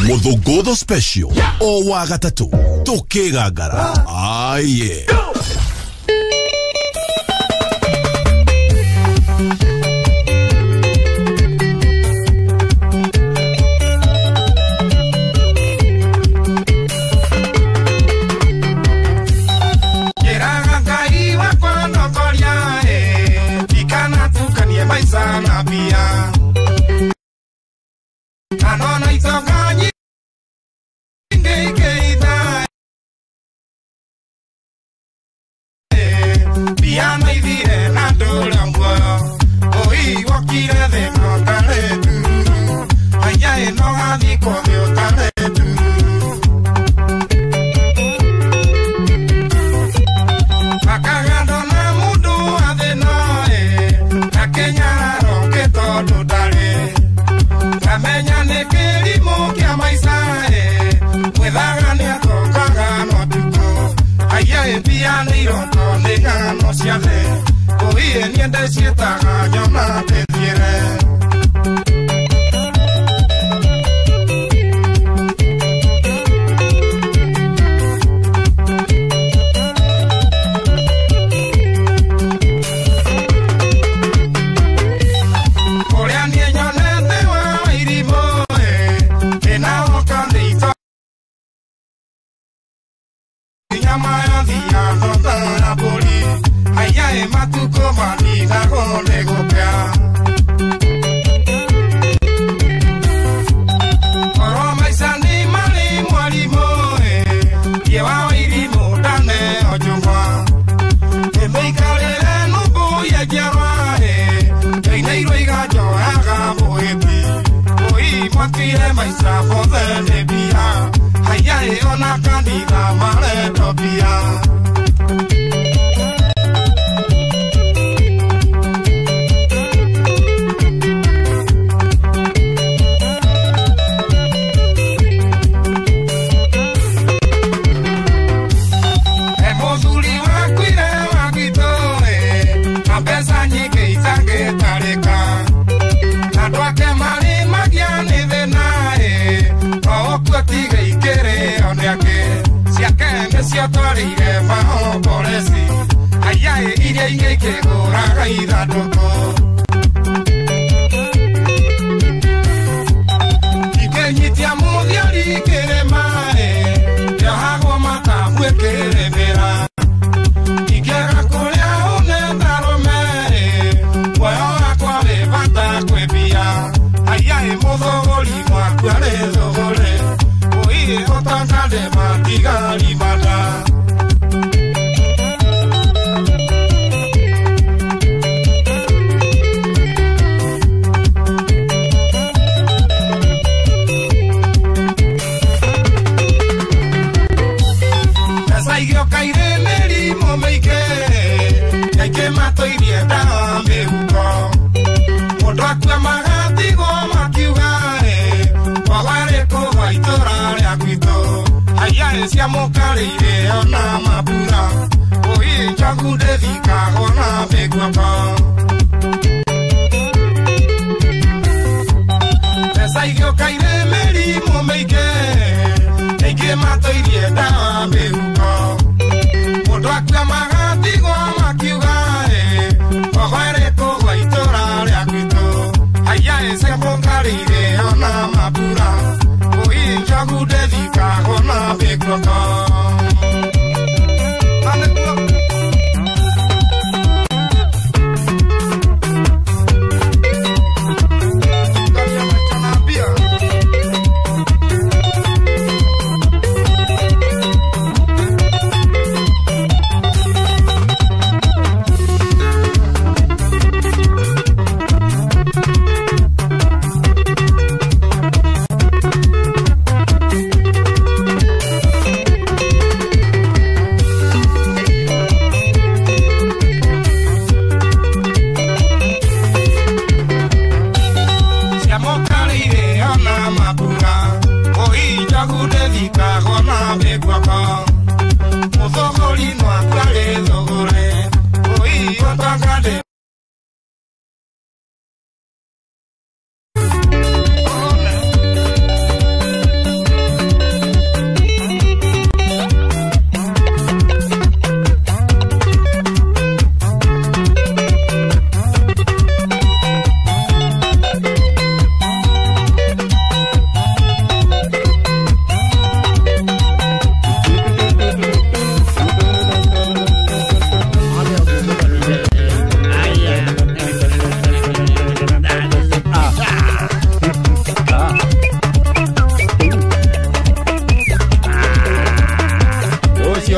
Muthugutho special o wa gatatu tukigangara aye.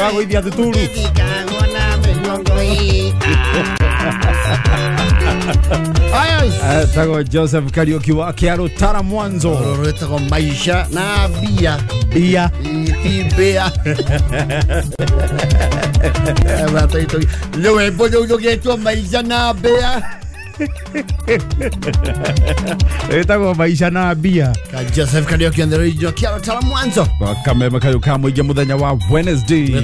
Tũkagũithia thuturu. Etagwo Joseph Kariuki wa Kĩarũtara Mwanzo. Rwĩtagwo maisha na mbia. Mbia. Ti mbia. Rwĩmbo rũu rũgĩtwo maisha na mbia. Etagwo maisha na mbia. Ka Joseph Kariuki on the radio Kĩarũtara Mwanzo. Kameme kayo ka mũingĩ mũthenya wa Wednesday.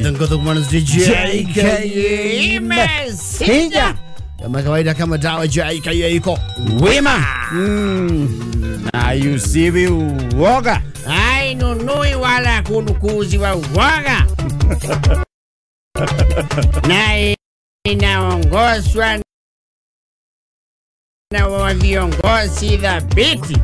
Wednesday JKE Messenger. Kama kawaida kama dawa JKE iko wima. Na yusivi uoga. Hainunui wala kunukuzi wa uoga. Na inaongozwa na viongozi thabiti.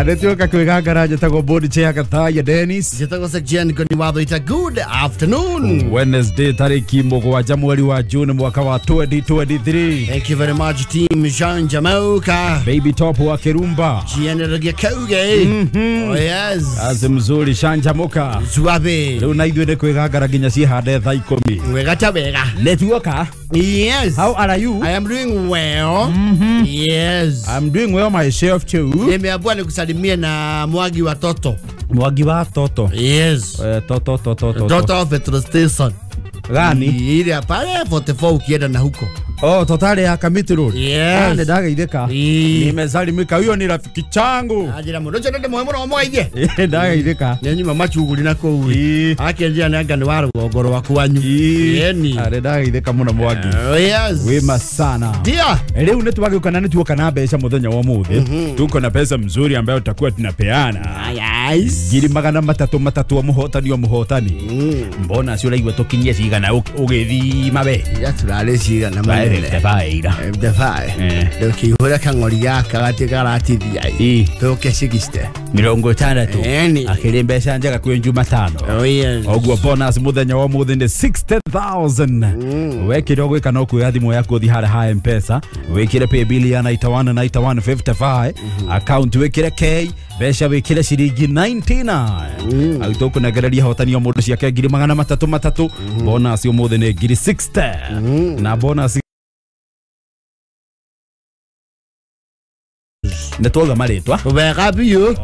Nĩtuoka kwĩgangara njĩtagwo board chair Gathaiya Dennis. Njĩtagwo Section Koni Watho ita good afternoon. Wednesday tarĩki 7 mweri wa June mwaka wa 2023. Thank you very much team Jean Jamauka. Baby Top wa Kirumba. General Gĩkauge. Oh yes. Azi mzuri Shanjamuka. Zuabe. Rĩu na ithuĩ nĩ kwĩgangara nginya cihande thaa 10. Wega ta wega. Nĩtuoka. Yes. How are you? I am doing well. Yes. I'm doing well myself too. Nimeambiwa nikusalimie na Mwangi wa Toto. Mwangi wa Toto. Yes. Toto Toto Toto. Toto petrol station. Gani? Ile pale 44 ukienda na huko. Oh, totale ya Kamiti Road. Yes. Nĩ ndageithĩka. Nimesalimika, huyo ni rafiki changu. Ajira mũno ũcio ndĩ mũhe mũno mũgeithie. Ndageithĩka. Nĩ nyuma machuguri na kũu. Akĩnjĩra nĩ anga nĩ wa rũgongo rwa kwanyu. Yeni. Nĩ ndageithĩka mũno Mwangi. Yes. Wema sana. Ndio. Rĩu nĩ twagĩũka na nĩ tuoka na mbeca mũthenya wa ũmũthĩ. Tuko na pesa mzuri ambayo tutakuwa tunapeana. Yes. 300,000 mũhotani o mũhotani. Mbona cio ũraigua tũkinyie cigana ũgĩthima we? Ira turarĩ cigana 55. Ndũkĩihũra kang'ori gaka gatĩ karatithia tũke 60. 60. Akĩrĩ mbeca njega kwĩ Jumatano. Ũguo bonus mũthenya wa ũmũthĩ nĩ 60,000. Wekĩre ũgwĩka no kuoya thimũ yaku ũthiĩ harĩa ha M-Pesa, wĩkĩre paybill ya 91 91 55, account wĩkĩre K, mbeca wĩkĩre ciringi 99. Agĩtũkũnengereria hotani o mũndũ ciake 300,000. Bonus ũmũthĩ nĩ 60,000. Na bonus nĩ twauga marĩtwa. Wega biũ.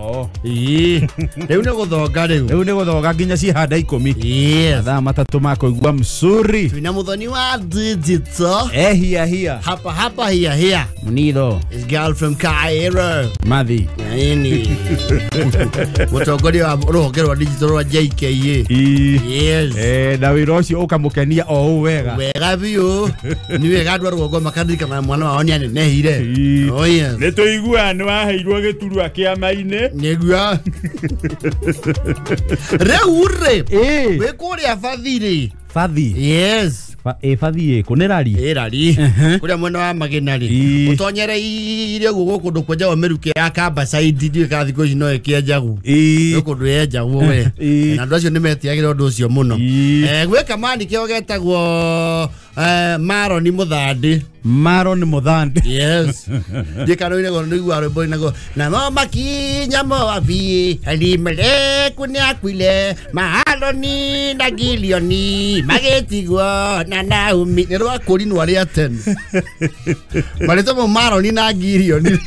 Rĩu nĩ gũthonga rĩu. Rĩu nĩ gũthonga nginya cihanda 10. Mathaa 3 ma kũigua mzuri. Twĩna mũthoni wa digital. Hia hia. Hapa hapa hia hia. Munido. Is girl from Cairo. Mathi. Nini. Mũtongoria wa rũhonge rwa digital rwa JKA. Yes. Na wĩra ũcio ũkamũkenia o ũũ wega. Wega biũ. Nĩ wega andũ a rũgongo makaririkana mwana wao nĩ anenehire. Oh yes. Nĩ tũigua nĩ waheirwo gĩturwa kĩama-inĩ. Nĩguo. Rĩu rĩ. Wĩ kũrĩa Bathi rĩ. Bathi. Yes. Bathi ĩkũ nĩ rari? Ĩ rari. Kũrĩa mwena wa Magina rĩ. Ũtonyereire ũguo kũndũ kwenjagwo mĩrukĩ ya Kambacaidi ndiũĩ kana thikũ ici no ĩkĩenjagwo. Nĩ kũndũ yenjagwo we. Na andũ acio nĩ metiagĩra ũndũ ũcio mũno. Gwĩ kamani kĩo getagwo Maroni Mũthandi. Maroni Mũthandi. Yes. Ndikanũinagwo nĩigua rwĩmbo inagwo namo makinya Moabi Elimeleku nĩakuire Mahaloni na Gilioni magĩtigwo na Naomi. Nĩ rwa kũrinwo rĩa tene. Marĩtwa mau Maroni na Gilioni.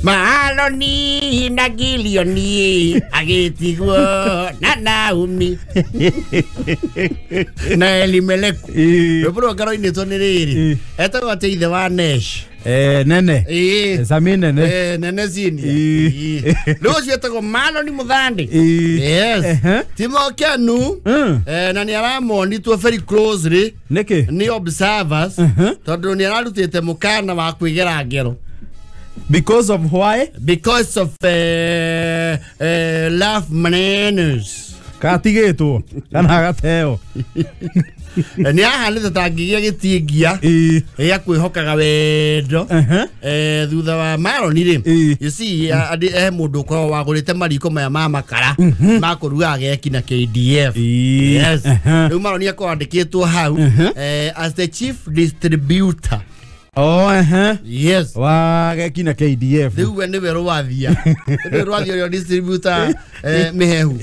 Mahaloni na Gilioni agĩtigwo na Naomi na Elimeleku. Rwĩmbo rwa ngaroinĩtwo nĩ rĩrĩ. Etagwo atĩ ithe wa Nesh. Nene. Sami nene. Nene senior. Rĩu ũcio etagwo Maroni Mũthandi. Yes. Ti Mokenu. Na nĩ aramonitwo very closely. Nĩkĩ? Nĩ observers. Tondũ nĩ ararutĩte mũkana wa kwĩgera ngero. Because of why? Because of love manners. Katigĩtwo kana gateo. Nĩ ahanĩte ta ngĩgĩa gĩtingia gĩa kwĩhokaga wendo thutha wa Maroni rĩ. You see, he mũndũ ũkoragwo wagũrĩte mariko maya ma makara ma kũruga ageki na KDF. Yes. Rĩu Maroni akoragwo andĩkĩtwo hau as the chief distributor. Oh ehe. Yes. Wa geki na KDF. Rĩu we nĩwe rwathia. Nĩwe rwathia ũrĩa distributor mĩhehu.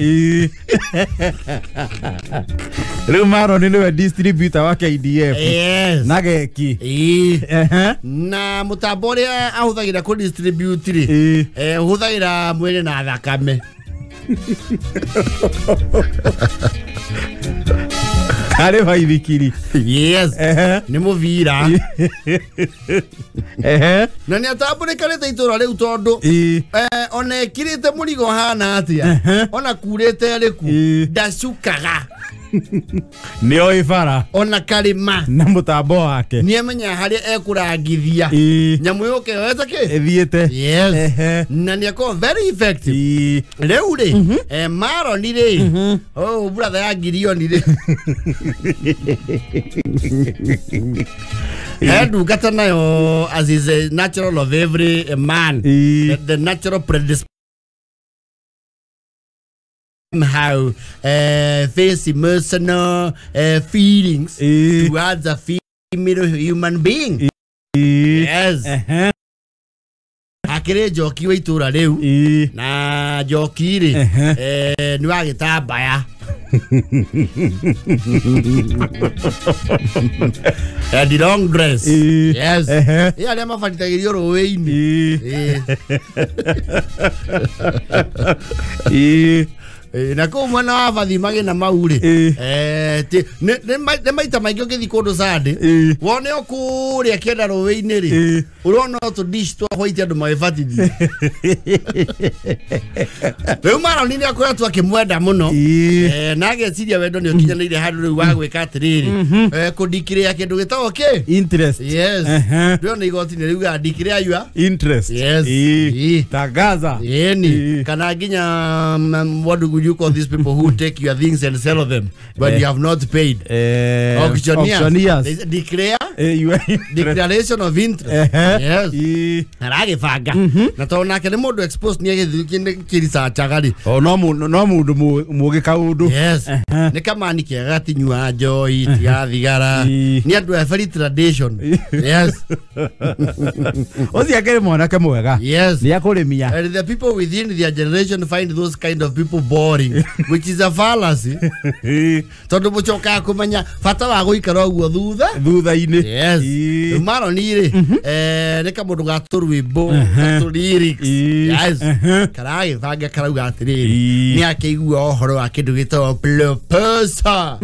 Rĩu Maroni nĩwe distributor wa KDF. Yes. Na geki. Ehe. Na mũtambo ũrĩa ahũthagĩra kũ distribute rĩ. Ũhũthagĩra mwĩrĩ na thakame. Kare baithikiri. Yes. Nĩ mũbira. Ehe. Na nĩ atambũrĩkanĩte itũra rĩu tondũ ona ekirĩte mũrigo hana atĩa ona kurĩte rĩku ndacukaga. Nĩ oĩ bara ona karĩma na mũtambo wake nĩ amenya harĩa ekũrangithia nyamũ yũke yoete kĩ ĩthiĩte. Yes. Na nĩ akorwo very effective. Rĩu rĩ Maroni rĩ oh brother ya Girioni rĩ ndungata nayo as is a natural of every man, the natural predisposition how face emotional feelings towards a female human being. Yes. Akire njoki wa itura riu na njoki ri ni wa gitambaya. And the long dress. Yes. Yeah, aria mabatithagĩrio rũĩ-inĩ. Na kũu mwena wa bathi magĩna mau rĩ nĩ maita maingĩ ũngĩthiĩ kũndũ Sunday wone o kũrĩa kĩenda rũĩ-inĩ rĩ ũrona o tũ dish twa white andũ magĩbatithio. Rĩu Maroni nĩ akoretwo akĩmwenda mũno na ageciria wendo nĩ ũkinyanĩire handũ rĩu wa gwĩka atĩrĩrĩ kũndikĩrĩa kĩndũ gĩtagwo kĩ interest. Yes. Ndĩrona igoti nĩ rĩugaga declare your interest. Yes. Tangaza. Yeni kana nginya what do you call these people who take your things and sell them but you have not paid? Auctioneers. Auctioneers. Declare your declaration of interest. Yes. Aragĩbanga na tondũ nake nĩ mũndũ exposed nĩ agĩthiĩ kĩricachaga rĩ o no mũndũ mũgĩ kaũndũ. Yes. Nĩ kamani kega gatinyua njohi tiga thigara nĩ andũ a very tradition. Yes. Ũcio akĩrĩ mwanake mwega. Yes. Nĩ akũrĩmia. And the people within their generation find those kind of people boring, which is a fallacy. Tondũ mũcokaga kũmenya bata wa gũikara ũguo thutha-inĩ. Yes. Maroni rĩ nĩ kamũndũ ga tũrwĩmbo tũ lyrics. Yes. Karagĩbanga karauga atĩrĩrĩ nĩ akĩigua ũhoro wa kĩndũ gĩtagwo proposal.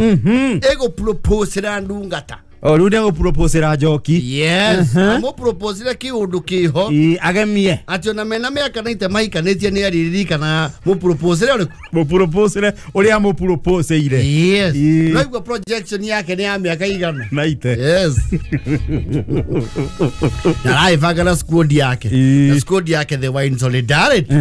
Ĩgũproposera ndungata. O rĩu nĩ agũproposera njoki. Yes. Amũproposire kĩũndũ kĩho agemie atĩ ona mena mĩaka 90 mahikanĩtie nĩ aririkana mũproposere ũrĩkũ mũproposere ũrĩa mũproposeire. Yes. No igua projection yake nĩ ya mĩaka igana 90. Yes. Na aragĩbanga na squad yake. Na squad yake they were in solidarity.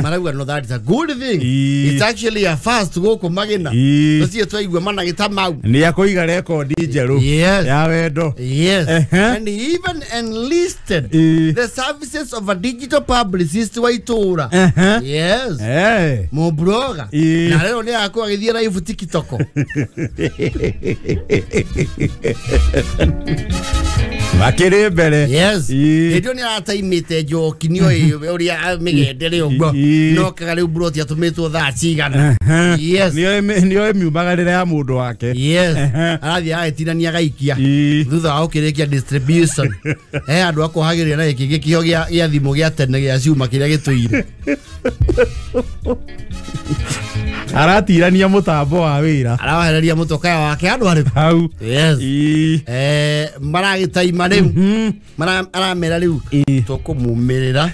Marauga no that is a good thing. It's actually a first gũkũ Magina. Tũcio twaigua managĩta mau. Nĩ akũiga rekondi njerũ. Yes. Ya wendo. Yes. And he even enlisted the services of a digital publicist wa itũra. Yes. Mũbroga. Na rĩu nĩ akorwo agĩthiĩ live TikTok. Makĩrĩ mbere. Yes. Hĩndĩ ĩyo nĩ arataimĩte njoki nĩ oĩ ũrĩa mĩgendere ũguo no kaga rĩu mburoti atũmĩtwo thaa cigana. Yes. Nĩ oĩ miumagarĩre ya mũndũ wake. Yes. Arathiĩ agĩtinania agaikia thutha wa gũkĩrĩkia distribution. Andũ akohagĩrĩria na gĩkĩ gĩkĩo gĩa thimũ gĩa tene gĩa cuma kĩrĩa gĩtũire. Aratirania mũtambo wa wĩra. Arawehereria mũtokaya wake andũ arĩkũ hau. Yes. Maragĩtaima rĩu aramera rĩu tũkũmumĩrĩra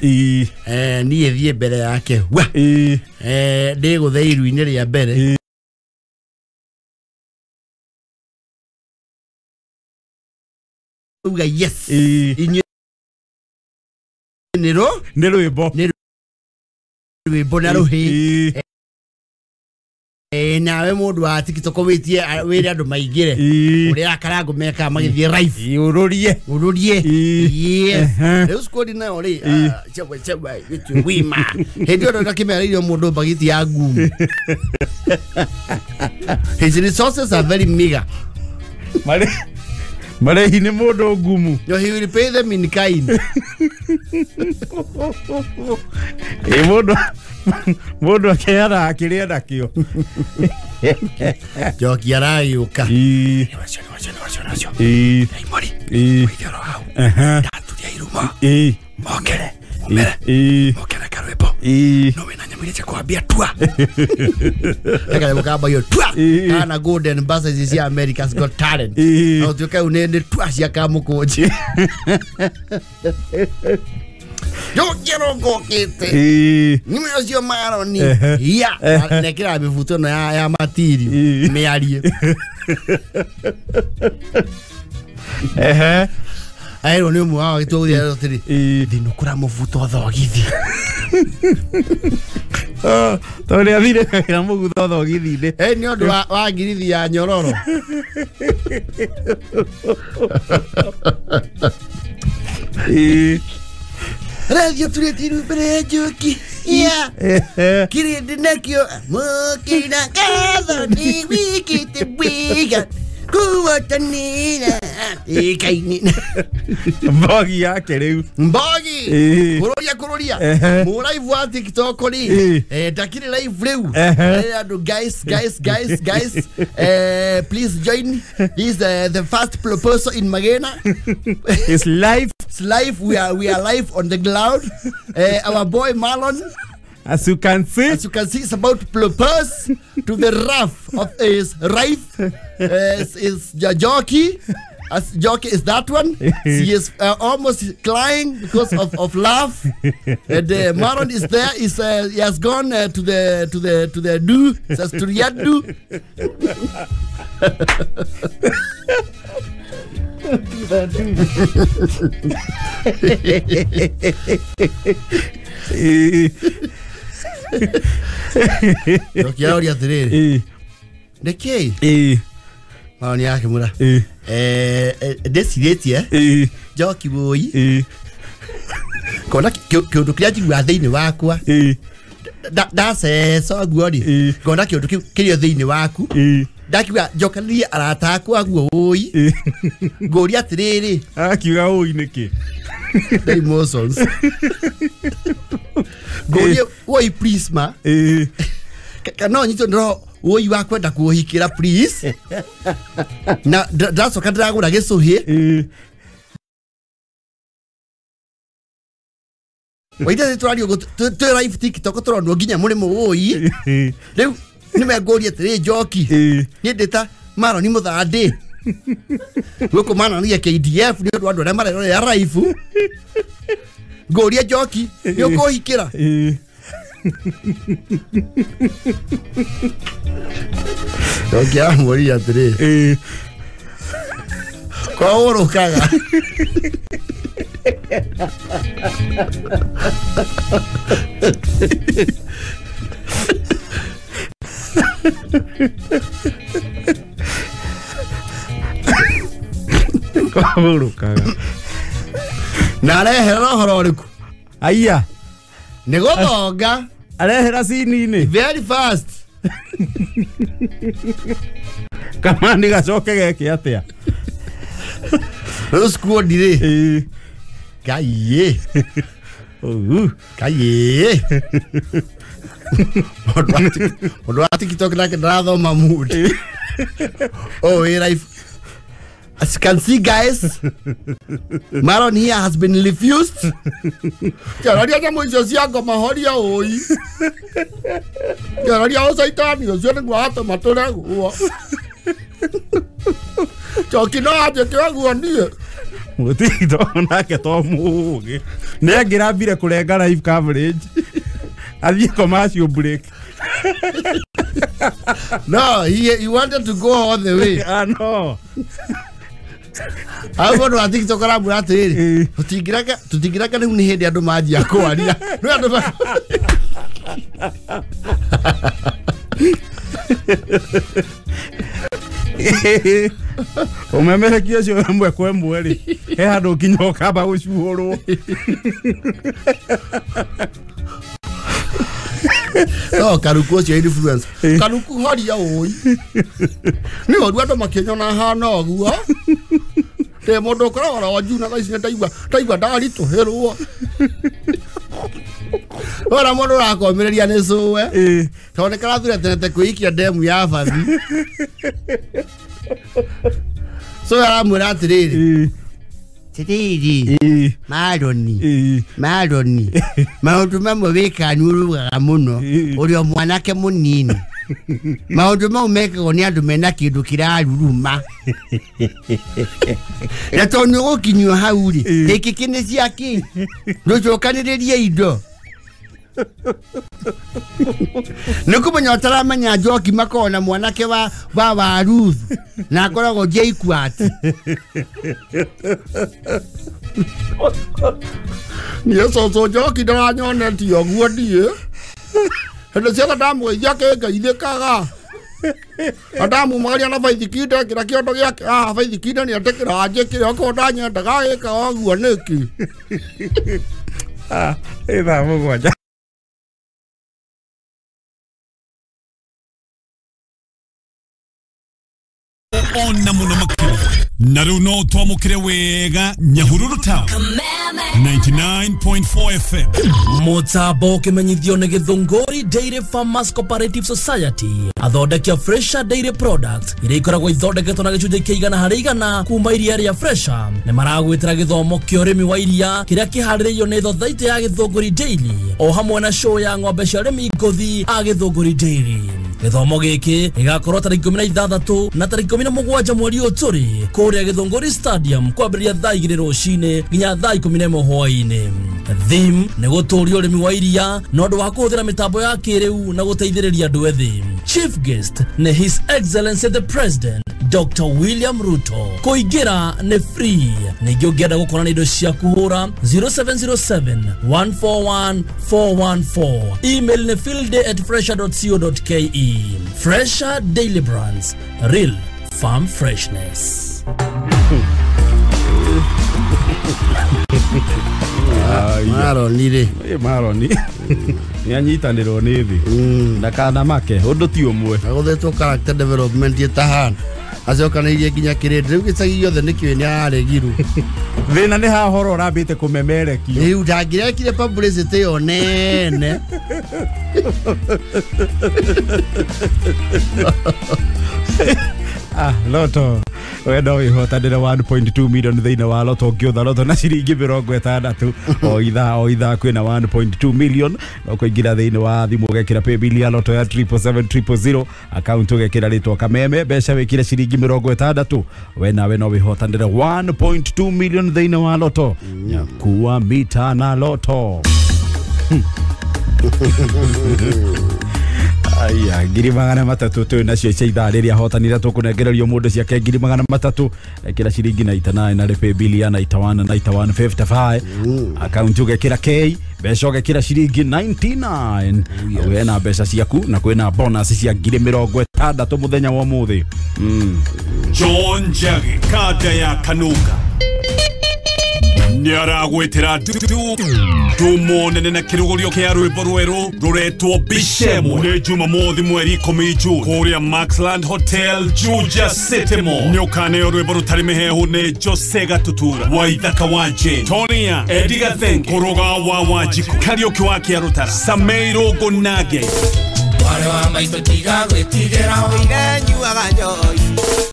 niĩ thiĩ mbere yake wa ndĩgũthe iru-inĩ rĩa mbere. Uga yes. Inyuĩ nĩ rwĩmbo. Nĩ rwĩmbo na rũhĩ. Nawe mũndũ wa TikTok wĩtie wĩre andũ maingĩre ũrĩa akarango mekaga magĩthiĩ live ũrũrie ũrũrie. Yes. Rĩu squad nayo rĩ chewe chewe gĩtue wima hĩndĩ ĩyo ndakĩmereirio mũndũ mbagiti ya ngumu. His resources are very meager. Marehi nĩ mũndũ ngumu. No, he will pay them in kind. Ĩ mũndũ akeara akĩrĩa nakĩo. Njoki aragĩũka. Ĩ. Nĩ Ĩ. Ndaimori. Ĩ. Ithioro hau. Ndaturia iruma. Ĩ. Mokere. Mumere. Ĩ. Mokere karwĩmbo. Ĩ. No wĩna nyamũ iria cia kũhambia tua. Gakarwĩmbo kambagia tua. Ĩ. Kana Golden Buzzer ici cia America's Got Talent. Ĩ. No tuĩke rĩu nĩ tua cia kamũkũnji. Njoki arongokĩte. Ĩ. Nĩme ũcio Maroni. Ehe. Ya. Nekĩra mĩbuto ĩno ya matiri. Ĩ. Mĩarie. Ehe. Aerwo nĩ ũmwe wao agĩtua gũthiĩ atĩrĩ. Ĩ. Thinũkũra mũbuto thogithi. Tondũ nĩ athire kagĩra mũgutho thogithi-inĩ. Ĩ nĩ ũndũ wa ngirithi ya nyororo. Ĩ. Rĩthiĩ ũturĩtie iru mbere ya njoki. Ya. Ehe. Kĩrĩndĩ nakĩo mũkĩra ngatho nĩ wĩkĩte wega kuotanĩra ĩkainĩ. Mbogi yake rĩu. Mbogi. Ĩ. Kũrũria. Ehe. Mũraibu wa TikTok rĩ. Ĩ. Ndakĩrĩ live rĩu. Ehe. Andũ guys. Please join. This is the first proposal in Magena. It's live. It's live. We are live on the ground. Our boy Marlon, As you can see. As you can see, is about to propose to the rough of his wife. Is jockey. As jockey is that one. She is almost crying because of love. And Marlon is there. He has gone to the do. Says to the do. Ĩ. Njoki aroria atĩrĩrĩ. Ĩ. Nĩkĩĩ? Ĩ. Marlon akĩmwĩra. Ĩ. Ndĩcirĩtie. Ĩ. Njoki wũi. Ĩ. Kona kĩũndũ kĩrĩa njiguaga thĩinĩ wakwa. Ĩ. Ndaceca ũguo rĩ. Ĩ. Ngona kĩũndũ kĩu kĩrĩ o thĩinĩ waku. Ĩ. Ndakiuga njokanĩrie arata akwa guo ũi. Ĩ. Ngũria atĩrĩrĩ. Akiuga ũi nĩkĩ? The emotions. Ngũrie woi please ma. Ĩ. Kana nyitwo nĩ roho woi wa kwenda kũhikĩra please. Na ndacoka ndĩragũra gĩcũhĩ. Ĩ. Waita nĩ tũrario twĩ live TikTok tũronwo nginya mũrĩmũ ũi. Ĩ. Rĩu nĩmengũria atĩrĩ Njoki. Ĩ. Niĩ ndĩ ta Maroni Mũthandĩ. Gũkũ mananagia KDF nĩ ũndũ wa andũ arĩa marerorera live. Ngũrie Njoki nĩ ũkũhikĩra. Ĩ. Njoki aramũria atĩrĩ. Ĩ. Kwa ũrũkaga. Kwa ũrũkaga. Na areherera ũhoro ũrĩkũ? Aya. Nĩ gũthonga. Arehera cini-inĩ. Very fast. Kamani gacoke geke atĩa? Rĩu squad rĩ. Ĩ. Ngai ĩ. Ũgu. Ngai ĩ. Mũndũ wa TikTok nake ndarathoma mood. Oh, wĩ live. As you can see, guys, Marlon here has been refused. Kĩararia nyamũ icio cia ngoma horia ũi. Kĩararia ũcaitani ũcio nĩguo watũma tũregwo. Njoki no anjĩke ũguo niĩ. Mũtito nake to mũũgĩ. Nĩ angĩrambire kũrenga live coverage. Athiĩ commercial break. No, he wanted to go all the way. Ah, no. Hau mũndũ wa TikTok aramwĩra atĩrĩrĩ, tũtingĩreka rĩu nĩ hĩndĩ andũ manjia kwaria. Nĩ andũ Ũmemerekia ũcio ĩmwe kwa ĩmwe rĩ, he handũ nginya ũkamba gũcuhũrwo. No, Karuku ũcio influence. Karuku horia ũi. Nĩ ũru andũ makĩnyona hana ũguo. Ndĩ mũndũ ũkoragwo oro juu na thaa ici nĩ ndaigua ndaritũhĩrwo. Ora mũndũ ũrakomĩrĩria nĩ cũwe. Tondũ nĩ karathura tene kwĩikia ndemu ya bathi. Cũwe aramwĩra atĩrĩrĩ. Tiriri. Maroni. Maroni. Maũndũ mamwe wĩkaga nĩ ũrugaga mũno. Ũrĩ o mwanake mũnini. Maũndũ mau mekagwo nĩ andũ mena kĩndũ kĩraruruma. Na tondũ nĩ ũgũkinyio hau rĩ, gĩkĩ kĩ nĩ cia kĩ? Ndũcokanĩrĩrie indo. Nĩ kũmenya ũtaramenya Njoki makoragwo na mwanake wa Waruthu na akoragwo JKUAT. Niĩ cũcũ Njoki ndaranyonetie ũguo niĩ. Hĩndĩ ciothe ndamũgeithia akĩngeithĩkaga. Na ndamumagaria na baithikiri ndekĩra kĩondo gĩake haha baithikiri nĩetĩkĩra anjĩkĩre okorwo ndanyendaga agĩkaga ũguo nĩkĩ. Thaa 7. Ona muno makĩria na rĩu no twamũkĩre wega Nyahururu Town 99.4 FM. Mũtambo ũkĩmenyithio nĩ Gĩthũngũri Dairy Farmers Cooperative Society athondeki a Fresha Dairy Products iria ikoragwo ithondeketwo na gĩcunjĩ kĩa 100% kuma iria rĩa Fresha nĩ maragwĩtĩra gĩthomo kĩa ũrĩmi wa iria kĩrĩa kĩharĩrĩirio nĩ thothaitĩ ya Gĩthũngũri Dairy o hamwe na show ya ng'ombe cia ũrĩmi ngũthi a Gĩthũngũri Dairy. Gĩthomo gĩkĩ gĩgakorwo tarĩki 16 na tarĩki 17 mweri ũyũ tũrĩ kũrĩa Gĩthũngũri Stadium kwambĩrĩria thaa 2 rũcinĩ nginya thaa 11 hwaĩ-inĩ. Theme nĩ gũtũria ũrĩmi wa iria na ũndũ wa kũhũthĩra mĩtambo ya kĩrĩu na gũteithĩrĩria andũ ethĩ. Chief guest nĩ His Excellency the President Dr. William Ruto. Kũingĩra nĩ free. Ningĩ ũngĩenda gũkorwo na indo cia kũhũra 0707 141 414. Email nĩ fieldday@fresha.co.ke. Fresha Daily Brands, real farm freshness. Maroni rĩ. Maroni. Nĩ anyitanĩrwo nĩ thĩ. Ndakana make ũndũ ti ũmwe. Agũthetwo character development ĩtahana. Acokanĩirie nginya kĩrĩndĩ rĩu gĩcagi gĩothe nĩkĩũĩ nĩ araregirwo. Thĩna nĩ haha horo ũrambĩte kũmemerekio. Rĩu ndangĩrekire publicity ĩyo nene. Loto we no wĩhotanĩre 1.2 million thĩinĩ wa Loto ũngĩũtha Loto na ciringi 60 o ithaa kwĩna 1.2 million no kũingĩra thĩinĩ wa thimũ ũgekĩra paybill ya Loto ya 777 000 account ũgekĩra rĩtwa Kameme mbeca wĩkĩre ciringi 60 we nawe no wĩhotanĩre 1.2 million thĩinĩ wa Loto. Nyakuwa mita na Loto. Aya, 300 tũ nacio cia ithaa rĩrĩa hotanire tũkũnengererio mũndũ ciake 300 ekĩra ciringi 99 na paybill ya 91 91 55 account ũgekĩra K mbeca ũgekĩra ciringi 99 we na mbeca ciaku na kwĩna bonus cia 60,000 mũthenya wa ũmũthĩ. John Njagi kada ya Kanuga nĩaragwĩtĩra ndumo nene na kĩrũgũrio kĩa rwĩmbo rwerũ rũretwo Bishemwe nĩ Jumamothi mweri 10 Juni kũrĩa Maxland Hotel Juja City Mall. Nĩũkaneo rwĩmbo rũtarĩ mĩhehu nĩ Jose Gatutura Waithaka wa Jane Tonia Eddie Gathenge Kũrũga wa Wanjikũ Kariũki wa Kĩarũtara Sameiro Ngunage Mwarĩ wa maitũ tiga gwĩtigĩra ũirenyuaga njohi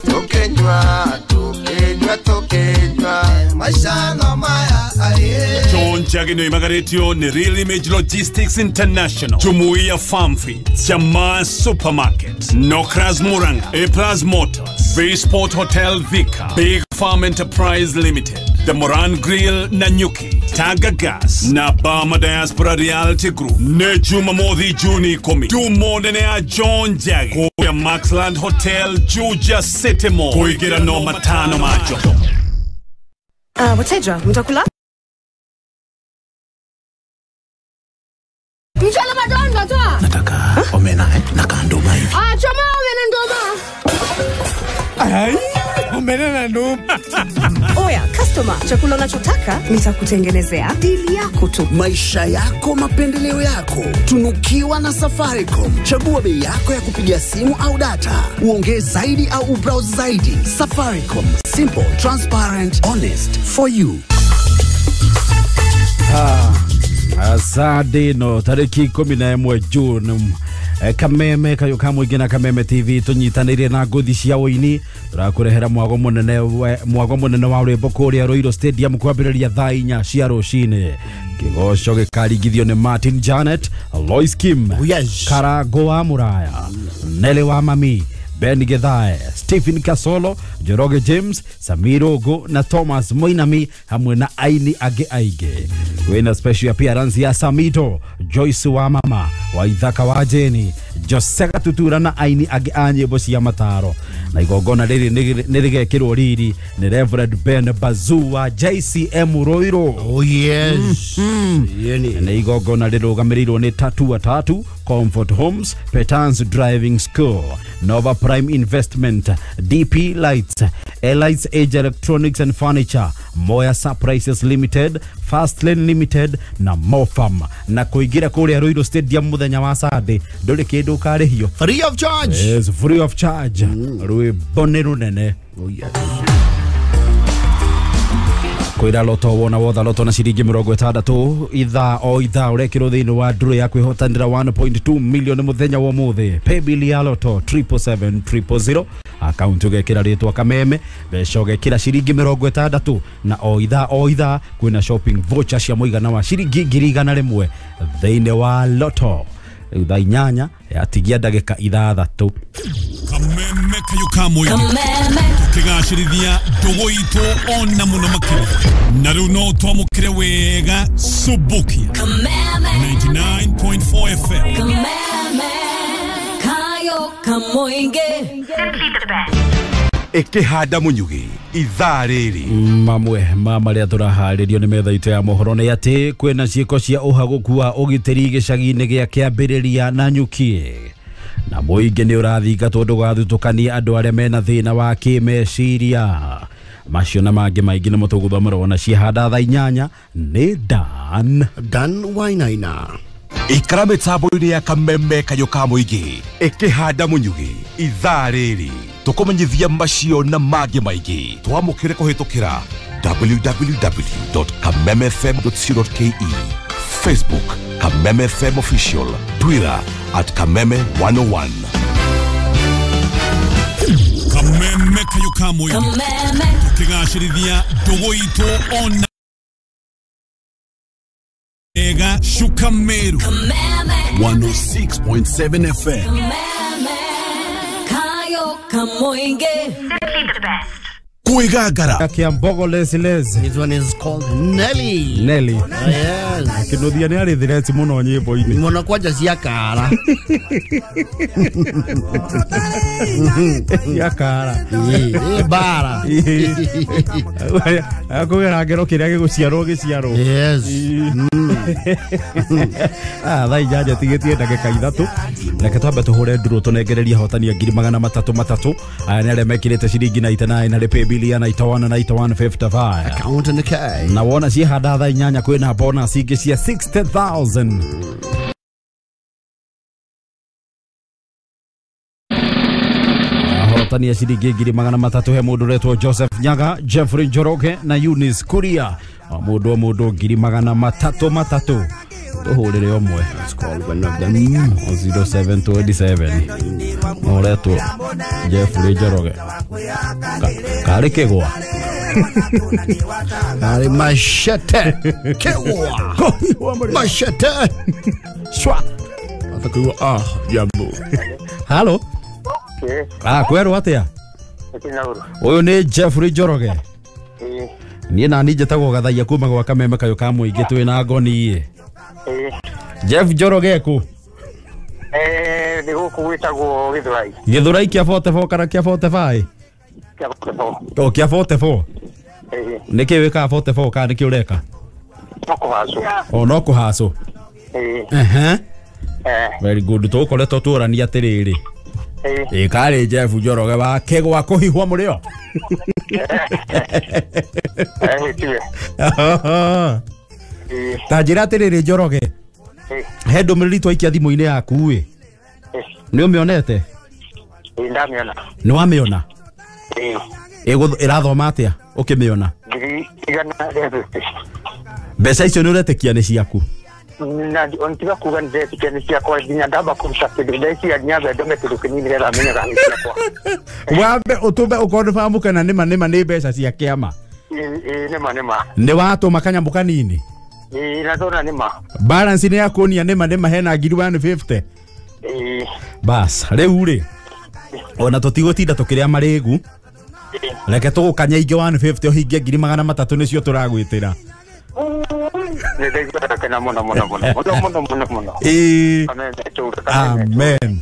tũkĩnyua tũkĩnyua tũkĩnyua maica no maya aye. John Njagi nĩoimagarĩtio nĩ Real Image Logistics International, Jumuiya Farm Feeds, Jamaa Supermarket, Nokras Muranga, A Plus Motors, Bay Sport Hotel Thika, Big Farm Enterprise Limited, The Moran Grill Nanyuki, Taga Gas na Bama Diaspora Reality Group. Nĩ Jumamothi Juni 10 Jumo nene ya John Njagi kũrĩa Maxland Hotel Juja City Mall. Kũingĩra no 5 macho. Wateja, mtakula? Mchele madondo toa. Nataka omena na kandoma hivi. Ah, choma omena ndoma. Ai, Kamene na Oya, customer, chakula unachotaka nitakutengenezea. Dili yako tu. Maisha yako, mapendeleo yako. Tunukiwa na Safaricom. Chagua bei yako ya kupiga simu au data. Uongee zaidi au ubrowse zaidi. Safaricom. Simple, transparent, honest for you. Asante no tariki 11 June Kameme kayo kamwe na Kameme TV tunyitanire na nguthi cia uini turakurehera mwago munene wa rwimbo kuria Ruiru Stadium kwambiriria thaa 4 cia rucini. Kigoco gikaringithio ni Martin Janet, Lois Kim, Karago wa Muraya, Nele wa Mami, Ben Gethae, Stephen Kasolo, Njoroge James, Samiro Go na Thomas Moinami hamwe na aini age aige. Kwina special appearance ya Samito, Joyce wa Mama, Waithaka wa Jeni, Joseka Tutura na aini age a nyimbo cia mataro. Na igongona riri nĩ rĩgekĩrwo riri nĩ Reverend Ben Bazuu wa JCM Ruiru. Oh yes. Nĩ igongona rĩrũgamĩrĩirwo nĩ Tatua Tatu, Comfort Homes, Petans Driving School, Nova Prime Investment, DP Lights, Elites Age Electronics and Furniture, Moya Surprises Limited, Fastlane Limited na Mofam. Na kuingira kuria Ruiru Stadium muthenya wa Sunday nduri kindu ukarihio. Free of charge. Yes, free of charge. Rwimbo nĩ runene. Oh yes. Kwira loto wona wotha loto na ciringi 60 ithaa o ithaa urekirwo thiini wa nduru ya kwihotanira 1.2 million muthenya wa muthi. Paybill ya loto 777 000, account ugekira ritwa Kameme, mbeca ugekira ciringi 60 na o ithaa o ithaa kwina shopping voucher cia muigana wa ciringi 100,000 thiini wa loto. Riu thaa 8 yatigia ndagika 6. Kameme kayo kamwe tukigacirithia ndugu itu ona muno makiria na riu no twamukire wega Subukia Kameme 99.4 FM. Kameme kayo kamoinge. Simply the best. Ikihanda munyugi ithaa riri mamwe ma maria turaharĩrio nĩ metha itũ ya mohoro nĩ atĩ kwĩna ciĩko cia ũhagũku wa ũgitĩri gĩcagi-inĩ gĩa Kĩambĩrĩria na Nyuki, na mũingĩ nĩ ũrathingatwo ndũgathutũkanie andũ arĩa mena thĩna wa kĩmeciria. Macio na mangĩ maingĩ nĩmo tũgũthomerwo na ciahanda thaa 8 nĩ Dan Wainaina. Ikara mĩtambo-inĩ ya Kameme kayo ka mũingĩ ĩkĩhanda munyugi ithaa rĩrĩ tũkũmenyithia macio na mangĩ maingĩ. Twamũkĩre kũhĩtũkĩra www.kamemefm.co.ke, Facebook Kameme FM Official, Twitter at Kameme 101. Kameme kayo ka mũingĩ tukigacĩrithia ndũgũ itũ ona Ega Shuka Meru 106.7 FM. Kameme kayo kamoinge. Simply the best. Kuigagara Kiambogo Lezi. This one is called Nelly. Nelly. Oh, yes. Kinuthia nĩ arĩ thireti mũno nyĩmbo-inĩ. Mũno kwanja cia kara. Cia kara. Bara. Akũgera ngero kĩrĩa gĩgũciarwo gĩciarwo. Yes. Thaa 8 tigĩtie ndagĩka 3. Reke twambe tũhũre ndurũ tũnengererie ahotani a 300,000. Aya nĩ arĩa mekĩrĩte ciringi 99 harĩ paybill ya 91 9155. Account in the K. Na wona ciahanda thaa 8 kwĩna bonus ingĩ cia 60,000. Ahotani a ciringi 300,000 he mũndũ ũretwo Joseph Nyaga, Jeffrey Njoroge na Eunice Kuria. O mũndũ o mũndũ 300,000. Tũhũrĩre ũmwe. Let's call one of them. 0727. Ũretwo Jeffrey Njoroge. Karĩ kĩgwa. Karĩ machete. Kĩgwa. Machete. Shwa. Atakuwa jambo. Halo. Kwerwo atĩa? Ũyũ nĩ Jeffrey Njoroge. Niĩ nani njĩtagwo Gathaia kuma gwa Kameme kayo ka mũingĩ twĩ na ngoni. Jeff Njoroge kũ? Nĩ gũkũ gwĩtagwo Gĩthũrai. Gĩthũrai kĩa 44 kana kĩa 45? Kĩa 44. O kĩa 44? Nĩ kĩ wĩkaga 44 kana nĩ kĩ ũreka? No kũhacwo. O no kũhacwo. Very good. Tũgũkoretwo tũrania atĩrĩrĩ. Ĩ karĩ Jeff Njoroge wa kegwa kũhihwo mũrĩo. Tiwe. Ta njĩra atĩrĩrĩ Njoroge. He ndũmĩrĩri twaikia thimũ-inĩ yaku ĩ. Nĩ ũmĩonete? Ndamĩona. Nĩ wamĩona? Ĩrathoma atĩa ũkĩmĩona? 150. Mbeca icio nĩ ũretĩkia nĩ ciaku? Na ontiga kuga nĩ ndetĩkia nĩ ciakwa nginya ndamba kũruta kĩndũ ndaicia nyambe ndome kĩndũ kĩnini nĩgetha menye kana nĩ ciakwa. Wambe ũtũme ũkonfamu kana nĩma nĩma nĩ mbeca cia kĩama. Ĩ nĩma nĩma. Nĩ watũma kanyamũ kanini? Ĩ na ndona nĩma. Balance nĩ yakuonia nĩma nĩma hena 150. Ĩ. Bas rĩu rĩ ona tũtigũtinda tũkĩrĩa marĩgu. Reke tũgũkanya ingĩ 150 ũhingie 300 nĩcio tũragwĩtĩra. Nĩ mũno mũno mũno mũno mũno mũno. Ĩ. Amen.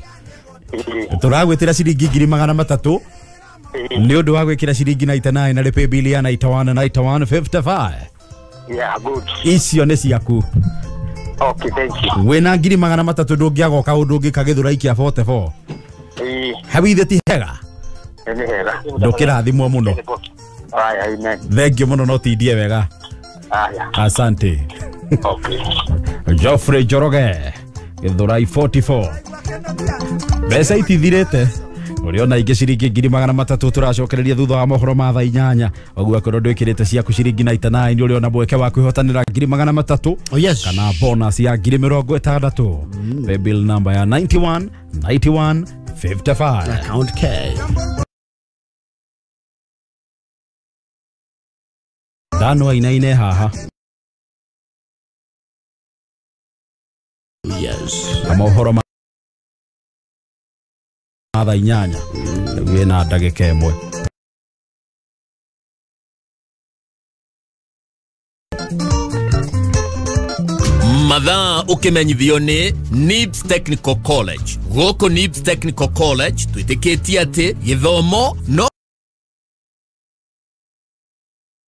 Tũragwĩtĩra ciringi 300 nĩ ũndũ wa gwĩkĩra ciringi 99 na rĩpĩ bili ya 91 91 55. Yeah, good. Icio nĩ ciaku. Okay, thank you. Wĩna 300 ndũngĩaga kaũndũ ũngĩka Gĩthũrai kĩa 44. Ĩ. Hau ithe ti hega? Nĩ hega. Ndũkĩrathimwo mũno. Haya, amen. Thank you mũno no tindie wega. Haya. Asante. Okay. Geoffrey Njoroge Gĩthũrai 44. Mbeca itithirĩte. Ũrĩona ingĩ ciringi 300 tũracokereria thutha wa mohoro ma thaa 8. Ũguo akorwo ndwĩkĩrĩte ciaku ciringi 99 ũrĩona mweke wa kwĩhotanĩra 300. Oh yes. Kana bonus ya 60,000. The bill number ya 91 91 55. Account K. Ndano ainaine haha. Yes. Na mohoro ma thaa 8. Rĩu ĩna ndagĩka ĩmwe. Mathaa ũkĩmenyithio nĩ NIBS Technical College. Gũkũ NIBS Technical College twĩtĩkĩtie atĩ gĩthomo no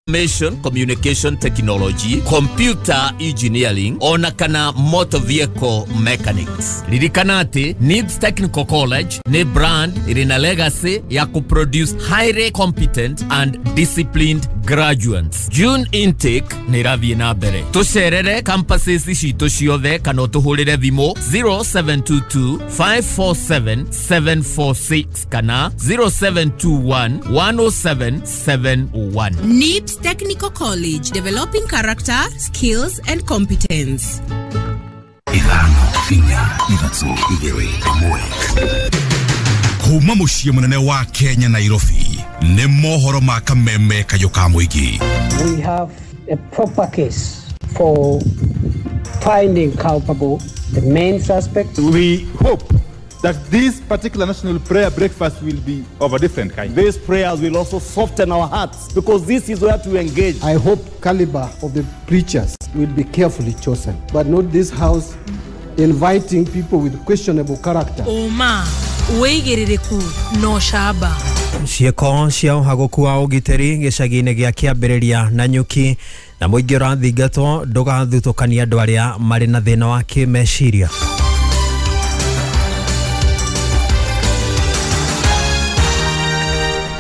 Information Communication Technology, Computer Engineering, ona kana Motor Vehicle Mechanics. Ririkana atĩ NIBS Technical College nĩ brand ĩrĩ na legacy ya kũproduce highly competent and disciplined graduates. June intake nĩ ĩrathiĩ na mbere. Tũcerere campuses citũ ciothe kana ũtũhũrĩre thimũ 0722 547 746 kana 0721 107 701. NIBS Technical College, developing character, skills and competence. 5 4 3 2 1. Kuma mũciĩ mũnene wa Kenya Nairobi nĩ mohoro ma kameme kayũ ka mũingĩ. We have a proper case for finding culpable the main suspect. We hope that this particular national prayer breakfast will be of a different kind. These prayers will also soften our hearts because this is where to engage. I hope caliber of the preachers will be carefully chosen, but not this house inviting people with questionable character. Oma, wĩigĩrĩrĩku no camba. Ciĩko cia ũhagũku wa ũgitĩri gĩcagi-inĩ gĩa kĩambĩrĩria na nyuki na mũingĩ ũrathingatwo ndũgathutũkanie andũ arĩa marĩ na thĩna wa kĩmeciria.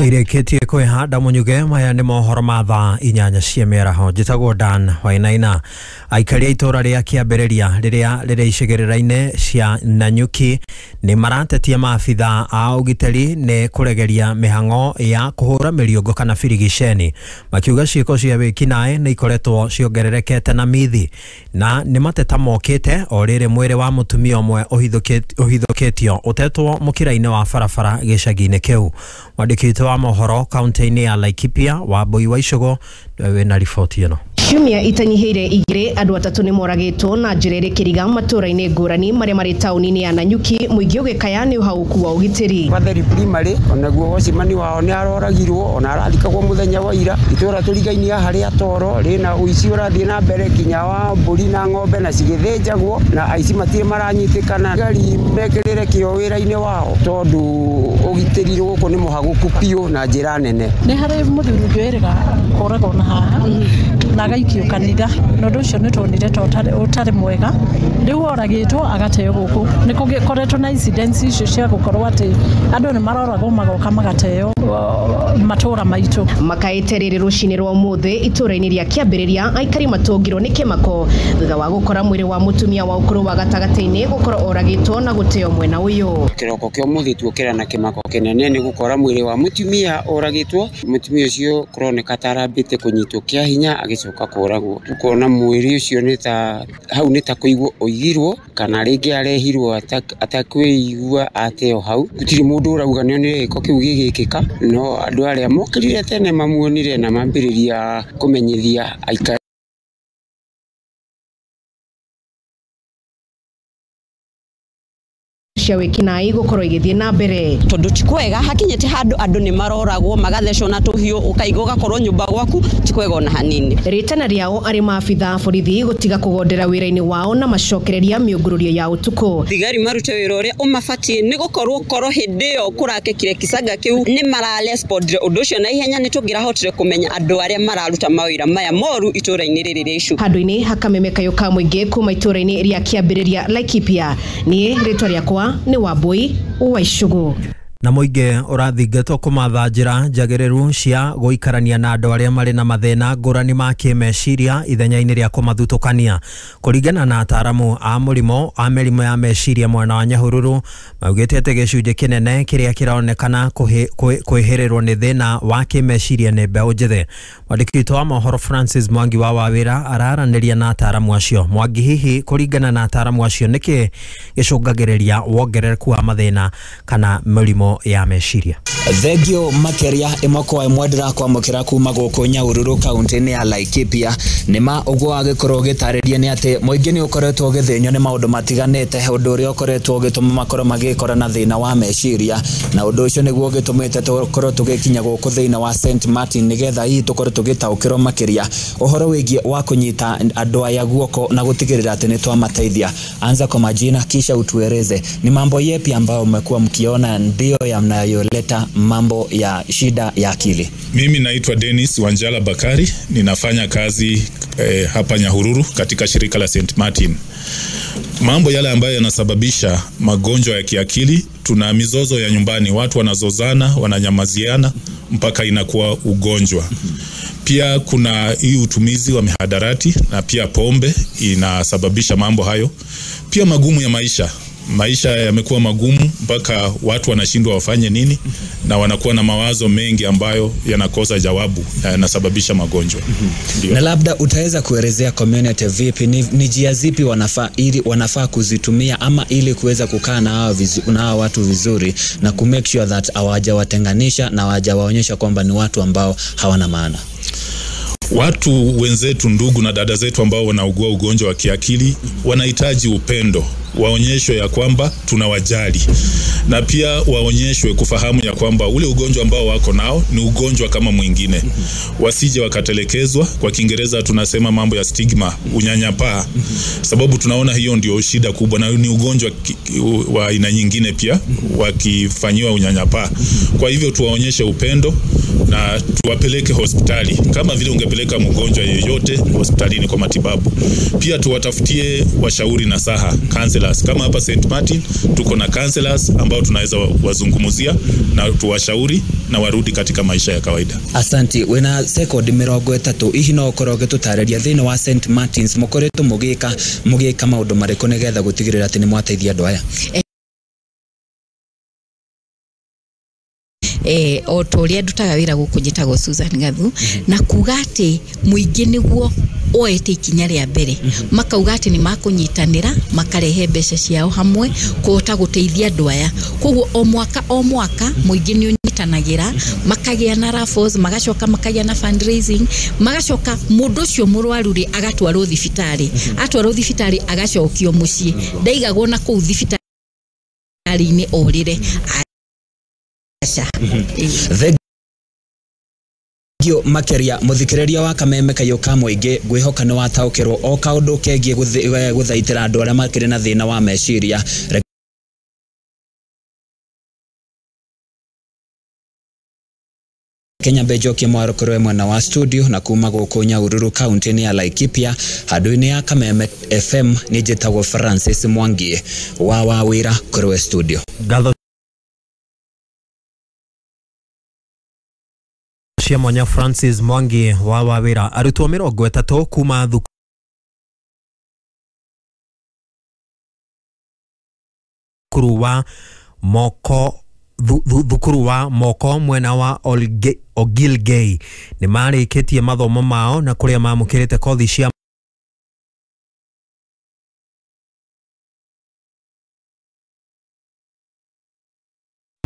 Ireketie kwĩhanda mũnyuge maya nĩ mohoro ma thaa 8 cia mĩaraho. Njĩtagwo Dan Wainaina. Aikari a itũra rĩa kĩambĩrĩria rĩrĩa rĩrĩ icigĩrĩra-inĩ cia Nanyuki nĩ maratetia maabitha a ũgitĩri nĩ kũregeria mĩhang'o ya kũhũra mĩriũngũ kana birigiceni, makiuga ciĩko cia wĩkinaĩ nĩ ikoretwo ciongererekete na mithi na nĩ mateta mokĩte o rĩrĩ mwĩrĩ wa mũtumia ũmwe ũhithũkĩtio ũtetwo mũkĩra-inĩ wa barabara gĩcagi-inĩ kĩu. Mwandĩki witũ wa mohoro kaunti-inĩ ya Laikipia Wambui wa Icũgũ nĩwe wĩna riboti ĩno. Ciumia itanyihĩire 2 andũ 3 nĩ moragĩtwo na njĩra ĩrĩ kĩriga matũũra-inĩ ngũrani marĩa marĩ taũni-inĩ ya Nanyuki, mũingĩ ũgĩkaya nĩ ũhagũku wa ũgitĩri. Batheri primary onaguo wocimani wao nĩ aroragirwo ona arathikagwo mũthenya wa ira. Itũũra tũrigainie harĩa toro rĩna ũici ũrathiĩ na mbere kinya wa mbũri na ng'ombe na cigĩthĩnjagwo na aici matirĩ maranyitĩkana. Thigari mekĩrĩre kĩo wĩra-inĩ wao tondũ ũgitĩri gũkũ nĩ mũhagũku biũ na njĩra nene. Nĩ harĩ mũthuri ũngĩ wĩrĩga kũragwo na haha na agaikio kanitha na ũndũ ũcio nĩ tuonire ta ũtarĩ mwega. Rĩu oragĩtwo agateo gũkũ. Nĩ kũgĩkoretwo na incidents icio cia gũkorwo atĩ andũ nĩ maroragwo magoka magateo matũra maitũ. Makaĩte rĩrĩ rũcinĩ rwa ũmũthĩ itũra-inĩ rĩa Kĩambĩrĩria aikari matũngirwo nĩ kĩmako thutha wa gũkora mwĩrĩ wa mũtumia wa ũkũrũ wa gatagatĩ-inĩ gũkorwo oragĩtwo na gũteo mwena ũyũ. Kĩroko kĩa ũmũthĩ tuokĩra na kĩmako kĩnene nĩ gũkora mwĩrĩ wa mũtumia oragĩtwo. Mũtumia ũcio kũroneka ta arambĩte kũnyitwo kĩa hinya agĩcoka kũragwo. Tukona mwĩrĩ ũcio nĩ ta hau nĩ ta kũigwo ũigirwo kana rĩngĩ arehirwo atakwĩigua ateo hau. Gũtirĩ mũndũ ũrauga nĩ gĩko kĩu gĩgĩkĩka, no andũ arĩa mokĩrire tene mamuonire na mambĩrĩria kũmenyithia aikari. Cia wĩkinaĩ gũkorwo igĩthiĩ na mbere tondu ti kwega hakinyĩte handũ andũ nĩ maroragwo magathecwo na tũhiũ ũkaiga ũgakorwo nyũmba gwaku ti kwega ona hanini. Rĩtana rĩao arĩ maabitha a borithi gũtiga kũgondera wĩra-inĩ wao na macokereria mĩũngũrũrio ya ũtukũ. Thigari marute wĩra ũrĩa ũmabatiĩ nĩ gũkorwo korwo hĩndĩ ĩyo kũrakĩkire kicaga kĩu nĩ mararespondire ũndũ ũcio na ihenya nĩ tũngĩrahotire kũmenya andũ arĩa mararuta mawĩra maya moru itũra-inĩ rĩrĩ rĩa Icu. Handũ-inĩ hakameme kayũ ka mũingĩ kuma itũra-inĩ rĩa Kĩambĩrĩria Laikipia. Niĩ rĩtwa rĩakwa nĩ Wambui wa Icugu. Na mũingĩ ũrathingatwo kũmatha njĩra njagĩrĩru cia gũikarania na andũ arĩa marĩ na mathĩna ngũrani ma kĩmeciria ithenya-inĩ rĩa kũmathutũkania. Kũringana na ataaramu a mũrimũ a mĩrimũ ya meciria mwena wa Nyahururu maugĩte atĩ gĩcunjĩ kĩnene kĩrĩa kĩronekana kwĩhĩrĩrwo nĩ thĩna wa kĩmeciria nĩ mbeũ njĩthĩ. Mwandĩki witũ wa mohoro Francis Mwangi wa Wawĩra araranĩria na ataaramu acio. Mwangi, hihi kũringana na ataaramu acio nĩkĩ gĩcũngagĩrĩria wongerereku wa mathĩna kana mĩrimũ ya meciria? Thengio makeria ĩmwe kwa ĩmwe ndĩrakwamũkĩra kuma gũkũ Nyahururu kaunti-inĩ ya Laikipia. Nĩma ũguo agĩkorwo ũgĩtarĩria nĩ atĩ mũingĩ nĩ ũkoretwo ũgĩthĩnio nĩ maũndũ matiganĩte, ũndũ ũrĩa ũkoretwo ũgĩtũma makorwo magĩkora na thĩna wa meciria, na ũndũ ũcio nĩguo ũgĩtũmĩte tũkorwo tũgĩkinya gũkũ thĩinĩ wa St Martin nĩgetha hihi tũkorwo tũgĩtaũkĩrwo makĩria ũhoro wĩgiĩ wa kũnyita andũ aya guoko na gũtigĩrĩra atĩ nĩ twamateithia. Anza kwa majina kisha utueleze ni mambo yepi ambayo mmekuwa mkiona ndio yanayoleta mambo ya shida ya akili. Mimi naitwa Dennis Wanjala Bakari, ninafanya kazi hapa Nyahururu katika shirika la St Martin. Mambo yale ambayo yanasababisha magonjwa ya kiakili, tuna mizozo ya nyumbani, watu wanazozana, wananyamaziana mpaka inakuwa ugonjwa. Pia kuna hii utumizi wa mihadarati na pia pombe inasababisha mambo hayo. Pia magumu ya maisha. Maisha yamekuwa magumu mpaka watu wanashindwa wafanye nini na wanakuwa na mawazo mengi ambayo yanakosa jawabu na yanasababisha magonjwa. Na labda utaweza kuelezea community vipi ni njia zipi wanafaa kuzitumia ama ili kuweza kukaa na hawa watu vizuri na ku make sure that hawajawatenganisha na hawajawaonyesha kwamba ni watu ambao hawana maana? Watu wenzetu, ndugu na dada zetu ambao wanaugua ugonjwa wa kiakili wanahitaji upendo, waonyeshwe ya kwamba tunawajali, na pia waonyeshwe kufahamu ya kwamba ule ugonjwa ambao wako nao ni ugonjwa kama mwingine, wasije wakatelekezwa. Kwa Kiingereza tunasema mambo ya stigma, unyanyapaa, sababu tunaona hiyo ndio shida kubwa, na ni ugonjwa wa aina nyingine pia wakifanyiwa unyanyapaa. Kwa hivyo tuwaonyeshe upendo na tuwapeleke hospitali kama vile ungepeleka mgonjwa yeyote hospitalini kwa matibabu. Pia tuwatafutie washauri nasaha, counselors. Kama hapa St Martin tuko na counselors ambao tunaweza wazungumzia na tuwashauri na warudi katika maisha ya kawaida. Asanti. Wena sekondi 30 ihi no ukorwo ũgĩtũtarĩria thĩinĩ wa St Martins mũkoretwo mũgĩka maũndũ marĩkũ nĩgetha gũtigĩrĩra atĩ nĩ mwateithia andũ aya? O ta ũrĩa ndutaga wĩra gũkũ njĩtagwo Susan Gathu, na kuga atĩ mũingĩ nĩguo oete ikinya rĩa mbere, makauga atĩ nĩ makũnyitanĩra makarehe mbeca ciao hamwe kũhota gũteithia andũ aya. Koguo o mwaka mũingĩ nĩ ũnyitanagĩra, makagĩa na raffles, magacoka makagĩa na fundraising, magacoka mũndũ ũcio mũrwaru rĩ agatwarwo thibitarĩ, atwarwo thibitarĩ agacokio mũciĩ, ndaigagwo na kũu thibitarĩ-inĩ orĩre. Thengio makeria muthikiriria wa kameme kayo ka muingi ngwihoka ni wataukirwo o kaundu kegie guthaitira andu aria makiri na thina wa meciria. Nake nyambe njokie mwaro kũrĩ mwena wa studio na kuma gũkũ Nyahururu kaunti-inĩ ya Laikipia handũ-inĩ ya Kameme FM nĩ njĩtagwo Francis Mwangi wa wĩra kũrĩ studio. Ngatho cia mwanya Francis Mwangi wa wawĩra. Arutwo 30 kuma thukuru wa moko thukuru wa moko mwena wa Ogilgei nĩ marĩkĩtie mathomo mao na kũrĩa mamũkĩrĩte kothi cia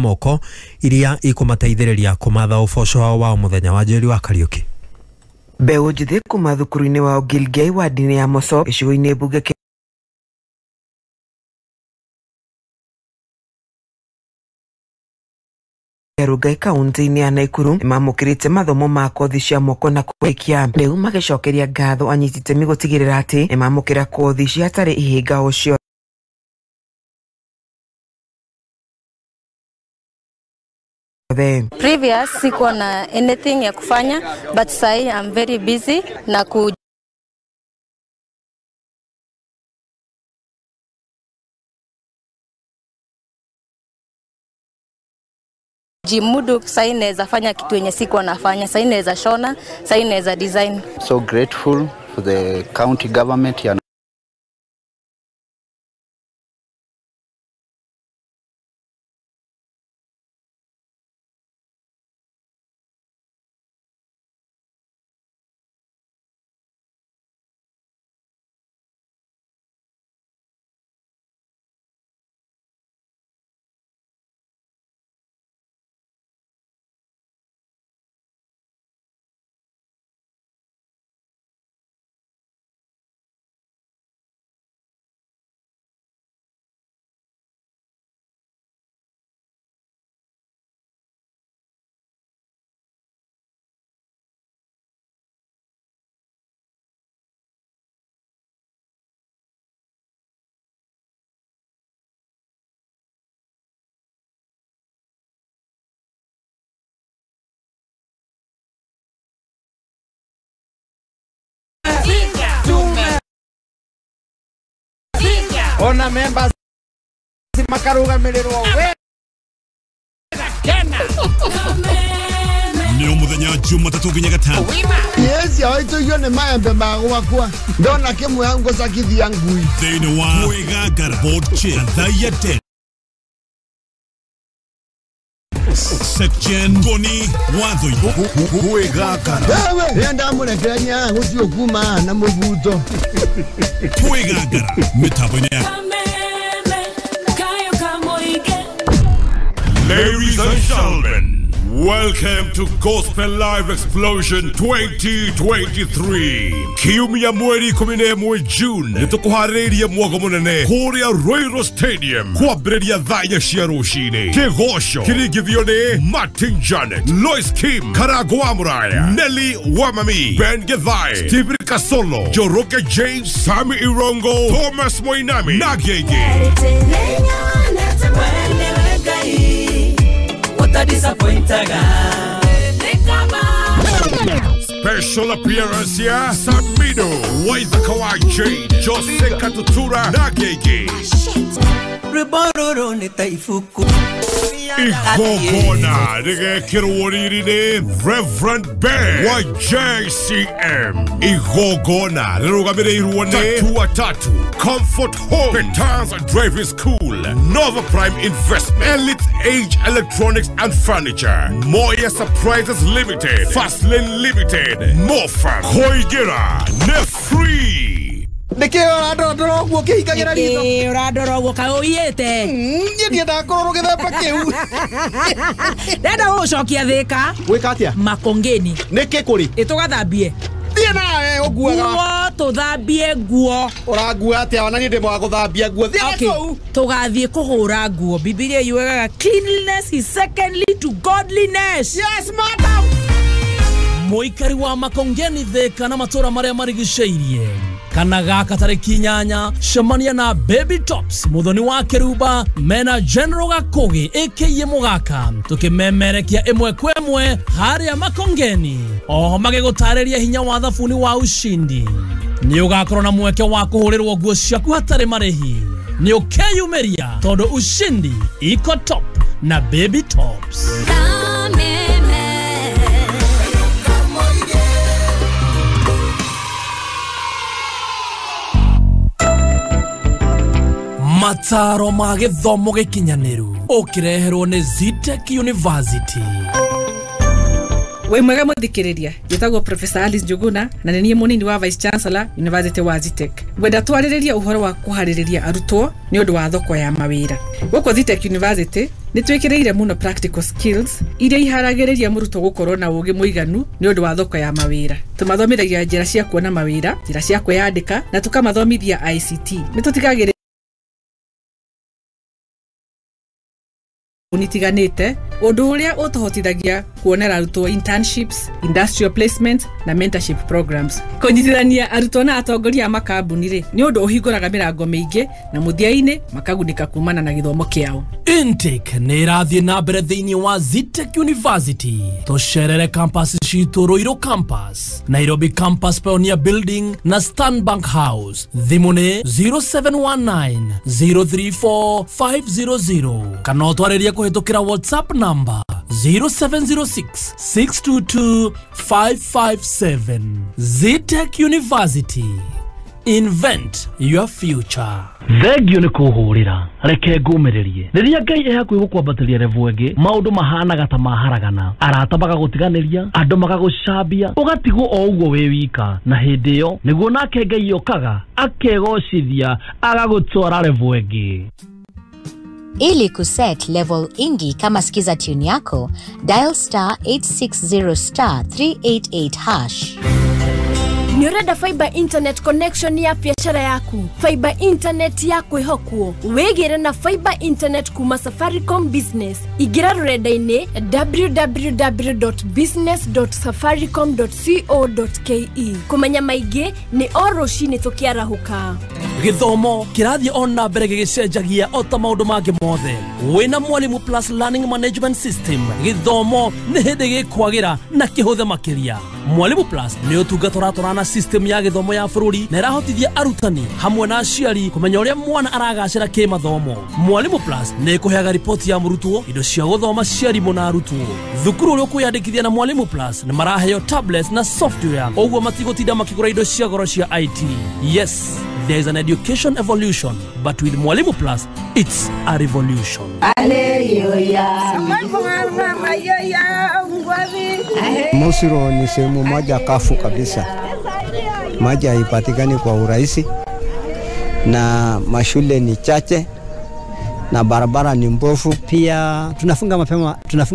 moko iria ikũmateithĩrĩria kũmatha ũboco wao wa mũthenya. Wa Njeri wa Kariuki. Mbeũ njĩthĩ kuma thukuru-inĩ wa Ogilgei wadi-inĩ ya Moso gĩcigo-inĩ mbunge kĩa Rongai kaunti-inĩ ya Nakuru nĩmamũkĩrĩte mathomo ma kothi cia moko na kũrĩkia rĩu magĩcokeria ngatho anyiti itemi gũtigĩrĩra atĩ nĩmamũkĩra kothi ici hatarĩ ihĩnga o ciothe. Previous sikuwa na anything ya kufanya, but sahi I'm very busy na kujimudu. Sahi naweza fanya kitu yenye sikuwa nafanya, sahi naweza shona, sahi naweza design. So grateful for the county government ya Ona members makarugamirĩrwo wega kena. Nĩ mũthenya Jumatatũ nginya Gatano. Yes, yaitũigio nĩ maembe ma gwakwa. Ndona kĩmwe ngũcakithia ngui. Thĩinĩ wa Kwĩgangara Board Chair Thaiya 10 Section Goni Watho Kwĩgangara. Wewe ndamũrekereria gũthiĩ kuma na mũbuto. Kwĩgangara mĩtambo-inĩ ya Ladies and gentlemen, welcome to Gospel Live Explosion 2023. Kiumia mweri 11 June nĩtũkũharĩrĩria mwago mũnene kũrĩa Royal Stadium kwambĩrĩria thaa inya cia rũcinĩ. Kĩgoco kĩringithio nĩ Martin Janet, Lois Kim, Karangũ wa Mũraya, Nelly Wamami, Ben Githai, Stephen Kasolo, Njoroge James, Sami Irongo, Thomas Moinami na Gege. Special appearance ya Samido, Waithaka wa Jane, Jose Katutura na Gege. Igongona rĩgekĩrwo riri-inĩ Reverend Ben wa JCM. Igongona rĩrũgamĩrĩirwo nĩ Tatua Tatu, Comfort Home, Petans Driving School, Nova Prime Investment, Elite Age Electronics and Furniture, Moya Surprises Limited, Fastlane Limited, Mofa, Koigira, Nefree. Nĩkĩ ũrandorandora ũguo ũkĩhingagĩra ritho? Nĩkĩ ũrandora ũguo kaĩ ũiyĩte? Niĩ ndiendaga kũrorwo gĩthemba kĩu. Ndĩrenda gũgũcokia Thĩka. Gwĩka atĩa? Makongeni. Nĩkĩ kũrĩ? Ĩ tũgathambie. Thiĩ nawe ũnguaga. Nguo tũthambie nguo. Ũrangua atĩa? Ona niĩ ndĩ mwa gũthambia nguo. Thiĩ kũu. Tũgathiĩ kũhũra nguo. Bibilia yugaga cleanliness is secondly to godliness. Yes, madam. Mũikari wa Makongeni Thĩka na matũra marĩa marigicĩirie. Kana gaka tarĩki 8 cemania na Baby Tops muthoni wa Keruba mena General Gakugi aka Mugaka tukimemerekia ĩmwe kwa ĩmwe harĩa Makongeni oho magĩgũtarĩria hinya wa thabuni wa ushindi. Nĩ ũgakorwo na mweke wa kũhũrĩrwo nguo ciaku hatarĩ marĩhi. Nĩ ũkeyumĩria tondũ ushindi iko top na Baby Tops. Mataro ma gĩthomo gĩkinyanĩru ũkĩreherwo nĩ Zetech University. Wĩ mwega mũthikĩrĩria, njĩtagwo Professor Alice Njuguna na nĩ niĩ mũnini wa Vice Chancellor University wa Zetech. Ngwenda twarĩrĩrie ũhoro wa kũharĩrĩria arutwo nĩ ũndũ wa thoko ya mawĩra. Gũkũ Zetech University nĩ twĩkĩrĩire mũno practical skills iria iharagĩrĩria mũrutwo gũkorwo na ũũgĩ mũiganu nĩ ũndũ wa thoko ya mawĩra. Tũmathomithagia njĩra cia kuona mawĩra, njĩra cia kwĩyandĩka na tũkamathomithia ICT. Nĩ tũtigagĩrĩra nitiganĩte ũndũ ũrĩa ũtũhotithagia kuonera arutwo internships, industrial placement na mentorship programs. Kũnyitithania arutwo na atongoria a makambuni rĩ nĩ ũndũ ũhingũraga mĩrango mĩingĩ na mũthia-inĩ makagunĩka kumana na gĩthomo kĩao. Intake nĩ ĩrathiĩ na mbere thĩinĩ wa Zetech University. Tũcerere campus citũ Ruiru Campus, Nairobi Campus, Pioneer Building na Stanbank House. Thimũ nĩ 0719 034 500 kana ũtwarĩrie kũhĩtũkĩra WhatsApp number 0706 622 557. Zetech University. Invent your future. Thengio nĩ kũhũrĩra reke ngũmĩrĩrie rĩrĩa Ngai e hakuhĩ gũkwambatĩria level ĩngĩ maũndũ mahanaga ta maharagana, arata magagũtiganĩria, andũ magagũcambia, ũgatigwo o ũguo wĩ wika, na hĩndĩ ĩyo nĩguo nake Ngai okaga akegocithia agagũtwara level ĩngĩ. Ili kuset level ingi kama skiza tune yako, dial star 860 star 388 hash. Nĩ ũrenda fiber internet connection ya biacara yaku? Fiber internet ya kwĩhokwo. Wĩgĩre na fiber internet kuma Safaricom Business. Ingĩra rũrenda-inĩ www.business.safaricom.co.ke. Kũmenya maingĩ nĩ o rũcinĩ tũkĩarahũka. Gĩthomo kĩrathiĩ ona mbere gĩgĩcenjagia o ta maũndũ mangĩ mothe. Wĩna Mwalimu Plus Learning Management System, gĩthomo nĩ hĩndĩ gĩkwagĩra na kĩhũthe makĩria. Mwalimu Plus nĩ ũtungata ũratwarana na system ya gĩthomo ya bũrũri na ĩrahotithia arutani hamwe na aciari kũmenya ũrĩa mwana aragacĩra kĩmathomo. Mwalimu Plus nĩ ĩkũheaga riboti ya mũrutwo, indo cia gũthoma cia arimũ na arutwo. Thukuru ũrĩa ũkwĩyandĩkithia na Mwalimu Plus nĩ maraheo tablets na software, ũguo matigũtinda makĩgũra indo cia goro cia IT. Yes, there is an education evolution, but with Mwalimu Plus, it's a revolution. Musiro ni sehemu moja kafu kabisa. Maji haipatikani kwa urahisi na mashule ni chache na barabara ni mbovu. Pia tunafunga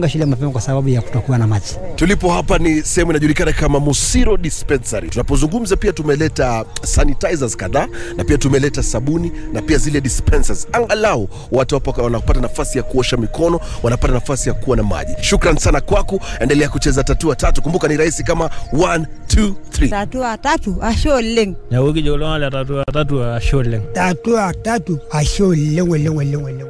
shule mapema kwa sababu ya kutokuwa na maji. Tulipo hapa ni sehemu inajulikana kama Musiro Dispensary. Tunapozungumza pia tumeleta sanitizers kadhaa na pia tumeleta sabuni na pia zile dispensers. Angalau watu hapo wanapata nafasi ya kuosha mikono, wanapata nafasi ya kuwa na maji. Shukran sana kwako, endelea kucheza tatua tatu. Kumbuka ni rahisi kama 1 2 3. Tatua tatu asho leng. Na wiki jolona tatua tatu asho leng. Tatua tatu asho leng leng leng leng.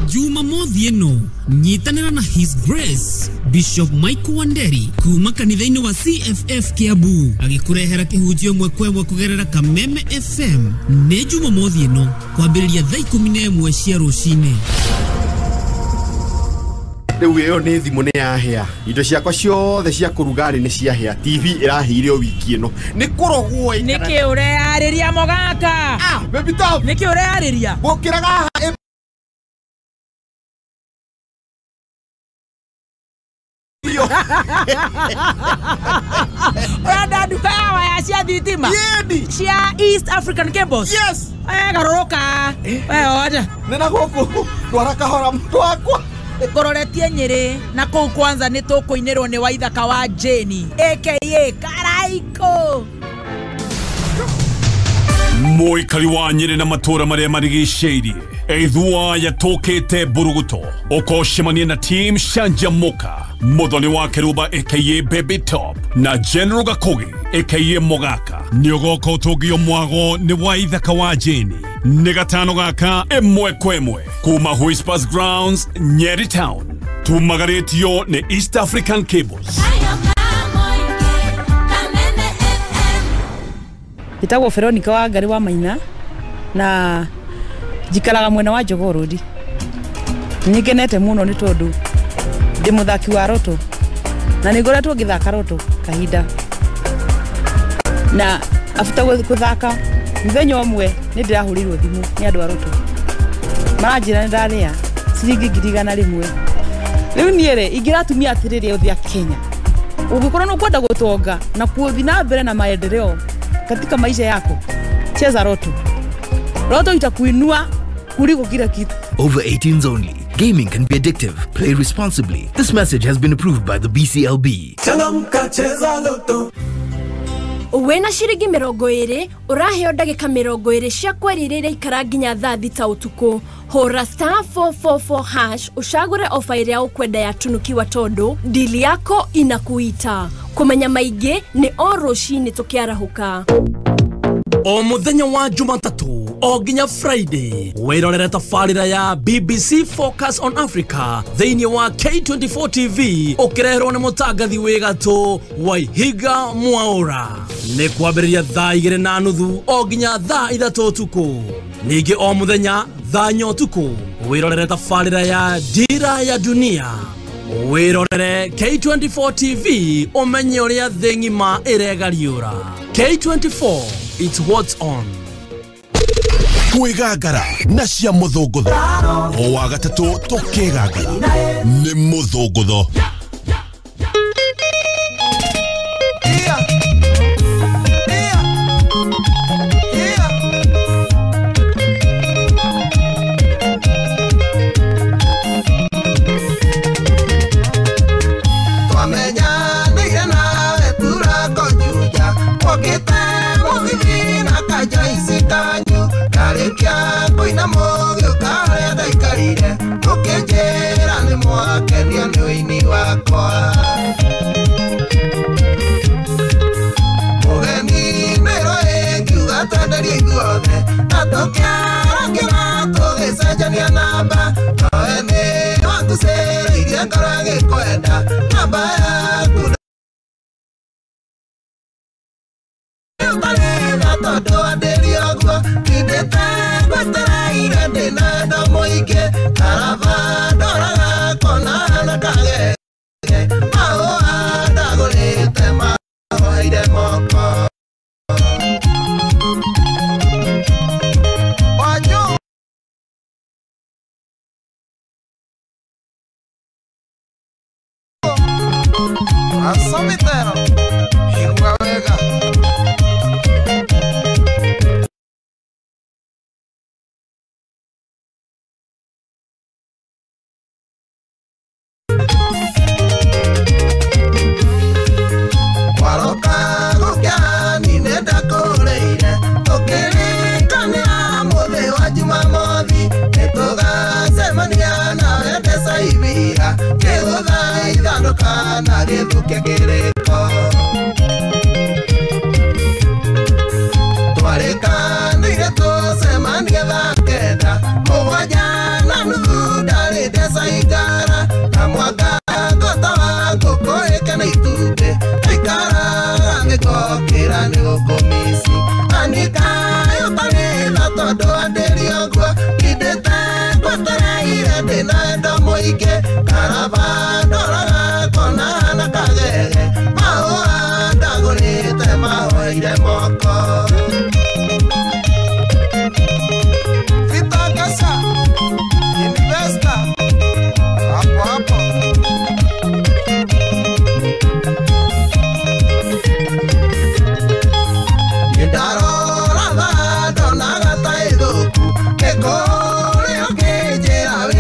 Jumamothi ĩno nyitanĩra na His Grace Bishop Michael Wanderi kuma kanitha-inĩ wa CFF Kiambu agĩkũrehera kĩhunjio ĩmwe kwa ĩmwe kũgerera Kameme FM. Nĩ Jumamothi ĩno kwambĩrĩria thaa 11 cia rũcinĩ. Rĩu ĩyo nĩ thimũ nĩ yahĩa, indo ciakwa ciothe cia kũruga rĩ nĩ ciahĩa, TV ĩrahĩire o wiki ĩno nĩ kũrogwo. Nĩkĩ ũreyarĩria mũgaka? Baby Top, nĩkĩ ũreyarĩria? Gũkĩraga haha. Ũrenda nduka ya waya cia thitima cia East African Cables? Yes. Garũrũka we oja nĩ na gũkũ ndwara kahora mũndũ wakwa. Ngũroretie Nyĩrĩ na kũu kwanza nĩ tũkũinĩrwo nĩ Waithaka wa Jane aka Karaiko. Mũikari wa Nyĩrĩ na matũũra marĩa marigicĩirie ithua yatũkĩte mburuguto ũkocemania na team Canjamũka Muthoni wa Keruba aka Baby Top na General Gakugi aka Mugaka nĩ ũgoka ũtũngio mwago nĩ wa ithaka wa Jane nĩ gatano gaka ĩmwe kwa ĩmwe kuma Whispers Grounds Nyeri Town tumagarĩtio nĩ East African Cables. Njĩtagwo Veronica wa Ngari wa Maina na njikaraga mwena wa Jogoo Road. Nĩ ngenete mũno nĩ tondũ ndĩ mũthaki wa roto na nĩ ngoretwo ngĩthaka roto kahinda, na after gũthaka mũthenya ũmwe nĩ ndĩrahũrĩirwo thimũ nĩ andũ a roto maranjĩra nĩ ndarĩa ciringi 100,000. Rĩu niĩ rĩ ingĩratumia atĩrĩrĩ othe a Kenya, ũngĩkorwo nĩ ũkwenda gũtonga na kuthi na mbere na maendeleo katika maisha yako, cheza roto. Roto itakuinua kuliko kila kitu. Over 18s only. Gaming can be addictive. Play responsibly. This message has been approved by the BCLB. Changamka, cheza loto. Wena ciringi 20 uraheo ndagika 20 cia kwaria ikara nginya thaa 6 utuku. Hũra star 444 hash ucagũre ofa ĩrĩa ũkwenda ya tunukiwa tondu dili yako inakuita. Kũmenya maingĩ nĩ o rũcinĩ tũkĩarahũka. O muthenya wa Jumatatu o nginya Friday wirorere tabarĩra ya BBC Focus on Africa thĩinĩ wa K24 TV ũkĩreherwo nĩ mũtangathi wĩ gatũ Waihiga Mwaura. Nĩ kwambĩrĩria thaa 2:30 o nginya thaa 3 ũtukũ. Ningĩ o muthenya thaa 4 ũtukũ wirorere tabarĩra ya Dira ya Dunia. Wirorere K24 TV ũmenye ũrĩa thĩ ng'ima ĩregariũra. K24, it's what's on. Kwĩgangara na cia mũthũngũtho o wa gatatũ tũkĩgangara nĩ mũthũngũtho.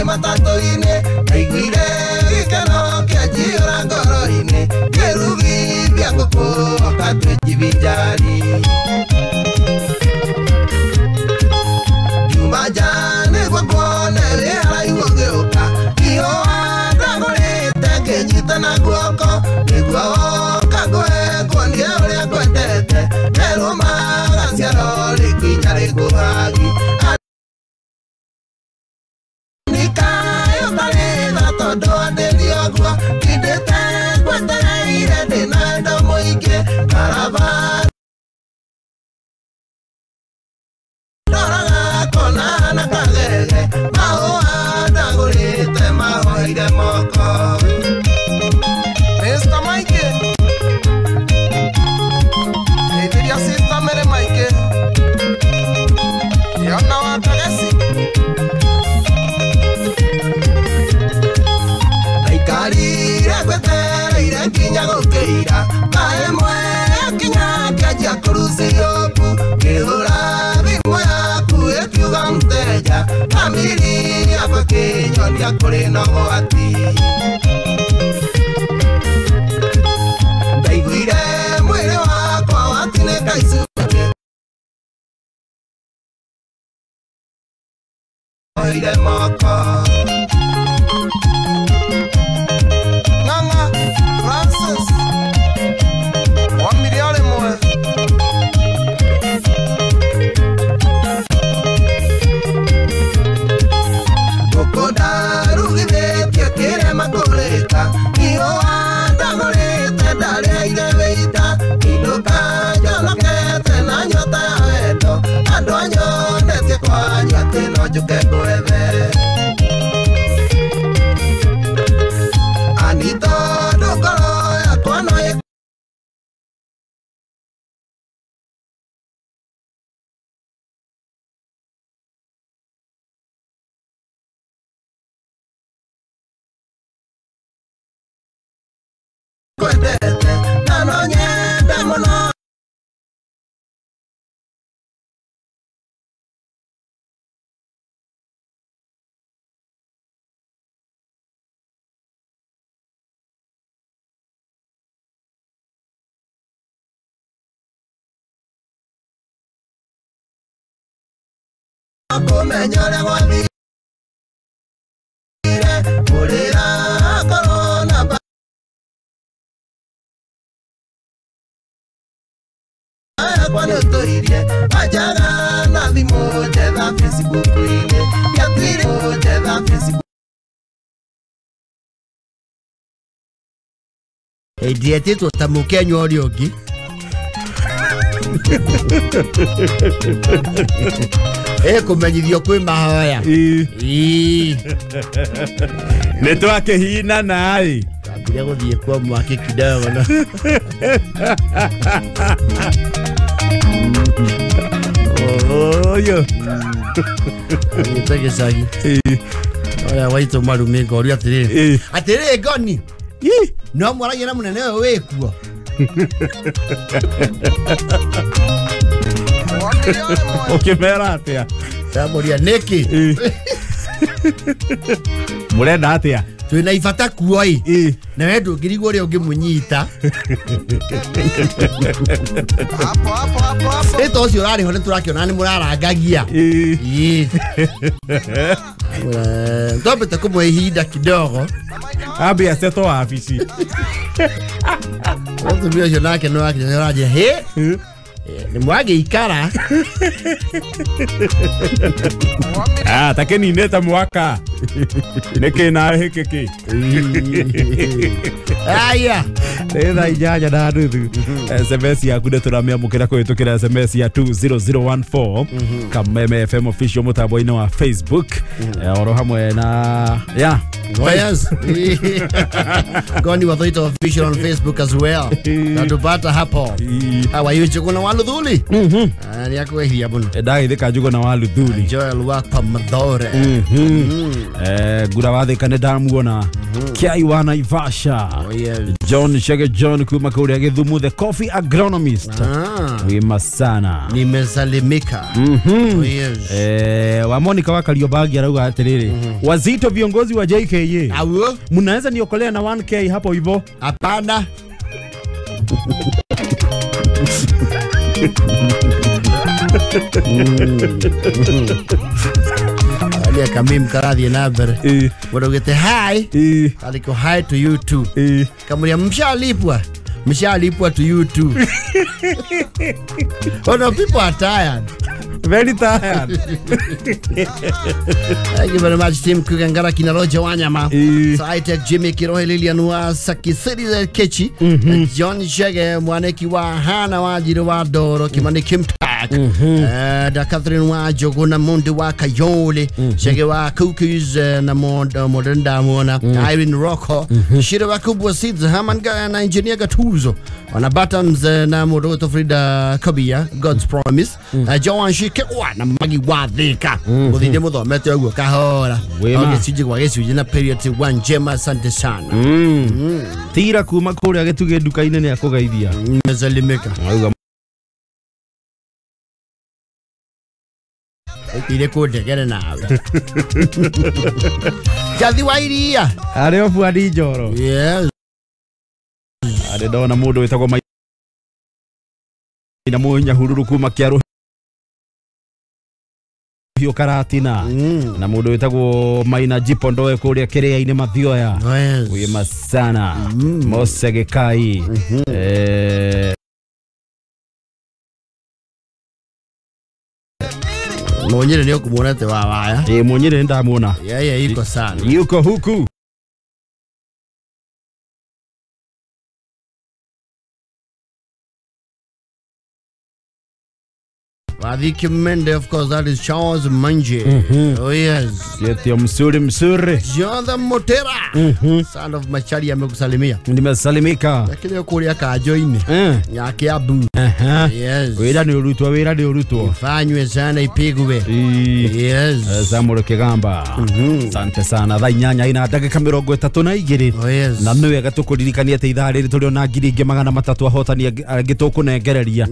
Matatũ-inĩ, ndaiguire gĩkeno kĩanjia. tondu andĩrioguo ndindĩte ngwetereire ndĩna wendo mũingĩ karaba ndoraga kona na kagege mahũa ndagũrĩte mahoire moko. Mr. Mike Teithiria sister Mary Mike Yona wa Kagesi Ndaikarire ngwetereire nginya gũkĩira thaa ĩmwe yakinya ngĩanjia kũrucio mbu ngĩhũra thimũ yaku ĩkiuga mteja thamiri yakwa ĩkĩnyonia kũrĩ na ũgwati. Ndaiguire mwĩrĩ wakwa watinĩka icunjĩ oire moko. Ng'ang'a Francis wa mirioni ĩmwe. Ngũkũ ndarugithĩtie kĩrema kũrĩka ihũa ndagũrĩte ndarĩaire wĩita inũka njonokete na nyota ya wendo andũ anyonetie kwanyu atĩ no njũke ngwethe. Ani tondũ ngoro yakwa no ĩkwendete na no nyende mũno. Kũmenya ũrĩa gwathire kũrĩra korwo namba yakwa nĩũtũirie anjaga na thimũ njetha Facebook-inĩ ndiatuire njetha Facebook. Ndietĩtwo ta mũkenya ũrĩa ũngĩ kũmenyithio kwĩ mahoya. Nĩ twakĩhinana ĩ twambire gũthiĩ kwa mwaki kidogo no. Oyo anyita gĩcagi ũrĩa waitũ marumĩ ngoria atĩrĩrĩ atĩrĩrĩ ngoni no mwaragia na mũnene ũyũ wĩkuo. Ũkĩmera atĩa? Ndamũria nĩkĩ mũrenda atĩa? Twĩna ibata kuo ĩ na we ndũngĩrigwo ũrĩa ũngĩmũnyita ĩta ũcio ũrarĩ ho nĩtũrakĩona nĩ mũrarangagia. Twambĩte kũmũhe ihinda kidogo ambia aceto wabici. Mũtumia ũcio nake nĩ wakinya nĩaranjĩra hĩ nĩ mwagĩikara. Ta kĩninĩte mwaka nĩkĩ nawe hĩkĩ kĩ. Aya nĩ thaa 8:30. SMS yaku nĩ tũramĩamũkĩra kũhĩtũkĩra SMS ya 20014 Kameme FM official mũtambo-inĩ wa Facebook oro hamwe na ya Oh, yes. Goni Wathoito official on Facebook as well. Natupata hapo. How are you Njuguna wa Luthuli? Ni akwehia muno. Ndagithika Njuguna wa Luthuli. Joel wakwa Mathore. Ngura wathika nĩ ndamuona. Kiai wa Naivasha. Oh, yes. John Shege John kuma kũrĩa Gĩthumu the coffee agronomist. Wima sana. Nimesalimika. Oh, yes. Wa Monica wa Kariobangi arauga atĩrĩrĩ. Wazito viongozi wa JKA. Mnaweza niokolea na 1K hapo hivyo? Hapana. Alia kamim karathiĩ na mbere mũndũ hi aliko hi to you too kamũria mshalipwa mshalipwa to you too. Oh no, people are tired. Very tired. Thank you very much team Kugangara kina Roger Wanyama. Saite Jimmy Kirohe Lilian wa Sakisiri Kechi. John Shege mwaneki wa Hana wa Jiro wa Doro Kimani Kimtak. Da Catherine wa Jogona Mundi wa Kayole. Shege wa Cookies na Modern Damona. Irene Rocco. Shira wa Kubwa Seeds Haman na Engineer Gatuzo. Wana Buttons na Moroto Frida Kabia God's Promise. Joan Shikewa na Magi wa Thika. Muthinde muthomete uguo kahora. Gĩcunjĩ gwa gĩcunjĩ na period 1 njema asante sana. Tira kuma kũrĩa gĩtugĩ nduka-inĩ nĩ akũgeithia. Nimesalimika. Ire kũndegere nawe. Jathi wa iria. Arĩ o buani njoro. Yes. Arĩ ndona mũndũ wĩtagwo Maina Mũnyahururu kuma Kĩarũ Hiũ Karatina na mũndũ wĩtagwo Maina Jipondoe kũrĩa Kĩrĩa-inĩ Mathioya. Wĩma sana. Mose Gĩkai. Munyire nĩ ũkũmuona te wa waya. Munyire ndamuona. Yeye yuko sana. Yuko huku. Wathiki Mende, of course, that is Charles Manje. Oh yes. Yetio msuri msuri. Jonathan Motera. Son of Machari amekusalimia. Nimesalimika. Lakini yuko kajo-ini. Ya Kiambu. Yes. Wira ni urutwo, wira ni urutwo. Ifanywe sana ipigwe. Yes. Samuel Kigamba. Asante sana. Thaa inyanya ina ndagĩka 32. Oh yes. Na nĩ wega tũkũririkania atĩ ithaa rĩrĩ tũrĩ ona 300,000 ahotani angĩ tũkũnengereria.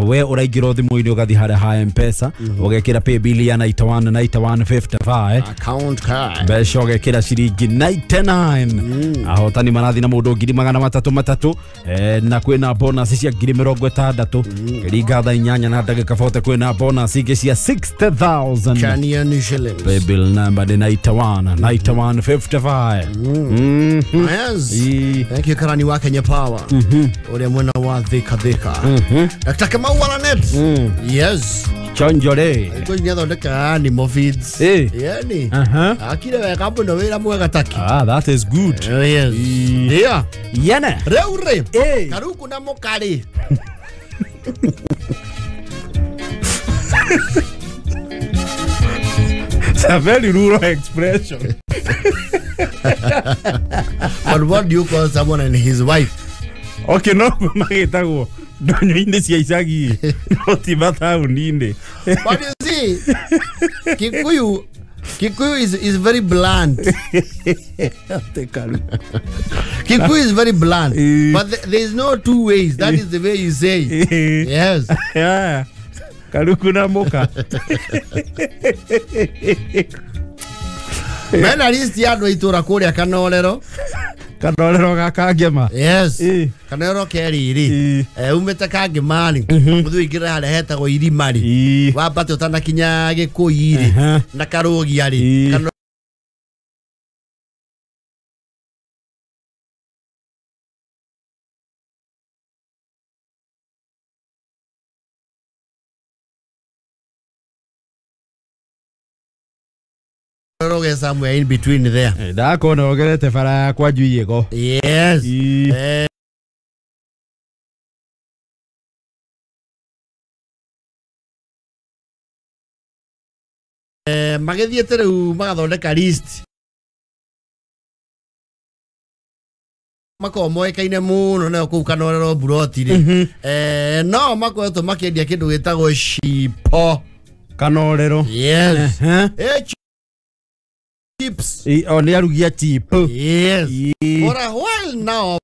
We ũraingĩra thimũ-inĩ ũgathiĩ harĩa ha M-Pesa ũgekĩra paybill ya 91 91 55 account card mbeca ũgekĩra ciringi 99 ahotani marathi na mũndũ 300 na kwĩna bonus cia 60,000 kĩringa thaa inyanya na ndagĩka 40 kwĩna bonus ingĩ cia 60,000 Kenyan shillings. Paybill number ni 91 91 55. Yes. Thank you Karani wa Kenya Power. Ũrĩa mwena wa Thika Thika. Dr. Kamau Walanet. Yes. Chonjore. Ko nyathondeka animal feeds. Yani. Akire wega mũno wĩra mwega taki. Ah, that is good. Yes. Yeah. Yene. Rĩu rĩ. Karuku na mũkarĩ. It's a very rural expression. But what do you call someone and his wife? Okay, no, magĩtagwo ndonyo-inĩ cia icagi no ti mataũni-inĩ. But you see, Kikuyu is very blunt. Kikuyu is very blunt. But there is no two ways. That is the way you say. Yes. Yeah. Karuku na muka. Mena list ya andũ a itũra kũrĩa Kanorero. Kanorero ga Kangema. Yes. Kanorero ke rĩrĩ. Umĩte Kangema rĩ. Mũthiĩ ũingĩre harĩa hetagwo Irima rĩ. Wambate ũtanakinya Gĩkũyi rĩ. Na Karũgia rĩ. Kanorero somewhere in between there. Ndakona ogerete bara yakwa Njuiĩgo. Yes. Magĩthiĩte rĩu magathondeka list. Makoragwo moĩkaine mũno nayo kũu Kanorero Mburoti rĩ. No makoretwo makĩendia kĩndũ gĩtagwo cipo. Kanorero. Yes. Chips. O nĩ arugia chip. Yes. For a while now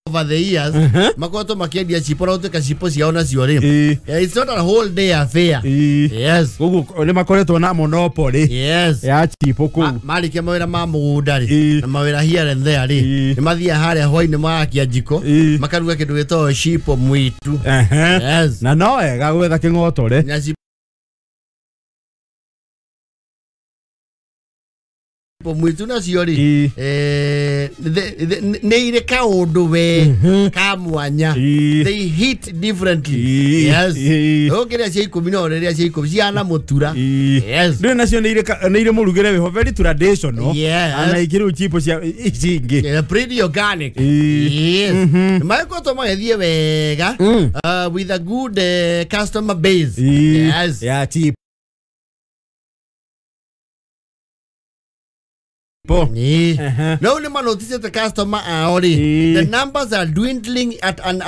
over the years makoretwo makĩendia chipo na gũtuĩka chipo ciao nacio rĩ. It's not a whole day affair. Yes. Koguo nĩ makoretwo na monopoly. Yes. Ya chipo kũu. Marĩkia mawĩra ma mũgũnda rĩ na mawĩra here and there rĩ nĩ mathiaga harĩa hwainĩ magakia njiko makaruga kĩndũ gĩtagwo chipo mwitu. Yes. Na no wega gwetha kĩng'otore. Mwitu nacio rĩ nĩ irĩ kaũndũ we ka mwanya, they hit differently. Yes, ũkĩrĩa cia 10 no rĩrĩa cia 10 ciana mũtura. Yes, rĩu nacio nĩ irĩ mũrugĩre wĩho, very traditional. Ana ikĩrĩ chipo cia ici ingĩ pretty organic. Yes, magĩkoretwo magĩthiĩ wega with a good customer base. Yes, ya chipo. No nĩ manoticete customer ao rĩ, the numbers are dwindling at an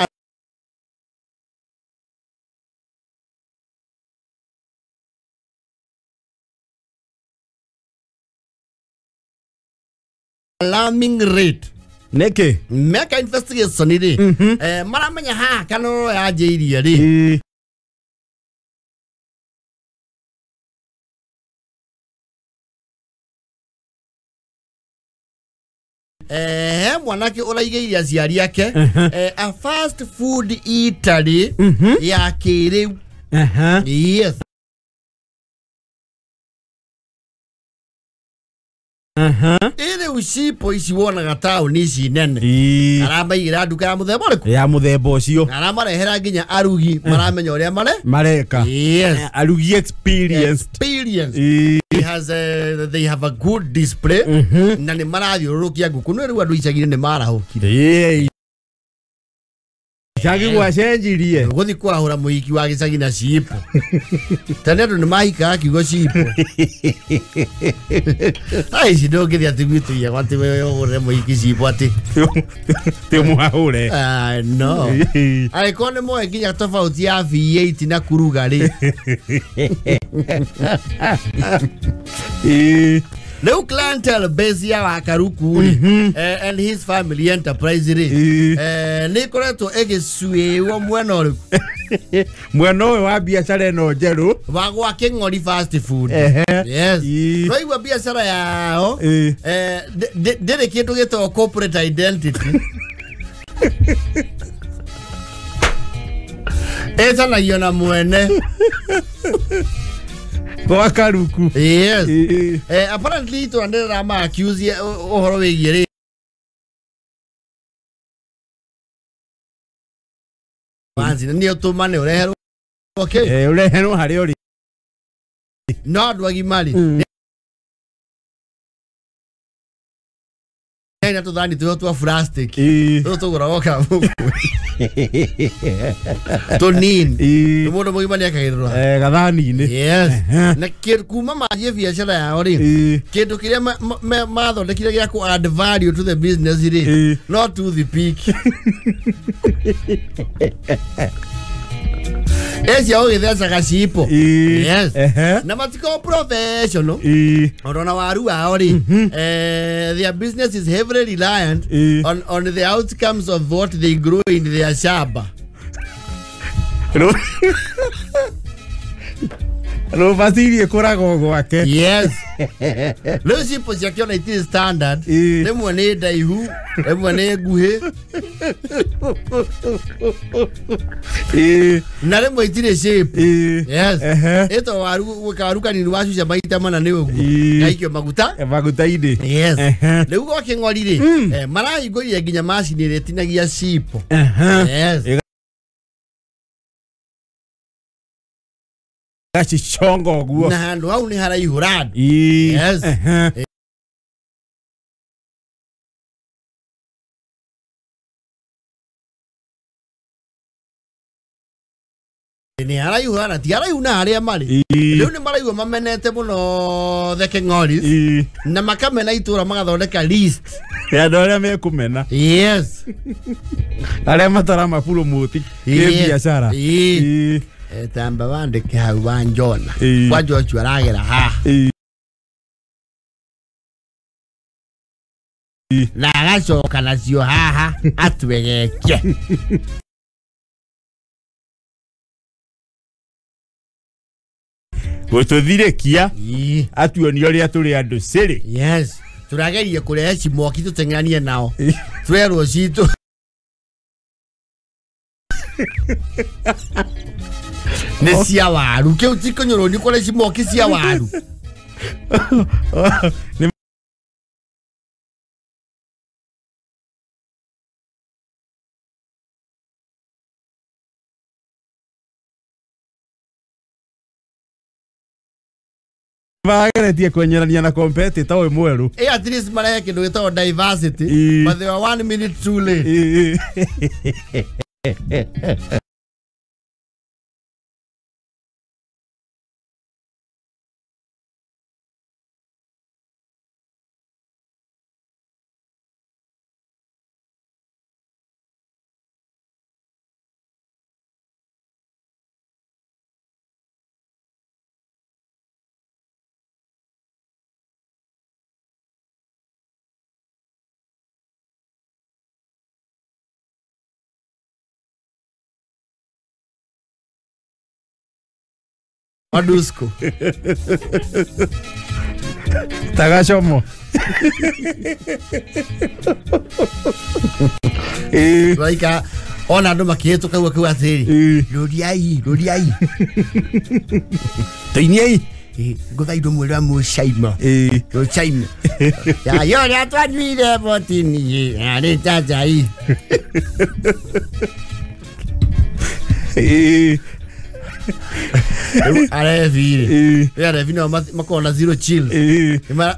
alarming rate. Nĩkĩ? Meka investigation rĩ, maramenya haha kanoro yanjĩirie rĩ, mwanake ũraigĩire aciari ake a fast food eatery ya kĩrĩu. Yes. Ĩrĩu cipo ici wonaga taũni ici nene, aramaigĩra nduka ya mũthemba ũrĩkũ? Ya mũthemba ũcio. Aramarehera nginya arugi maramenya ũrĩa mareka. Yes, arugi experienced. He has a, they have a good display na nĩ marathiũrũrũkia ngũkũ no rĩu andũ icagi-inĩ nĩ marahũkire. Gĩcagi gwacenjirie. Gũthiĩ kwahũra mũhiki wa gĩcagi na cipo. Tene andũ nĩ mahikaga kiugo cipo. Thaa ici ndũngĩthiĩ atĩ gwitũ iagwa atĩ ũhũre mũhiki cipo atĩ Ti mũhahũre. No. Angĩkorwo nĩ moĩ nginya tofauti ya V8 na kuruga rĩ. Rĩu clientele base ya Wakaruku rĩ, and his family enterprise rĩ, nĩ ĩkoretwo ĩgĩcuĩrwo mwena ũrĩkũ? Mwena ũyũ wa biacara ĩno njerũ wa gwa Kĩng'ori fast food. Yes, twaigua biacara yao ndĩrĩ kĩndũ gĩtagwo corporate identity. Ĩtanagio na mwene Kwa Karuku. Yes. Apparently itũra nĩ rĩrama accuse ũhoro wĩgiĩ rĩ Wanzi nĩ ũtũmane ũreherwo. Okay. Ũreherwo harĩa ũrĩ. No andũ agima rĩ, na tũthani tũrĩa twa plastic tũtũ tũgũragwo kabuku tũnini, mũndũ mũgima nĩ akagĩrĩrwo gathani-inĩ. Yes, na kuma manjie biacara yao rĩ, kĩndũ kĩrĩa mathondekire gĩa kũ add value to the business rĩ, no toothpick ecia ũgĩthecaga cipo. Yes, na matikoragwo professional ona waru wao rĩ, their business is heavily reliant on the outcomes of what they grow in their shamba. Rũbatirie kũragwo gwake. Yes. Rĩu cipo ciake ona itirĩ standard, rĩmwe nĩ ndaihu, rĩmwe nĩ nguhĩ, na rĩmwe itirĩ shape. Yes, ĩto waru kawaru kanini wacuca maita mana nĩ ũguo gaikio maguta maguta-inĩ. Yes, rĩu gwa Kĩng'ori rĩ, marahingũrire nginya macini ĩrĩa ĩtinagia cipo. Yes, gaciconga ũguo na handũ hau nĩ haraihũra andũ. Yes. Nĩ haraihũra na ti haraihu na harĩa marĩ. Rĩu nĩ maraigua mamenete mũno the Kĩng'oris, na makamena itũra magathondeka list ya andũ arĩa mekũmena. Yes, arĩa mataramapromote kĩbiacara. Tamba wandĩke hau wa Njona kwa Joshua aragera haha na agacoka nacio haha atwegekie. Gũtũthirĩkia atuonie ũrĩa tũrĩ andũ cĩrĩ. Yes, tũrageria kũrehe cimoki tũteng'eranie nao twerwo citũ nĩ cia waru kĩu ti kũnyũrũni kũrĩ cimoki cia waru. Nĩ Mageretie kwenyerania na competitor ũyũ mwerũ. At least marehe kĩndũ gĩtagwo diversity, but they were 1 minute too late. Madusko. Tagachomo. Raika ona andu makihituka guo kiuga atiriri, ruriai ruriai teiniai nguthairwo mwĩrĩ wa mũcaima mũcaima yayo ũrĩa twanyuire botini yarĩ ta njai. Arebi rĩ, arebi nao makoragwo na zero chill,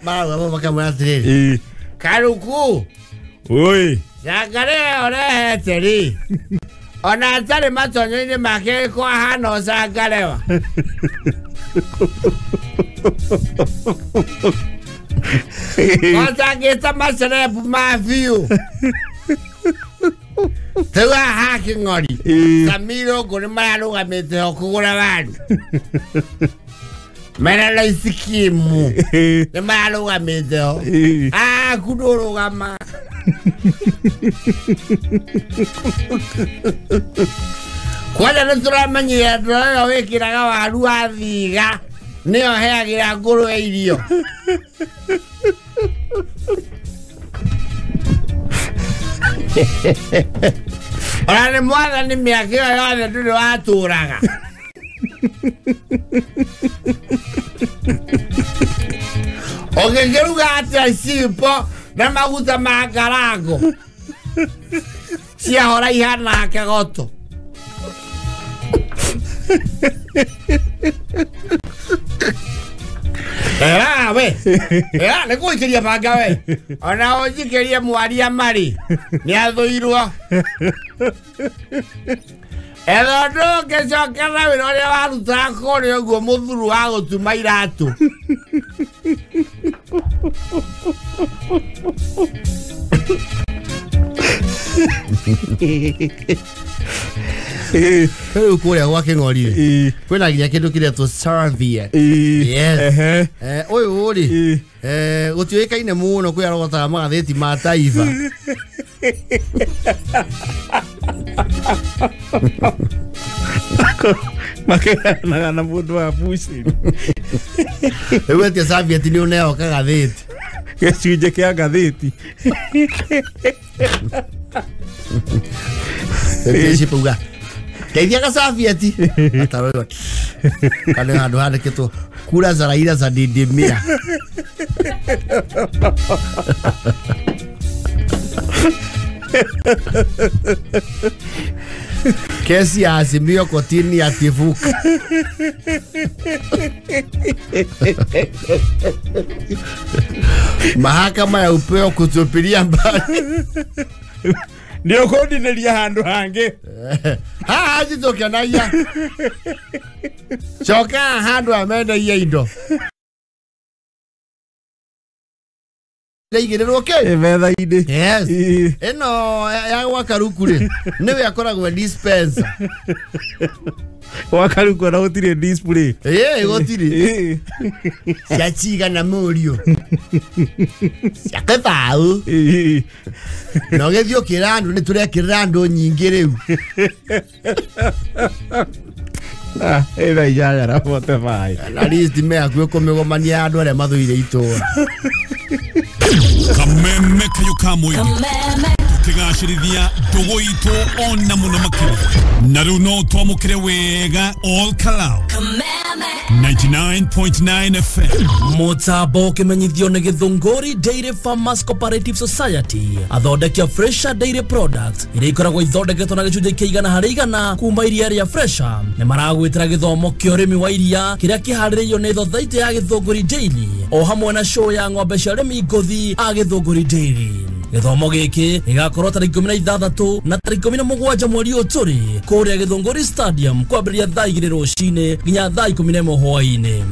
mararũgama makamwĩra atĩrĩrĩ, Karuku oi cangarĩra ũrehete rĩ, ona atarĩ matonyo-inĩ make ko ahana ũcangarewa. Ocangĩte macerebu ma biũ. Rĩu haha Kĩng'ori Samiro ngũ nĩ mararũgamĩte ho kũgũra waru, mena Lois Kimu nĩ mararũgamĩte ho, aku ndũrũgama. Kwanja nĩ tũramenyire andũ ĩyo wĩkĩraga waru wa thiga nĩyo heagĩra ngũrwe irio. Ona nĩ mwathani mĩaka ĩyo yothe ndũrĩ watũraga. Ũngĩkĩruga atĩa cipo na maguta ma ngarango ciahora ihana kĩgoto. Era we, era nĩ gũikĩria banga we, ona ũnjikĩrie mwaria marĩ nĩ athũirwo. Etha ũndũ ũngĩcokera wĩra ũrĩa warutaga kũrĩa ũguo mũthuru wa gũtuma iratũ. Rĩu kũrĩa gwa Kĩng'ori rĩ, kwĩna nginya kĩndũ kĩretwo serviette. Yes. Ũyũ rĩ, gũtiũĩkaine mũno kwĩ arogotaga magathĩti ma Taifa. Makĩgayanaga na mũndũ wa bucĩrĩ. Rĩu etia serviette nĩ ũneo kagathĩti, gĩcunjĩ kĩa ngathĩti. Pauga ndeithia gacabieti atarorwo kana handũ handĩkĩtwo kura za Raila za didimia. Kesi ya Azimio kotini yativuka. Mahakama ya upeo kutupilia mbali. Nĩ ũkũndinĩria handũ hangĩ. Haha njitũkenagia. Coka handũ amendagia indo. Ndaigĩrĩrwo kĩ? Metha-inĩ. Yes. Ĩno ya gwa Karuku rĩ, nĩwe akoragwo dispenser. Gwa Karuku ona gũtirĩ display. Ĩĩ gũtirĩ. Cia cigana mũriũ. Cia kĩbaũ. Na ũgĩthiĩ ũkĩra andũ nĩ tũrekĩrĩra andũ nyingĩ rĩu. Ĩthaa inyanya na 45. Na list me hakuhĩ kũmĩgomania andũ arĩa mathũire itũra. Kameme kayo ka mũingĩ. Tũkĩgacĩrithia ndũgũ itũ ona mũno makĩria. Na rĩu no twamũkĩre wega all Kalau 99.9 FM. Mũtambo ũkĩmenyithio nĩ Gĩthũngũri Dairy Farmers Cooperative Society, athondeki a Fresha Dairy Products iria ikoragwo ithondeketwo na gĩcunjĩ kĩa 100% kuma iria rĩa Fresha, nĩ maragwĩtĩra gĩthomo kĩa ũrĩmi wa iria kĩrĩa kĩharĩrĩirio nĩ thothaitĩ ya Gĩthũngũri Dairy o hamwe na show ya ng'ombe cia ũrĩmi ngũthi a Gĩthũngũri Dairy. Gĩthomo gĩkĩ gĩgakorwo tarĩki 16 na tarĩki 17 mweri ũyũ tũrĩ kũrĩa Gĩthũngũri Stadium kwambĩrĩria thaa 2 rũcinĩ nginya thaa 11 hwaĩ-inĩ.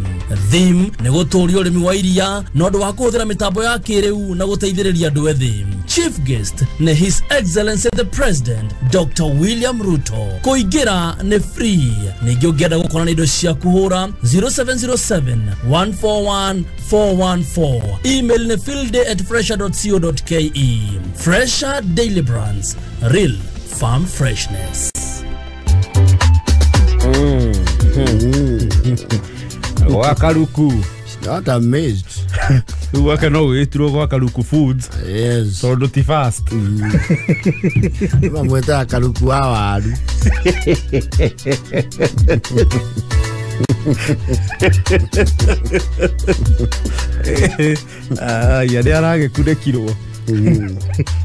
Theme nĩ gũtũria ũrĩmi wa iria na ũndũ wa kũhũthĩra mĩtambo ya kĩrĩu na gũteithĩrĩria andũ ethĩ. Chief guest nĩ His Excellency the President Dr. William Ruto. Kũingĩra nĩ free. Ningĩ ũngĩenda gũkorwo na indo cia kũhũra 0707 141 414. Email nĩ fieldday@fresha.co.ke. Fresha Daily Brands, real farm freshness. Gwa Karuku. Not amazed. Gwake no wĩtirwo gwa Karuku Foods. Yes. Tondũ ti fast. Mamwĩtaga Karuku wa waru. Ya nĩ aragĩkunĩkirwo.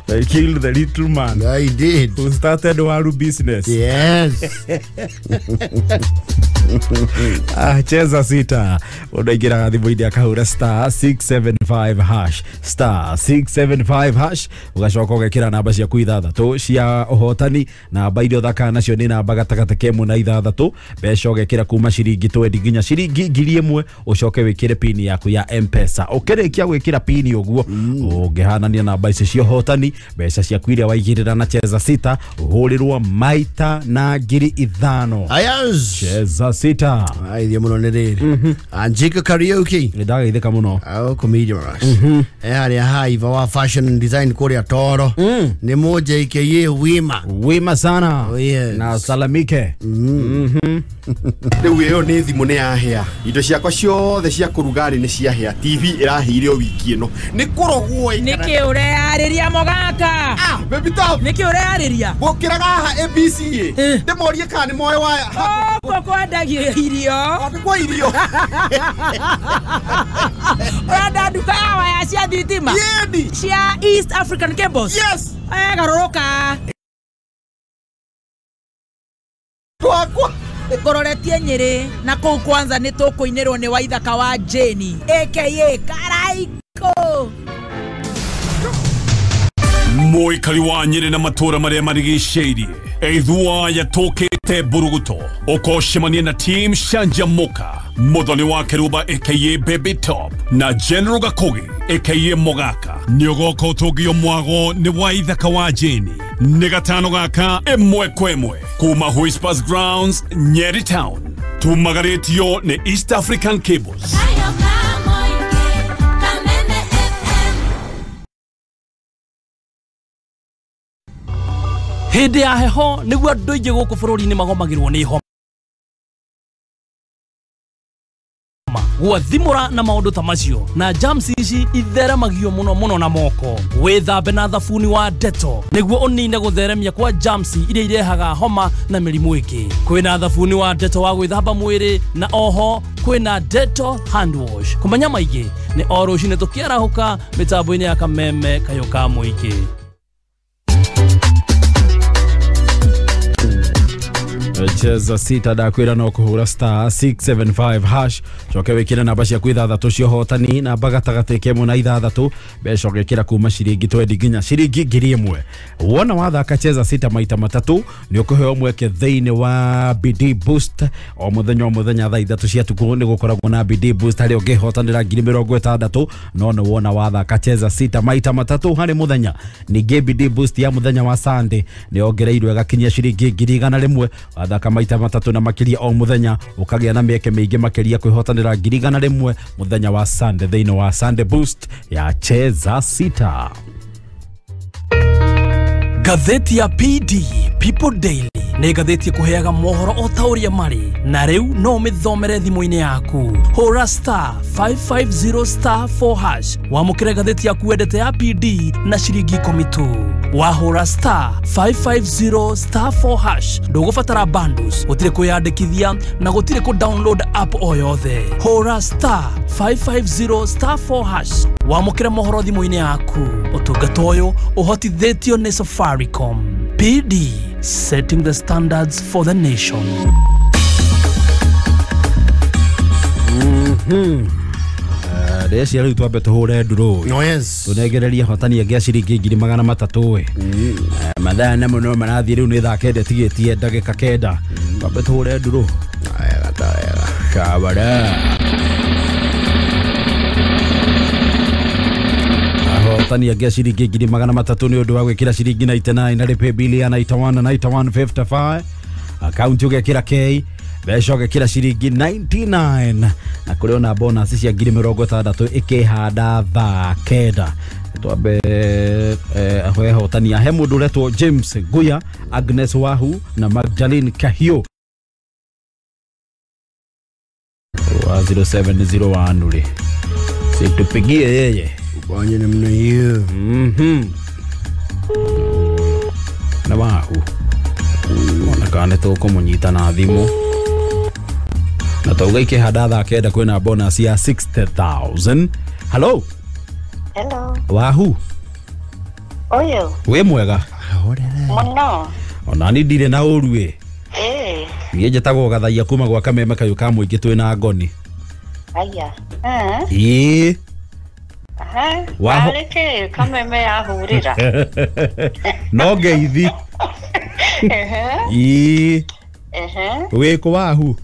They killed the little man. I did. Who started waru business. Yes. Cheza sita. Unaingĩraga thimũ-inĩ akahũra star 675 hash, star 675 hash, ũgacoka ũgekĩra namba ciaku ithathatũ cia ũhotani. Namba iria ũthakaga nacio nĩ namba gatagatĩ ka 1 na 6. Mbeca ũgekĩra kuma ciringi 20 nginya ciringi 1000, ũcoke wĩkĩre pini yaku ya M-Pesa. Ũkĩrĩkia gwĩkĩra pini ũguo, ũngĩhanania namba ici cia ũhotani, mbeca ciaku iria waigĩrĩra na cheza sita ũhũrĩrwo maita na 5,000. Ayaz. Cheza sita. Aithia mũno nĩ rĩrĩ. Anjika Karaoke. Nĩ ndagaithĩka mũno. Oh, comedian us. Harĩa haiva wa fashion and design kũrĩa Toro. Nĩ mũ JKA Wima. Wima sana. Oh, yes. Na salamike. Rĩu ĩyo nĩ thimũ nĩ yahĩa. Indo ciakwa ciothe cia kũruga rĩ nĩ ciahĩa. TV ĩrahĩire o wiki ĩno. Nĩ kũrogwo Nĩkĩ ũreyarĩria mũgaka? Baby top. Nĩkĩ ũreyarĩria? Gũkĩraga haha ABC. Ndĩmorie kana nĩ moĩ waya. Gũkũ kwendagio irio. Gũkũ kwa irio. Ũrenda nduka ya waya cia thitima? Yeni. Cia East African Cables? Yes. Garũrũka. Twakwa. Ngororetie Nyĩrĩ na kũu kwanza nĩ tũkũinĩrwo nĩ Waithaka wa Jane aka Karaiko. Mũikari wa Nyĩrĩ na matũra marĩa marigicĩirie ithua yatũkĩte mburuguto ũkocemania na team Canjamũka, Muthoni wa Keruba aka Baby Top na General Gakugi aka Mogaka. Nĩ ũgoka ũtũngio mwago nĩ Waithaka wa Jane nĩ gatano gaka 1 kwa 1 kuma Whispers Grounds, Nyeri Town. Tumagarĩtio nĩ East African Cables. Hĩndĩ ya heho nĩguo andũ aingĩ gũkũ bũrũri-inĩ magomagĩrwo nĩ homa, gwathimũra na maũndũ ta macio, na germs ici itheremagio mũno mũno na moko. Wĩthambe na thabuni wa Dettol nĩguo ũnine gũtheremia kwa germs iria irehaga homa na mĩrimũ ĩngĩ. Kwĩna thabuni wa Dettol wa gwĩthamba mwĩrĩ na oho kwĩna Dettol hand wash. Kũmenya maingĩ nĩ o rũcinĩ tũkĩarahũka mĩtambo-inĩ ya Kameme Kayũ ka Mũingĩ. Cheza sita ndakwĩra no kũhũra star 675 hash, coke wĩkĩre namba ciaku ithathatũ cia ũhotani, namba gatagatĩ ka 1 na 6, mbeca ũgekĩra kuma ciringi 20 nginya ciringi 1000. Wona wathaka cheza sita maita matatũ nĩ ũkũheo mweke thĩinĩ wa BD Boost. O mũthenya o mũthenya thaa 3 cia tukũ nĩ gũkoragwo na BD Boost harĩa ũngĩhotanĩra 60,000, no nĩ wona wathaka cheza sita maita matatũ harĩ mũthenya. Ningĩ BD Boost ya mũthenya wa Sunday nĩ yongereirwo ĩgakinyia ciringi 100,000. Wathaka maita matatũ na makĩria o mũthenya ũkagĩa na mĩeke mĩingĩ makĩria kwĩhotanĩra 100,000 mũthenya wa Sunday thĩinĩ wa Sunday Boost ya Cheza Sita. Ngathĩti ya PD People Daily Nĩ ngathĩti ĩkũheaga mohoro o ta ũrĩa marĩ, na rĩu no ũmĩthomere thimũ-inĩ yaku. Hũra star 550 star 4 hash wamũkĩre ngathĩti yaku wendete ya PD na ciringi 10 tu. Wahũra star 550 star 4 hash ndũgũbatara bundles, gũtirĩ kwĩyandĩkithia na gũtirĩ kũ download app o yothe. Hũra star 550 star 4 hash wamũkĩre mohoro thimũ-inĩ yaku. Ũtungata ũyũ ũhotithĩtio nĩ Safaricom. PD, setting the standards for the nation. Ndĩreciria rĩu twambe tũhũre ndurũ. No, yes. Tũnengererie hotani angĩ a ciringi 300,000 ĩ. Mathaa namo no marathiĩ rĩu nĩ thaa 9 tigĩtie ndagĩka 9. Twambe tũhũre ndurũ. Wega ta wega. Kabara. Ahotani angĩ a ciringi 300,000 nĩ ũndũ wa gwĩkĩra ciringi 99 na rĩpĩ bili ya 91 na 9155 akaunti ũgekĩra K mbeca ũgekĩra ciringi 99 na kũrĩ ona bonus cia 60,000 ĩkĩhanda thaa 9. Twambe ahotani he mũndũ ũretwo James Guya, Agnes Wahu na Magdalene Kahio wa 0701 rĩ situpigie yeye Ufanye namna hiyo. Na Wahu ona kana nĩ tũkũmũnyita na thimũ na tauga ikĩhanda thaa 9 kwĩna bonus ya 60,000. Hello. Hello. Wahu. Ũyũ. Wĩ mwega? Mũno. Ona ni ndirĩ na ũru ĩ. Ĩĩ. Niĩ njĩtagwo Gathaia kuma gwa Kameme kayũ ka mũingĩ twĩna ngoni. Aya. Ĩĩ. Aha. Warĩ kĩ Kameme yahũrĩra? No ngeithi. Ĩĩ. Wĩ kũ Wahu?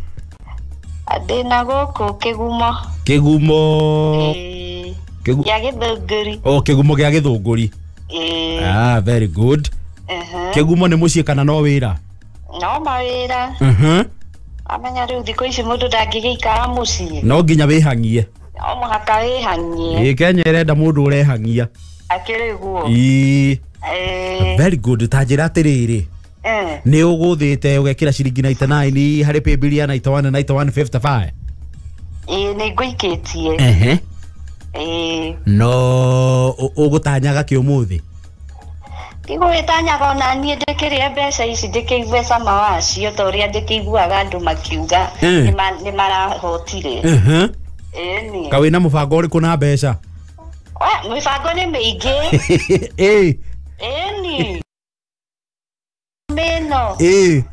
Ndĩna gũkũ Kĩgumo. Kĩgumo. Gĩa Gĩthũngũri. Oh, Kĩgumo gĩa Gĩthũngũri. Ĩĩ. Ah, very good. Kĩgumo nĩ mũciĩ kana no wĩra? No mawĩra. Amenya rĩu thikũ ici mũndũ ndangĩgĩikara mũciĩ. No nginya wĩhang'ie. No mũhaka wĩhang'ie. Ĩĩ, Kenya ĩrenda mũndũ ũrehang'ia. Akĩrĩ guo. Ĩĩ. Very good. Ta njĩra atĩrĩrĩ, nĩ ũgũthĩte ũgekĩra ciringi 99 harĩ paybill ya 91 na 9155? Ĩĩ, nĩ ngũikĩtie. Ĩĩ. No ũgũtanyaga kĩ ũmũthĩ? Ndigũgĩtanyaga ona niĩ ndĩkĩrĩe mbeca ici ndĩkĩigue cama wacio ta ũrĩa ndĩkĩiguaga andũ makiuga nĩ marahotire. Ĩni. Ka wĩna mũbango ũrĩkũ na mbeca? Mĩbango nĩ mĩingĩ. Ĩĩ. Ĩni. Mĩno. Ĩĩ.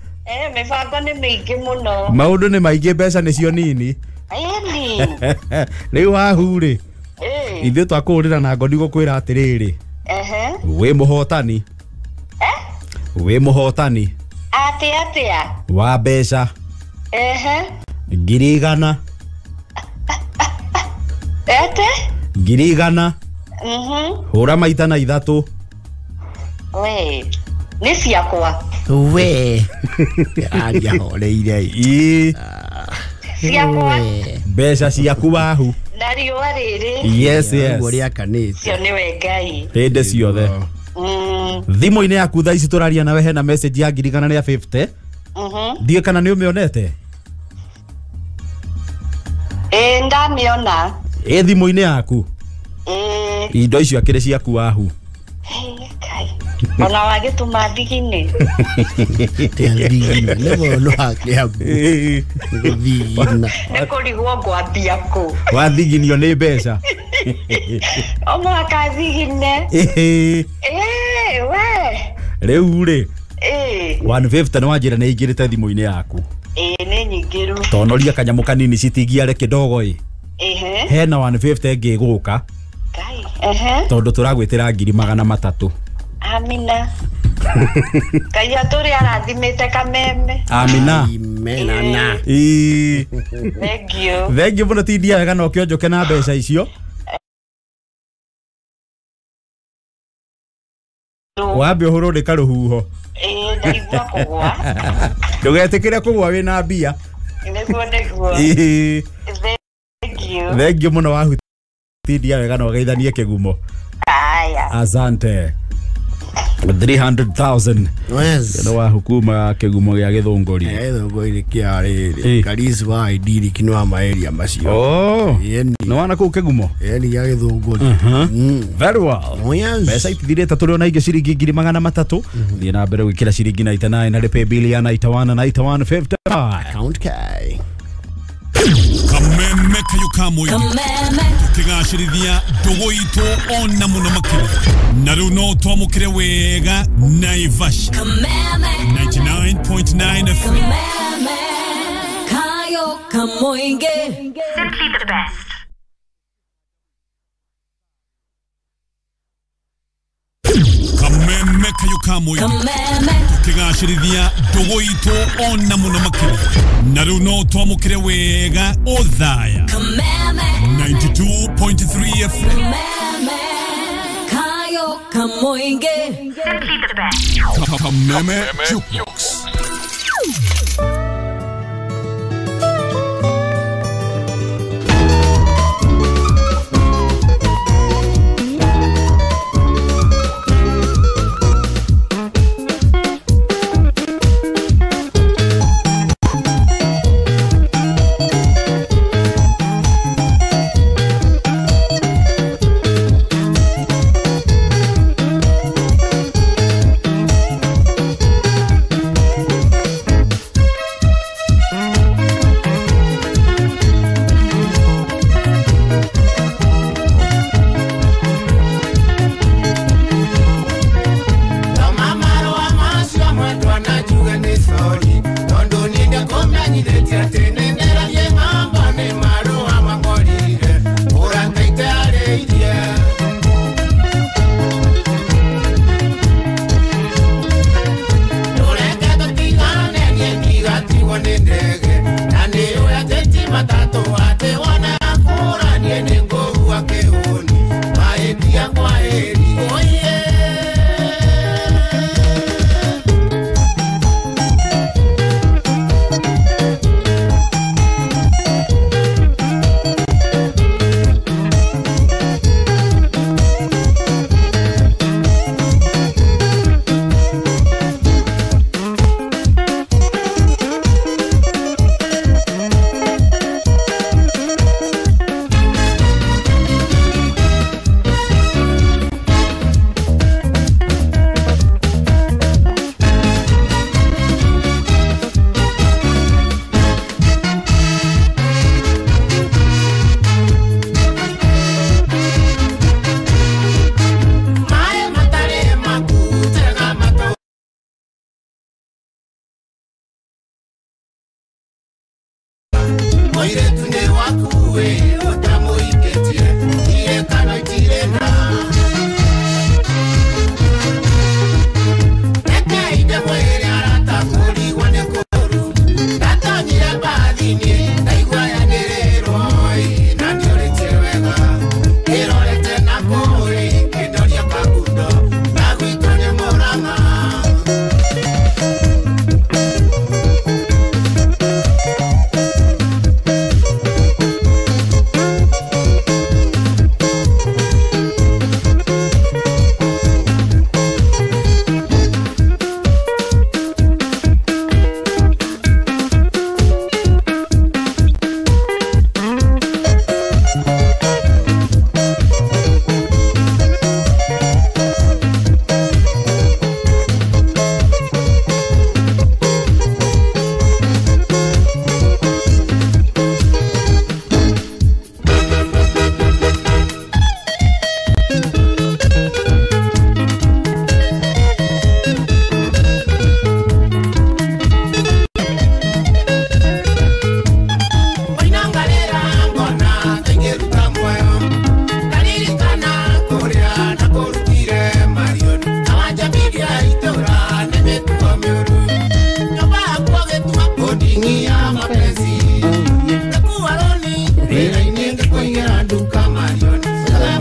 Mĩbango nĩ mĩingĩ mũno. Maũndũ nĩ maingĩ, mbeca nĩcio nini. Ĩni. Rĩu Wahu rĩ, ithuĩ twakũhũrĩra na ngoni gũkwĩra atĩrĩrĩ, wĩ mũhotani. Wĩ mũhotani. Atĩ atĩa? Wa mbeca. 100,000. Ete? 100,000. Hũra maita na 3. We, nĩ ciakwa. We. Aria horeire. Ĩĩ. Ciakwa. Mbeca ciaku Wahu. Na riũa rĩrĩ. Yes, yes. Ũguo rĩakanĩte. Cio nĩwe Ngai. Hĩndĩ ciothe. Thimũ-inĩ yaku thaa ici tũraria nawe hena message ya 150,000. Ndiũĩ kana nĩ ũmĩonete? Ĩĩ, ndamĩona. Ĩ thimũ-inĩ yaku? Ĩĩ. Indo icio akĩrĩ ciaku Wahu. Ngai. Ona wagĩtũma thigine. Thigine, nĩ mũno akĩambu. Gũthigina. Nĩ kũrigwo ngwambia kũ. Wathiginio nĩ mbeca. O mũhaka thigine. Ĩĩ. Ĩĩ, we. Rĩu rĩ, Ĩĩ. 150 nĩ wanjĩra nĩ ingĩrĩte thimũ-inĩ yaku. Ĩĩ, nĩ nyingĩru. Tonoria kanyamũ kanini citingiare kĩdogo ĩ. Ehe. Hena 150 ĩngĩ ĩgũka. Ngai. Ehe. Tondũ tũragwĩtĩra 300,000. Amina. Ngai atũrĩ arathimĩte Kameme. Amina. Amina. Ĩĩ. Thank you. Thank you mũno, tindia wega na ũkĩonjoke na mbeca icio. Wambe ũhũrwo nĩ karũhuho. Ĩĩ, ndaigua kũgwa. Ndũgetĩkĩre kũgwa wĩna mbia. Nĩguo, nĩguo. Ĩĩ. Thank you. Thank you mũno Wahu, tindia wega na ũgeithanie Kĩgumo. Aya. Asante. 300,000. Yes. No wa hukuma kigumo gĩa gĩthũngũri. Gĩthũngũri kĩa rĩrĩ Karisi wa idiri kinwa maeria macio. Oh. No wana kũu kĩgumo? Ĩni gĩa gĩthũngũri. Very well. Mbeca itithirĩte tũrĩ ona ingĩ ciringi 300,000. Thiĩ na mbere gwĩkĩra ciringi 99 harĩ pay bill ya 91 91 55. Account K. Kameme kayo kamwe tukigacĩrithia ndũgũ itũ ona mũno makĩria na rĩu no twamũkĩre wega Naivasha 99.9 FM. Kayo Kamoinge. Simply the best. Kameme kayo kamwe tukigacĩrithia ndũgũ itũ ona mũno makĩria na rĩu no twamũkĩre wega Othaya 92.3 FM. Kayo Kamoinge. Simply the best. Kameme Jukebox.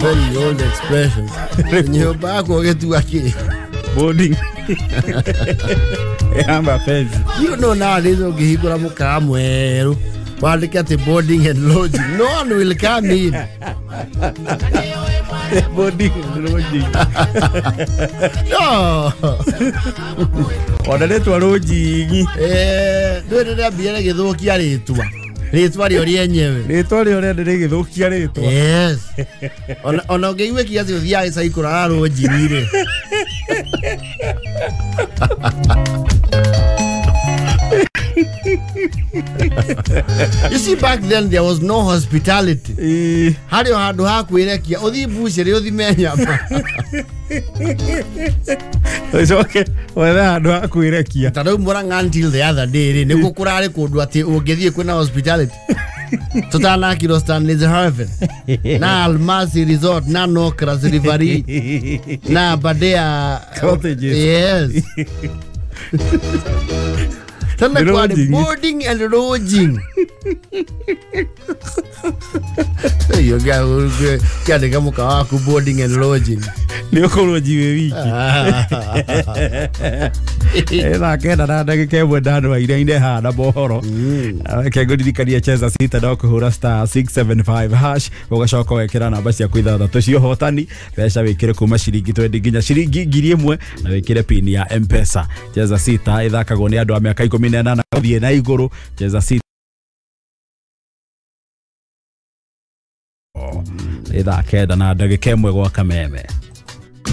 Very old expressions. Nyumba yako gĩtua kĩ? Boarding. Ya mapenzi. You know nowadays ũngĩhingũra mũkawa mwerũ wandĩke atĩ boarding and lodging, no one will come in. Boarding and lodging. No. Ona rĩtwa lodging. Ndũĩ rĩrĩa rĩgĩthũkia rĩtwa. Rĩtwa rĩo rĩenyewe. Rĩtwa rĩo rĩene rĩgĩthũkia rĩtwa. Yes. Ona ũngĩigue kiasi ũthiaga gĩcagi kũrara lodging rĩ. You see, back then there was no hospitality. Harĩ o handũ ha kwĩrekia ũthiĩ mbucĩrĩ ũthime nyama. Ũcoke wethe handũ ha kwĩrekia. Ta rĩu Murang'a until the other day rĩ nĩkuo kũrarĩ kũndũ atĩ ũngĩthiĩ kwĩna hospitality. Tũtanakirwo Stanley's Haven na Almasi Resort na Nokras Riverie na Aberdare Cottages. Yes. Tena kwa boarding and lodging. Iyo kiandĩka mũkawa waku boarding and lodging. Nĩ ũkũrwo njiwĩ wiki. Thaa 9 na ndagĩka 1 ndano iraine haha na mohoro. Reke ngũririkanie cheza sita no kũhũra star 675 hash ũgacoka wekĩra namba ciaku ithathatũ cia ũhotani mbeca wĩkĩre kuma ciringi 20 nginya ciringi 1000 na wĩkĩre pin ya M-Pesa. Cheza sita ĩthakagwo nĩ andũ a mĩaka 18 gũthiĩ na igũrũ. Cheza sita thaa 9 na ndagĩka 1 gwa Kameme.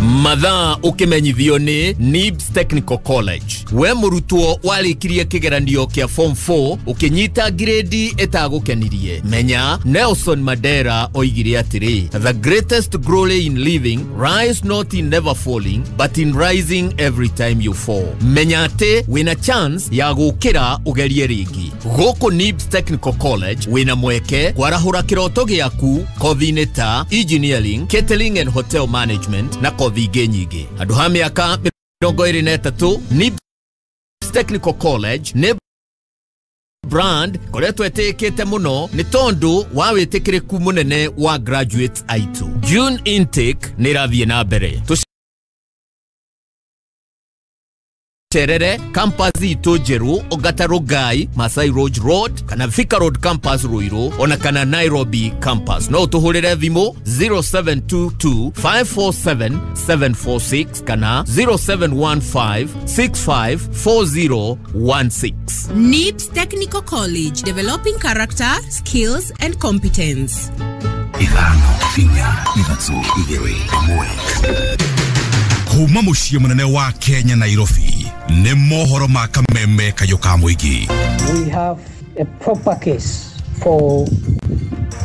Mathaa ukimenyithio ni NIBS Technical College. We murutwo warikirie kigeranio kia form 4 ukinyita grade itagukenirie. Menya Nelson Mandela oigire atiri, the greatest glory in living rise not in never falling but in rising every time you fall. Menya ati wina chance ya gukira ugerie ringi. Guku NIBS Technical College wina mweke kwarahura kiroto giaku kothi-inĩ ta engineering, catering and hotel management na kothi ingĩ nyingĩ. Andũ ha mĩaka 23 NIBS Technical College nĩ brand koretwo ĩtĩkĩte mũno nĩ tondũ wa wĩtĩkĩrĩku mũnene wa graduates aitũ. June intake nĩ ĩrathiĩ na mbere. Terere campus itũ njerũ Ongata Rongai, Masai Road Road kana Thika Road campus Ruiru ona kana Nairobi campus. No ũtũhũrĩre thimũ 0722 547 746 kana 0715 654016. NIBS Technical College, developing character, skills and competence. 5 4 3 2 1. Kuma muciĩ mũnene wa Kenya Nairobi nĩ mohoro ma Kameme kayũ ka mũingĩ. We have a proper case for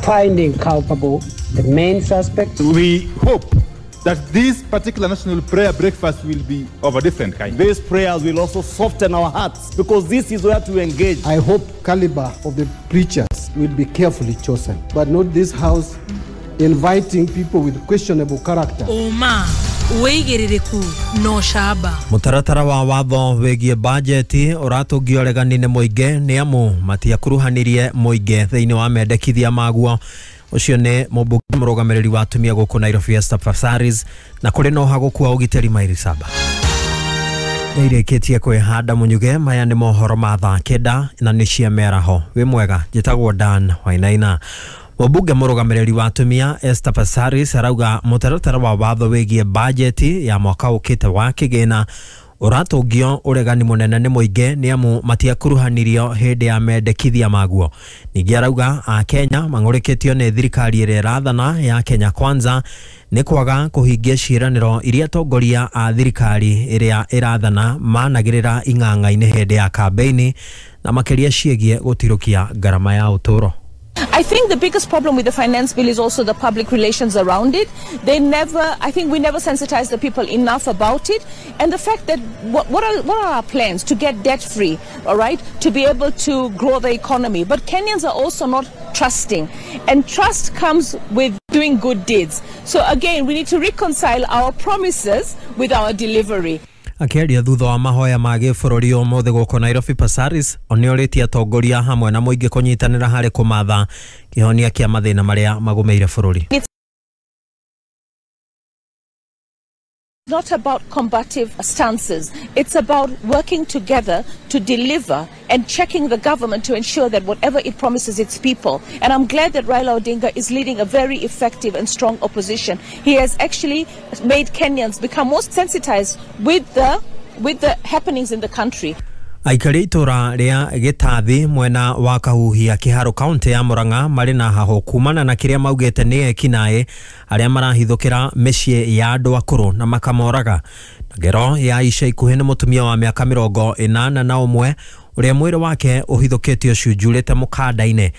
finding culpable the main suspect. We hope that this particular national prayer breakfast will be of a different kind. These prayers will also soften our hearts because this is where to engage. I hope caliber of the preachers will be carefully chosen, but not this house inviting people with questionable character. Oma wĩigĩrĩrĩku no camba. Mũtaratara wa watho wĩgiĩ bajeti ũratũngio ũregani nĩ mũingĩ nĩ amu matiakuruhanirie mũingĩ thĩinĩ wa mendekithia maguo. Ũcio nĩ mũmbunge mũrũgamĩrĩri wa atumia gũkũ Nairobi Esther Passaris, na kũrĩ na ũhagũku wa ũgitĩri maili 7. Nĩirĩkĩtie kwĩhanda mũnyuge. Maya nĩ mohoro ma thaa 9 na nĩ cia mĩaraho. Wĩ mwega, njĩtagwo Dan Wainaina. Mũmbunge mũrũgamĩrĩri wa atumia Esther Passaris arauga mũtaratara wa watho wĩgiĩ bajeti ya mwaka ũkĩte wa kĩgĩna ũratũngio ũregani mũnene nĩ mũingĩ nĩ amu matiakuruhanirio hĩndĩ ya mendekithia maguo. Ningĩ arauga Akenya mang'ũrĩkĩtio nĩ thirikari ĩrĩa ĩrathana ya Kenya Kwanza nĩ kwaga kũhingia ciĩranĩro iria atongoria a thirikari ĩrĩa ĩrathana managĩrĩra ing'ang'a-inĩ hĩndĩ ya kambeini na makĩria ciĩgiĩ gũtirũkia ngarama ya ũtũũro. I think the biggest problem with the finance bill is also the public relations around it. They never, I think we never sensitized the people enough about it. And the fact that what are our plans to get debt free, all right, to be able to grow the economy. But Kenyans are also not trusting. And trust comes with doing good deeds. So again, we need to reconcile our promises with our delivery. Akĩaria thutha wa mahoya ma gĩbũrũri ũmũthĩ gũkũ Nairobi, Passaris nĩorĩtie atongoria hamwe na mũingĩ kũnyitanĩra harĩ kũmatha kĩhonia kĩa mathĩna marĩa magũmĩire bũrũri. not about combative stances. It's about working together to deliver and checking the government to ensure that whatever it promises its people. And I'm glad that Raila Odinga is leading a very effective and strong opposition. He has actually made Kenyans become more sensitized with the happenings in the country. Aikari itura ria Gitathi mwena wa Kahuhia Kiharu kaunti ya Murang'a mari na haho kumana na kiria maugite ni ekinae aria marahithukira miciĩ ya andu akuru na makamoraga. Ngero ya ica ikuhi ni mutumia wa miaka 81 uria mwiri wake uhithukitio cunjurite mukanda-ini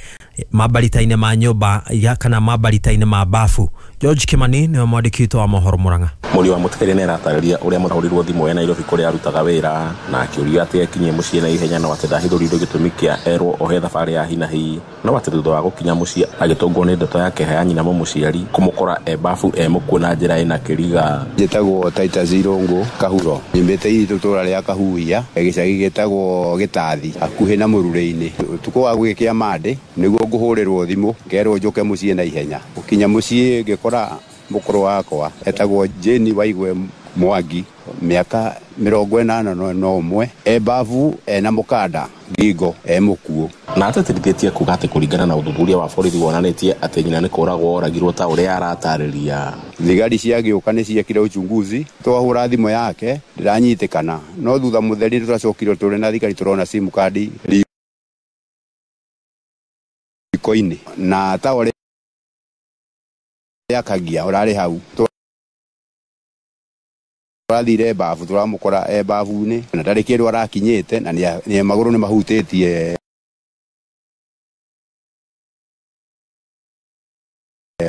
mabarita-ini ma nyumba ya kana mabarita-ini ma bafu. George Kimani niwe mwandĩki witũ wa mohoro Murang'a. Mũriũ wa mũtigairĩ nĩaratarĩria ũrĩa mũrahũrirwo thimũ e Nairobi kũrĩa arutaga wĩra na akĩũrio atĩ ekinyie mũciĩ na ihenya no atĩ ndahithũrĩirio gĩtũmi kĩa erwo ohe thabarĩ ya hi na hi, no atĩ thutha wa gũkinya mũciĩ agĩtũngwo nĩ ndeto ya kĩeha ya nyina mũmũciari kũmũkora e bafu e mũkuũ na njĩra ĩna kĩriga. Njĩtagwo Titus Irũngũ Kahuro, nyumĩte itũra rĩa Kahuhia gĩcagi gĩtagwo Gĩtathi hakuhĩ na Mũrurĩ-inĩ. Ũtukũ wa gwĩkĩa Monday nĩguo ngũhũrĩrwo thimũ ngerwo njũke mũciĩ na ihenya. Gũkinya mũciĩ ngĩkora mũkũrũ wakwa etagwo Jane Waigwe Mwangi miaka 81 e bavu ena mũkanda ngingo e mũkuũ. Na ateterithĩtie kuga atĩ kũringana na ũthuthuria wa borithi wonanĩtie atĩ nyina nĩ kũragwo oragirwo ta ũrĩa aratarĩria. Thigari ciagĩũka nĩ ciekire uchunguzi, twahũra thimũ yake ndĩranyitĩkana, no thutha mũtheri tũracokire tũrĩ na thigari tũrona simu kandi riko-inĩ na ta ũrĩa akagia ũrarĩ hau tũrathire babu tũramũkora e babu-inĩ na ndarĩ kĩndũ arakinyĩte na nĩ magũrũ nĩ mahutĩtie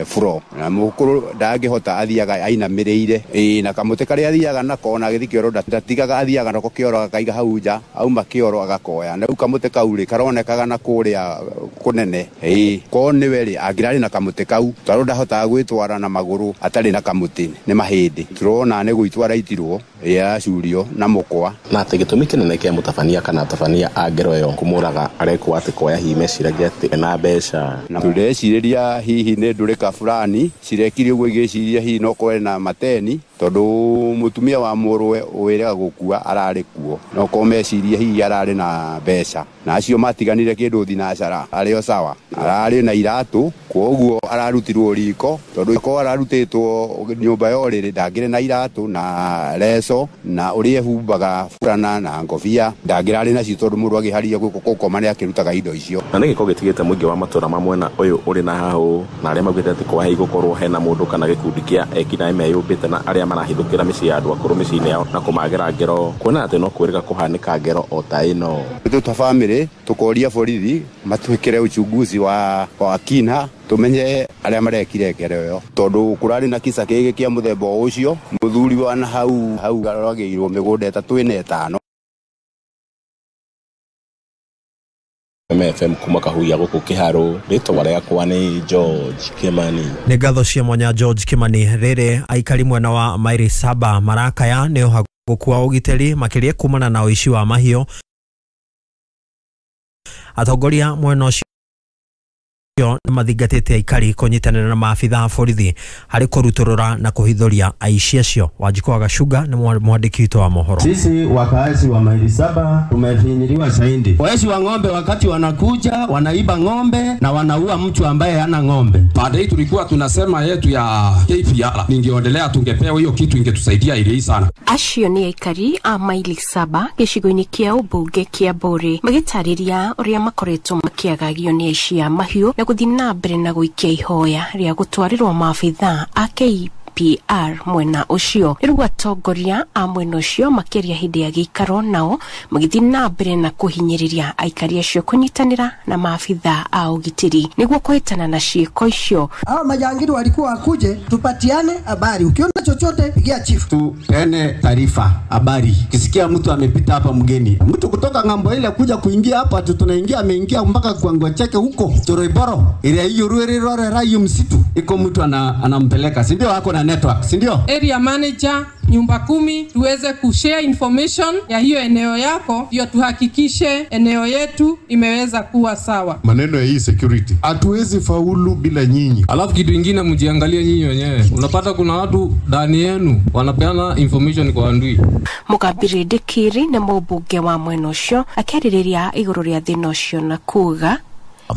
furo na mũkũrũ ndangĩhota athiaga ainamĩrĩire ĩĩ na kamũtĩ karĩa athiaga nako na agĩthiĩ kĩoro ndatigaga athiaga nako kĩoro akaiga hau nja auma kĩoro agakoya na rĩu kamũtĩ kau rĩ karonekaga na kũrĩa kũnene ĩĩ ko nĩwe rĩ angĩrarĩ na kamũtĩ kau tondũ ndahotaga gwĩtwara na magũrũ atarĩ na kamũtĩ nĩ mahĩndĩ tũrona nĩ gwĩtwara itirwo yacurio na mũkwa. Na atĩ gĩtũmi kĩnene kĩa mũtabania kana atabania a ngero ĩyo kũmũraga arekwo atĩ koya hihi meciragia atĩ ena mbeca. Na tũrecirĩria hihi nĩ ndũrĩka fulani cirekire ũguo igĩciria hihi no korwo na mateni tondũ mũtumia wa mũrũwe wĩrega gũkua ararĩ kuo no korwo meciria hihi ararĩ na mbeca na acio matiganire kĩndũ thinacara arĩ o sawa ararĩ na iratũ kwoguo ararutirwo riko tondũ korwo ararutĩtwo nyũmba ya ũrĩrĩ ndangĩrĩ na iratũ na leso na ũrĩa ehumbaga burana na ngobia ndangĩrarĩ nacio tondũ mũndũ agĩharia gũkoma nĩ akĩrutaga indo icio. Na nĩ gĩko gĩtigĩte mũingĩ wa matũra ma mwena ũyũ ũrĩ na hahũ na arĩa maugĩte atĩ kwa hihi gũkorwo hena mũndũ kana gĩkundi kĩa ekinaĩ meyũmbĩte na arĩa marahithũkĩra mĩciĩ ya andũ akũrũ mĩciĩ-inĩ yao na kũmagera ngero kuona atĩ no kwĩrĩga kũhanĩka ngero o ta ĩno. Ithuĩ ta bamĩrĩ tũkoria borithi matwĩkĩre uchunguzi wa kina tumenye arĩa marekire ngero ĩyo tondũ kũrarĩ na kisa kĩngĩ kĩa mũthemba o ũcio mũthuri wa na hau hau aragĩirwo mĩgũnda 35. MFM kuma Kahuhia gũkũ Kĩharũ, rĩtwa rĩakwa nĩ George Kimani. Nĩ ngatho cia mwanya George Kimani. Rĩrĩ aikari mwena wa maili 7 marakaya nĩ ũhagũku wa ũgitĩri makĩria kumana na ũici wa mahiũ. Atongoria mwena ũcio nĩ mathingatĩte aikari kũnyitanĩra na maabitha a borithi harĩ kũrutũrũra na kũhithũria aici acio. Wanjikũ wa Gacunga nĩ mwandĩki witũ wa mohoro. Sisi wakaazi wa maili 7 tumefinyiliwa zaidi. Wezi wa ng'ombe wakati wanakuja wanaiba ng'ombe na wanaua mtu ambaye hana ng'ombe. Baada hii tulikuwa tunasema yetu ya KPR, ningeendelea tungepewa hiyo kitu ingetusaidia ile sana. Acio nĩ aikari a maili 7 gĩcigo-inĩ kĩa ũmbunge kĩa Mbũrĩ magĩtarĩria ũrĩa makoretwo makĩagagio nĩ aici a mahiũ na gũthiĩ na mbere na gũikia ihoya rĩa gũtwarĩrwo maabitha a KPR mwena ũcio. Rĩu atongoria a mwena ũcio makĩaria hĩndĩ ya gĩikaro nao magĩthiĩ na mbere na kũhinyĩrĩria aikari acio kũnyitanĩra na maabitha a ũgitĩri nĩguo kũhĩtana na ciĩko icio. Hawa majangili walikuwa wakuje tupatiane habari, ukiona chochote pigia chief, tupeane taarifa habari. Kisikia mtu amepita hapa mgeni, mtu kutoka ng'ambo ile kuja kuingia hapa tu tunaingia, ameingia mpaka kiwango chake huko Choroiboro ile hiyo ruere rore rayu msitu iko mtu anampeleka, si ndio? Wako na network, si ndio? Area manager nyumba 10 tuweze kushare information ya hiyo eneo yako, ndio tuhakikishe eneo yetu imeweza kuwa sawa. Maneno ya hii security, hatuwezi faulu bila nyinyi. Alafu kitu kingine mjiangalie nyinyi wenyewe. Unapata kuna watu ndani yenu wanapeana information kwa andui. Mugambiri Ndikiri na mũmbunge wa mwena ũcio akĩarĩrĩria igũrũ rĩa thĩna ũcio na kuga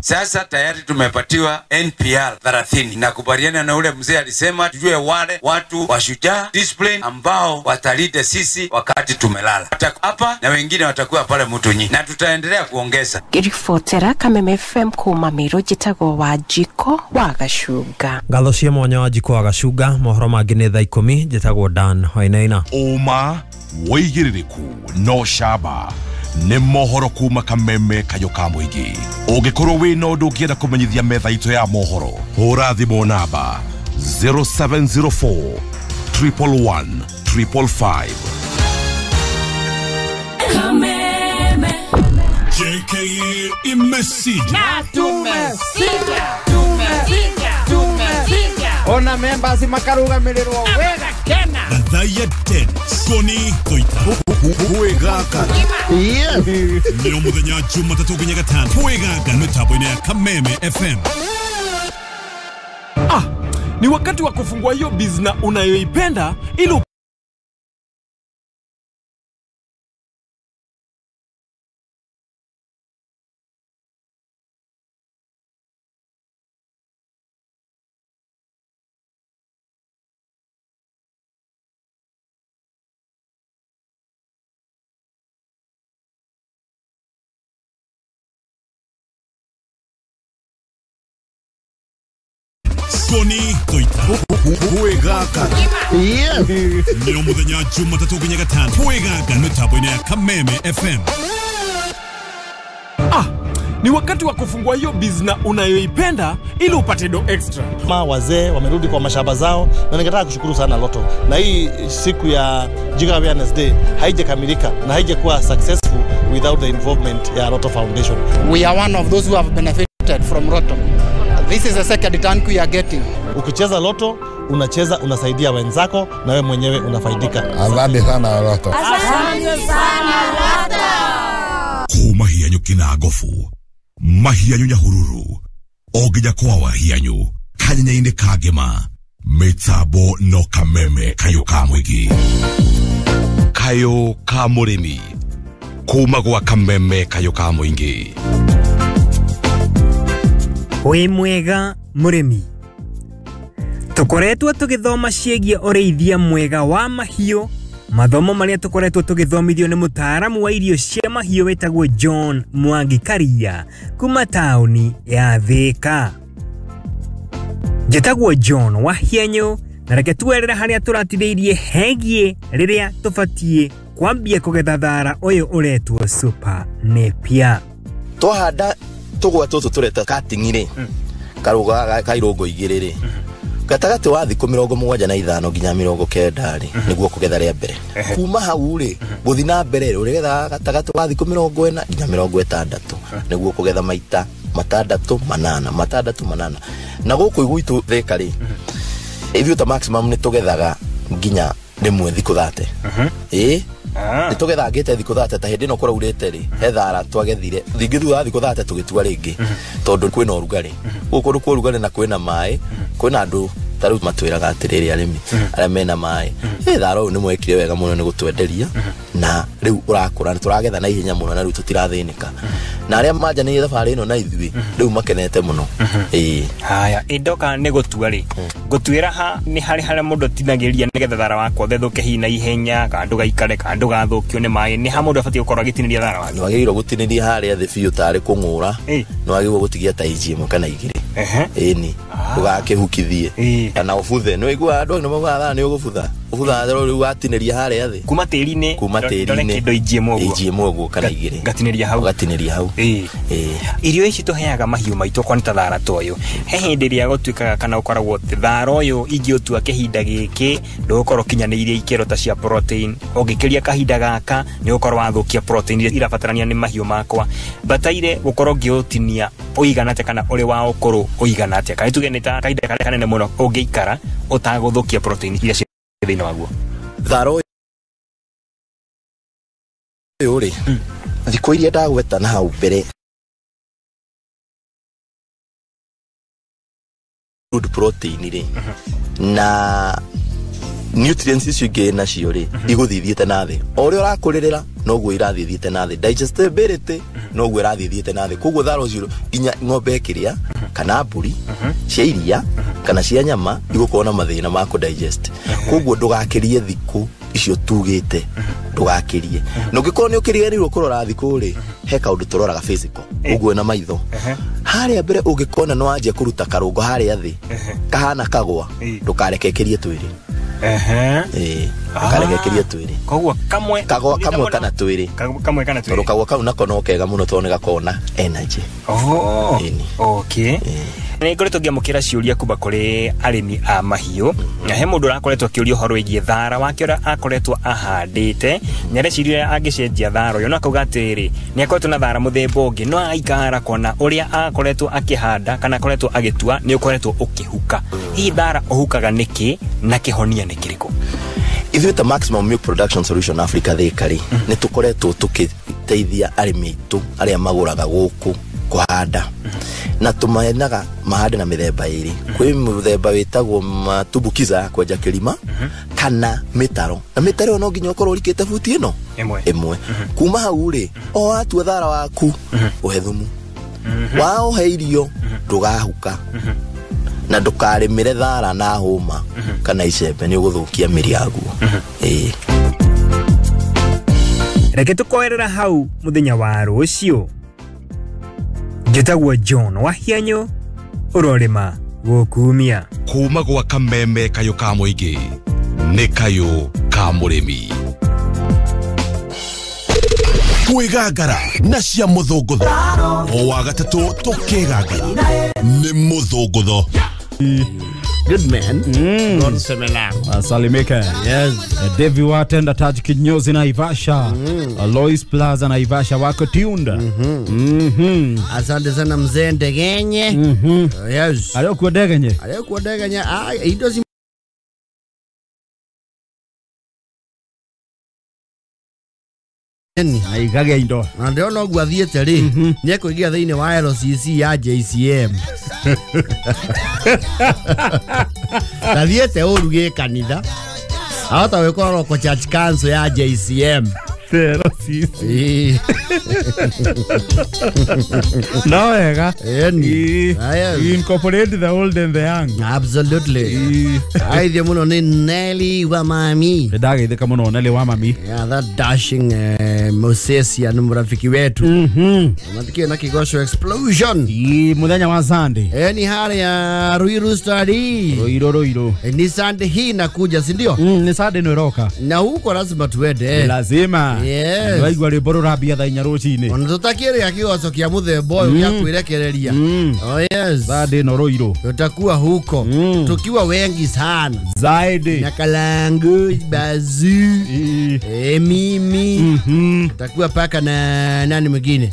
sasa tayari tumepatiwa NPR 30 na kubaliana na ule mzee alisema tujue wale watu washujaa discipline ambao watalida sisi wakati tumelala. Hapa na wengine watakuwa pale Mutunyi na tutaendelea kuongeza. Ngĩribotera Kameme FM kuma Meru njĩtagwo Wanjiko wa Gacunga. Ngatho cia mwanya Wanjiko wa Gacunga. Mohoro mangĩ nĩ thaa 10. Njĩtagwo Dan Wainaina. Ũma wĩigĩrĩrĩku no camba nĩ mohoro kuma Kameme Kayo ka mũingĩ. Ũngĩkorwo wĩna ũndũ ũngĩenda kũmenyithia metha itũ ya mohoro, hũra thimũ namba 0704 111 555. Kameme JKA imesija. Na tumesija. Tumesija. Tumesija. Ona members makarugamĩrĩrwo wega kena. Gathaiya Dennis Koni Koita Kwĩgaka. Yes. Nĩ mũthenya Jumatatũ nginya Gatano. Kwĩgaka mĩtambo-inĩ ya Kameme FM. Ni wakati wa kufungua hiyo business unayoipenda ili Koni Koita Kwĩgaka. Yes. Nĩ mũthenya Jumatatũ nginya Gatano. Kwĩgaka mĩtambo-inĩ ya Kameme FM. Ni wakati wa kufungua hiyo business unayoipenda ili upate do extra. Ma wazee wamerudi kwa mashamba zao na ningetaka kushukuru sana Lotto. Na hii siku ya Jiga Awareness Day haijakamilika na haijakuwa successful without the involvement ya Lotto Foundation. We are one of those who have benefited from Lotto. This is the second tank we are getting. Ukicheza Lotto, unacheza unasaidia wenzako na wewe mwenyewe unafaidika. Asante sana Lotto. Asante sana Lotto. Kuma hianyu kina gofu, mahianyu Nyahururu, o nginya kwa wahianyu, kanyenya-inĩ ka ngĩma, mĩtambo no Kameme Kayo ka mũingĩ. Kayo ka mũrĩmi, kuma gwa Kameme Kayo ka mũingĩ. Wĩ mwega mũrĩmi. Tũkoretwo tũgĩthoma ciĩgiĩ ũrĩithia mwega wa mahiũ, mathomo marĩa tũkoretwo tũgĩthomithio nĩ mũtaaramu wa irio cia mahiũ wĩtagwo John Mwangi Karia kuma taũni ya Thika. Njĩtagwo John Wahianyũ na reke tuerere harĩa tũratithĩirie hegiĩ rĩrĩa tũbatiĩ kwambia kũgetha thara ũyũ ũretwo Super Napier. Twahanda tũgwa tũtũ tũreta cutting rĩ, karuga kairũngo igĩrĩ rĩ, gatagatĩ wa thikũ 75 nginya 90 rĩ, nĩguo kũgetha rĩa mbere. Kuma hau rĩ, gũthiĩ na mbere rĩ, ũrĩgetha gatagatĩ wa thikũ 40 nginya 60 nĩguo kũgetha maita 6 8 6 8. Na gũkũ gwitũ Thika rĩ, ithuĩ ta maximum nĩ tũgethaga nginya rĩmwe thikũ 30. Ĩĩ nĩ tũgethangĩte thikũ 30 ta hĩndĩ ĩno kũraurĩte rĩ, he thara twagethire rĩngĩ thutha wa thikũ 30 tũgĩtua rĩngĩ tondũ kwĩna ũrugarĩ. Gũkũ kũndũ kwa ũrugarĩ na kwĩna maĩ, kwĩna andũ ta rĩu matwĩraga atĩrĩrĩ arĩmi arĩa mena maĩ, thara ũyũ nĩ mwekire wega mũno nĩ gũtwenderia na rĩu ũrakũra nĩ tũragetha na ihenya mũno na rĩu tũtirathĩnĩka. Na arĩa manjanĩire thabarĩ ĩno na ithuĩ rĩu makenete mũno. Ĩĩ. Haya, ĩndoka nĩ gũtua rĩ, ngũtuĩra ha nĩ harĩ harĩa mũndũ atinagĩria nĩgetha thara wakwa ũthethũke hihi na ihenya kana ndũgaikare kana ndũgathũkio nĩ maĩ, nĩ ha mũndũ abatiĩ gũkorwo agĩtinĩria thara wake? Nĩ wagĩrĩirwo gũtinĩria harĩa thĩ biũ tarĩ kũng'ũra, nĩ wagĩrĩirwo gũtigia ta inji 1 kana 2. Ĩni ndũgakĩhukithie kana ũbuthe. Nĩ waiguaga andũ nĩ maugaga thara nĩ ũgũbutha, ũbuthaga rĩu watinĩria harĩa thĩ kuma tĩri-inĩ, kuma tĩri-inĩ kĩndũ inji 1 ũguo, inji 1 ũguo kana 2, ngatinĩria hau, ũgatinĩria hau. Ĩĩ. Irio ici tũheaga mahiũ maitũ kwa nĩ ta thara ta ũyũ, he hĩndĩ ĩrĩa gũtuĩkaga kana ũkoragwo atĩ thara ũyũ ingĩũtua kĩhinda gĩkĩ ndũgũkorwo ũkinyanĩirie ikĩro ta cia protein, ũngĩkĩria kahinda gaka nĩ ũgũkorwo wathũkia protein iria irabatarania nĩ mahiũ makwa. Bataire gũkorwo ngĩũtinia ũigana atĩa kana ũrĩ wa ũkũrũ ũigana atĩa, kana tuge nĩ ta kahinda karĩa kanene mũno ũngĩikara Ũtagũthũkia protein iria ciĩ thĩinĩ waguo. Thara ũyũ rĩ, thikũ iria ndagweta na hau mbere, crude protein rĩ, na nutrients icio ingĩ nacio rĩ, igũthiĩ thiĩte na thĩ. O ũrĩa ũrakũrĩrĩra noguo irathiĩ thiĩte na thĩ, digestibility noguo ĩrathiĩ thiĩte na thĩ. Koguo thara ũcio nginya ng'ombe ĩkĩrĩa kana mbũri cia iria kana cia nyama igũkorwo na mathĩna ma kũdigest. Koguo ndũgakĩrie thikũ icio tugĩte, ndũgakĩrie. Na ũngĩkorwo nĩ ũkĩriganĩirwo kũrora thikũ rĩ, he kaũndũ tũroraga physical ũguo na maitho harĩa mbere. Ũngĩkona nĩ wanjia kũruta karũngo harĩa thĩ kahana kagwa, ndũkareke ĩkĩrie twĩrĩ. Ĩĩ, ndũkareke ĩkĩrie twĩrĩ. Koguo kamwe kagwa kamwe kana twĩrĩ. Kamwe kana twĩrĩ. Tondũ kagwa kau nako no kega mũno tondũ nĩ gakoragwo na energy. Oh, okay. Nĩ ngoretwo ngĩamũkĩra ciũria kuma kũrĩ arĩmi a mahiũ, na he mũndũ ũrakoretwo akĩũria ũhoro wĩgiĩ thara wake ũrĩa akoretwo ahandĩte. Nĩareciria angĩcenjia thara ũyũ, no akauga atĩrĩrĩ, nĩ akoretwo na thara mũthemba ũngĩ, no agaikara kona ũrĩa akoretwo akĩhanda kana akoretwo agĩtua nĩ ũkoretwo ũkĩhuka. Hihi thara ũhukaga nĩkĩ na kĩhonia nĩ kĩrĩkũ? Ithuĩ ta Maximum Milk Production Solution Africa Thika rĩ, nĩ tũkoretwo tũkĩteithia arĩmi aitũ arĩa magũraga gũkũ kũhanda, na tũmenaga mahande na mĩthemba ĩrĩ. Kwĩ mũthemba wĩtagwo matumbukiza ya kwenja kĩrima kana mĩtaro, na mĩtaro ĩyo no nginya ũkorwo ũrikĩte buti ĩno ĩmwe. Ĩmwe. Kuma hau rĩ, o watua thara waku, ũhe thumu, waũhe irio, ndũgahuka, na ndũkarĩmĩre thara na hũma kana icembe, nĩ ũgũthũkia mĩri yaguo. Ĩĩ. Reke tũkoerera hau mũthenya wa rũciũ. Njĩtagwo John Wahianyũ, ũrorĩma gũkumia. Kuma gwa kameme kayũ ka mũingĩ nĩ kayũ ka mũrĩmi kwĩgangara na cia mũthũngũtho. O wa gatatũ tũkĩgangara nĩ mũthũngũtho. Good man. God Semelango. Asalimike. Yes. Devi Watenda Taj Kinyozi Naivasha. Lois Plaza Naivasha wako tuned. Asante sana mzee Ndegenye. Yes. Aliyokuwa Ndegenye. Aliyokuwa Ndegenye. Ah, indo si aigage indo. Na ndĩrona ũguo athiĩte rĩ, nĩ ekũingĩra thĩinĩ wa LCC ya JCM. Ndathiĩte ũru gĩ kanitha, ahota gwĩkora local church council ya JCM. LCC. No wega. Ĩni. You incorporate the old and the young. Absolutely. Aithie mũno nĩ Nelly wa mami. Ndagĩthĩka mũno Nelly wa mami. Yeah, that dashing Mosesian mrafiki wetu. Matikio na Kigosho explosion. Mũthenya wa Sunday. Ni harĩa Ruiru Study. Ruiru. Ni Sunday hii inakuja, si ndio? Ni Sunday ĩno ĩroka. Na huko lazima tuende. Lazima. Yes. Waigua rwĩmbo rũrambia thaa inya rũcinĩ. Ona tũtakĩrĩa kĩgoco kĩa mũthemba ũyũ gĩa kwĩrekereria. Oh yes. Sunday ĩno Ruiru. Tutakuwa huko tukiwa wengi sana. Zaidi. Na Kalangu, Bazu, mimi. Tutakuwa paka na nani mwingine?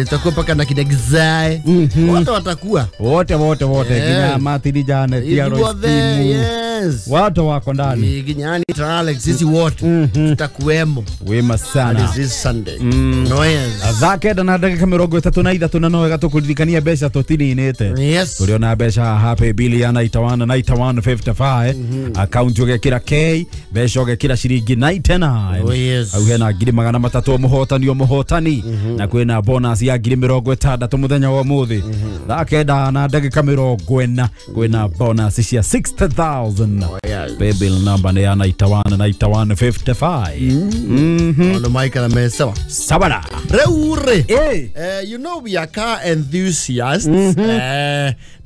Tutakuwa paka na Kidegzae. Wote watakuwa. Wote. Ginya Martin Janet, Tiaro. Yes. Watu wako ndani. Ginya ni Alex, sisi wote tutakuwemo. Wema sana. This is Sunday. No yes. Thaa kenda na ndagĩka 33 na no wega tũkũririkania mbeca tũtininĩte. Yes. Tũrĩ ona mbeca haha bili ya 91 9155 account ũgekĩra K mbeca ũgekĩra ciringi 99. Oh yes. Hau hena 300 mũhotani o mũhotani na kwĩna bonus ya 60,000 mũthenya wa ũmũthĩ. Thaa kenda na ndagĩka 40 kwĩna bonus cia 60,000. Oh yes. Paybill number nĩ ya 91 9155. Ono Michael amesawa. Sabara. Rĩu rĩ, you know we are car enthusiasts.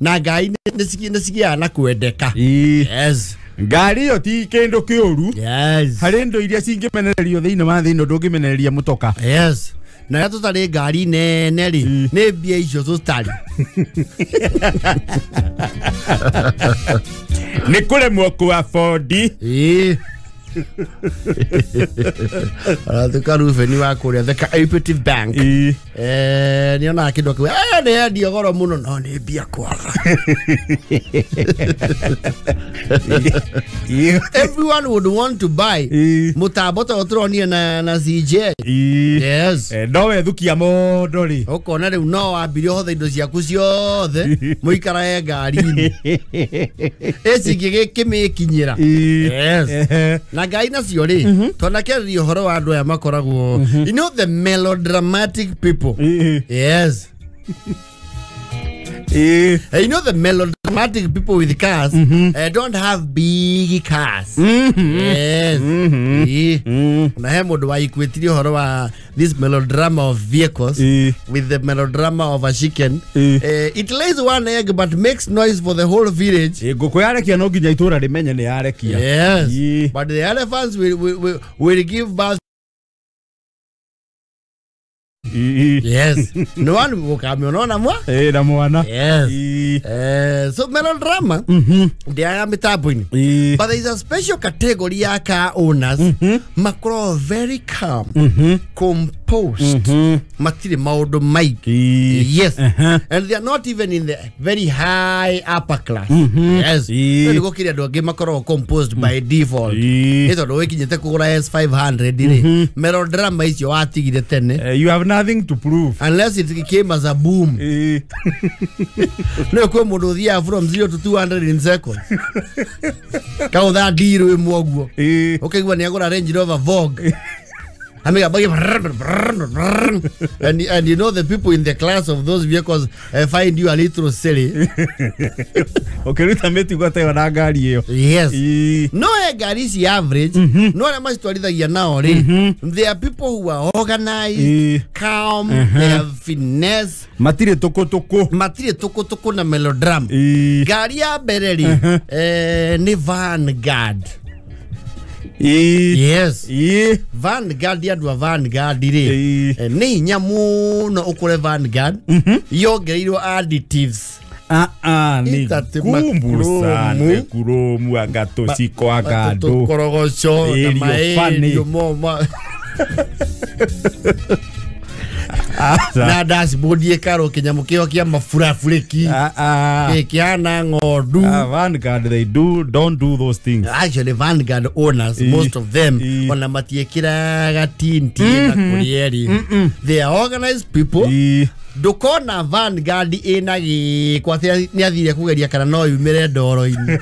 Na ngai nĩ cigiaga na kwendeka. Yes. Ngari ĩyo ti kĩndũ kĩũru. Yes. Harĩ indo iria cingĩmenererio thĩinĩ wa thĩ ĩno ndũngĩmenereria mũtoka. Yes. Na rĩrĩa tũtarĩ ngari nene rĩ, nĩ mbia icio tũtarĩ. Nĩ kũremwo kũ afford. Arathuka Rubeni wa kũrĩa the Cooperative Bank. Nĩonaga kĩndũ akĩuga nĩendio goro mũno no nĩ mbia kwaga. Everyone would want to buy mũtambo ta ũtũronire na CJ. Yes. No wethukia mũndũ rĩ. Ũkona rĩu no wambire ũhothe indo ciaku ciothe mũikarage ngari-inĩ. Ĩci gĩkĩmĩkinyĩra. Yes. Na ngai nacio rĩ twanakereria ũhoro wa andũ aya makoragwo you know the melodramatic people. Yes. You know the melodramatic people with cars don't have big cars. Yes. Na he mũndũ waikuĩtirie ũhoro wa this melodrama of vehicles with the melodrama of a chicken. It lays one egg but makes noise for the whole village. Ngũkũ yarekia no nginya itũra rĩmenye nĩ yarekia. Yes. But the elephants will give birth. Yes. No one ukamionona mwa? Na mwana. Yes. So melodrama ndiaga mitambo-inĩ. But there is a special category ya car owners makoragwo very calm, composed, matirĩ maũndũ maingĩ. Yes. And they are not even in the very high upper class. Yes. Nĩ gũkĩrĩ andũ angĩ makoragwo composed by default. Nĩ tondũ wĩkinyĩte kũgũra S500 rĩ, melodrama icio watigire tene. You have nothing to prove unless it came as a boom. No kwĩ mũndũ ũthiaga from 0 to 200 in seconds. Kaũtha ndiru ĩmwe ũguo ũkaigua nĩ agũra Range Rover Vogue. And you know the people in the class of those vehicles find you a little silly. Ũkĩruta mĩtugo ta ĩyo na ngari ĩyo. Yes. No he ngari ici average, no arĩa macitwarithagia nao rĩ, they are people who are organized, calm, they have finesse. Matirĩ tũkũtũkũ. Matirĩ tũkũtũkũ na melodrama. Ngari ya mbere rĩ, nĩ Vanguard. Yes. Vanguard andũ a Vanguard rĩ, nĩ hinya mũno ũkũre Vanguard yongereirwo additives. Nĩ kumbu sana kuromu agatociko agandũ tũkorogoco na maĩ moma na dashboard ĩkarwo kĩnyamũ kĩo kĩa maburabũrĩki kĩhana ng'ondu. Vanguard they do don't do those things. Actually Vanguard owners most of them ona matiĩkĩraga tinti na kũrĩa erĩ. They are organized people. Ndũkona Vanguard ĩna gĩko atĩ nĩ athire kũgeria kana no yumĩre ndoro-inĩ.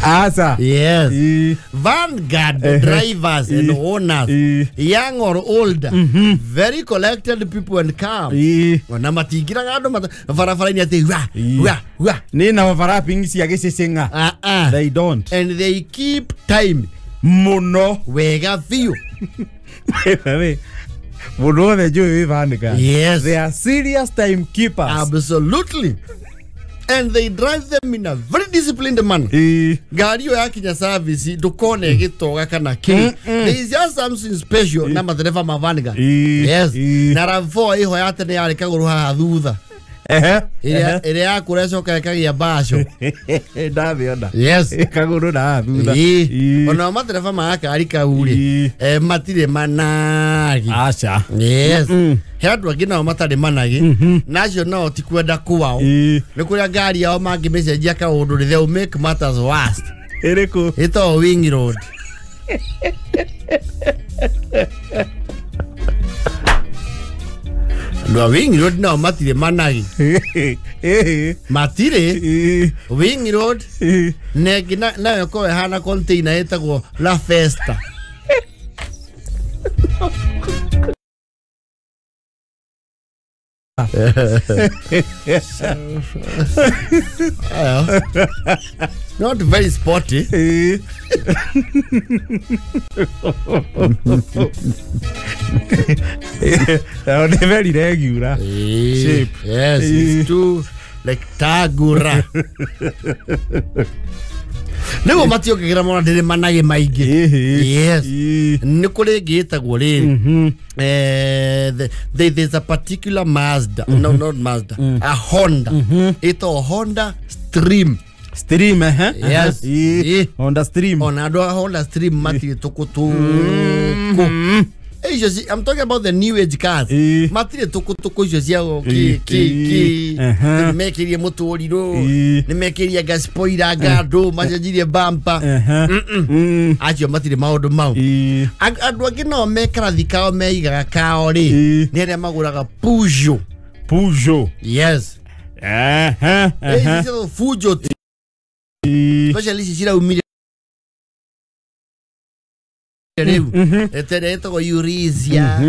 Asa. Yes. Vanguard drivers and owners, young or older, very collected people and calm. Ona matingiraga andũ barabara-inĩ atĩ wa wa wa. Nĩ na overlapping cia gĩcĩcĩng'a. They don't. And they keep time. Mũno. Wega biũ. Mũndũ wothe njũĩ wĩ Vanguard. Yes. They are serious timekeepers. Absolutely. And they drive them in a very disciplined manner. Ngari ĩyo yakinya service ndũkone ĩgĩtoga kana kĩ. There is just something special na madereba ma Vanguard. Yes. Na RAV4 ĩho ya tene yarĩ kagũrũ haha thutha. Ĩrĩa yakũra ĩcoka ĩkagĩa mbaco. Ndamĩona. Yes. Kagũrũ na haha thutha. Ona madereba ma gakari kau rĩ, matirĩ managi. Aca. Yes. He andũ angĩ nao matarĩ managi na acio nao ti kwenda kwao. Nĩ kũrĩa ngari yao mangĩmĩcenjia kaũndũ rĩ, they will make matters worse. Ĩrĩkũ? Ĩtagwo Wing Road. Andũ a Wing Road nao matirĩ managi. Matirĩ. Wing Road na ĩngĩ nayo ĩkoragwo ĩhana container ĩtagwo La Festa. Not very sporty. Nĩ very regular shape. Yes, it's too like tagura. Nĩguo mationgagĩra mona ndĩrĩ managĩ maingĩ. Yes. Nĩ kũrĩ ĩngĩ ĩtagwo rĩrĩ. There's a particular Mazda, no, not Mazda, a Honda. Ĩtagwo Honda Stream. Stream ehe. Yes. Honda Stream. Ona andũ a Honda Stream matirĩ tũkũtũkũ. Icio I'm talking about the new age cars. Matirĩ tũkũtũkũ icio cia ki nĩ mekĩrie mũtũrirũ, nĩ mekĩrie gas spoiler ngandũ, macenjirie bumper. Acio matirĩ maũndũ mau. Andũ angĩ nao me karathi kao meigaga kao rĩ, nĩ arĩa magũraga Peugeot. Peugeot. Yes. Icio Peugeot. Especially ici ciraumire rĩu ĩtagwo Eurasia.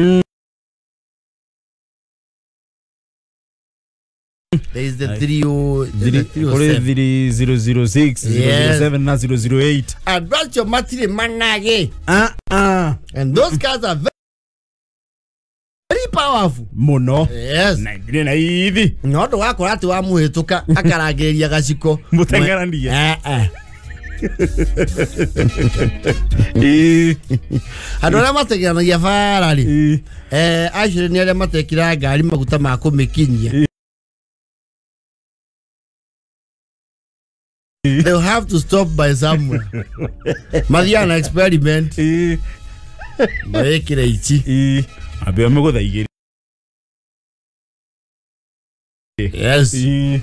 There is the 3006, 007 na 008. Andũ acio matirĩ managĩ. And those cars are very powerful. Mũno. Yes. Na ingine na ithi. No ndũ wakora atĩ wamũhĩtũka akarangĩrĩria gaciko. Mũteng'eranie. Andũ arĩa mateng'eranagia bara rĩ, acio nĩ arĩa matekĩraga ngari maguta ma kũmĩkinyia. They'll have to stop by somewhere. Mathiaga na experiment. Mekĩre ici. Ambia mũgũtha igĩrĩ. Yes. Nĩ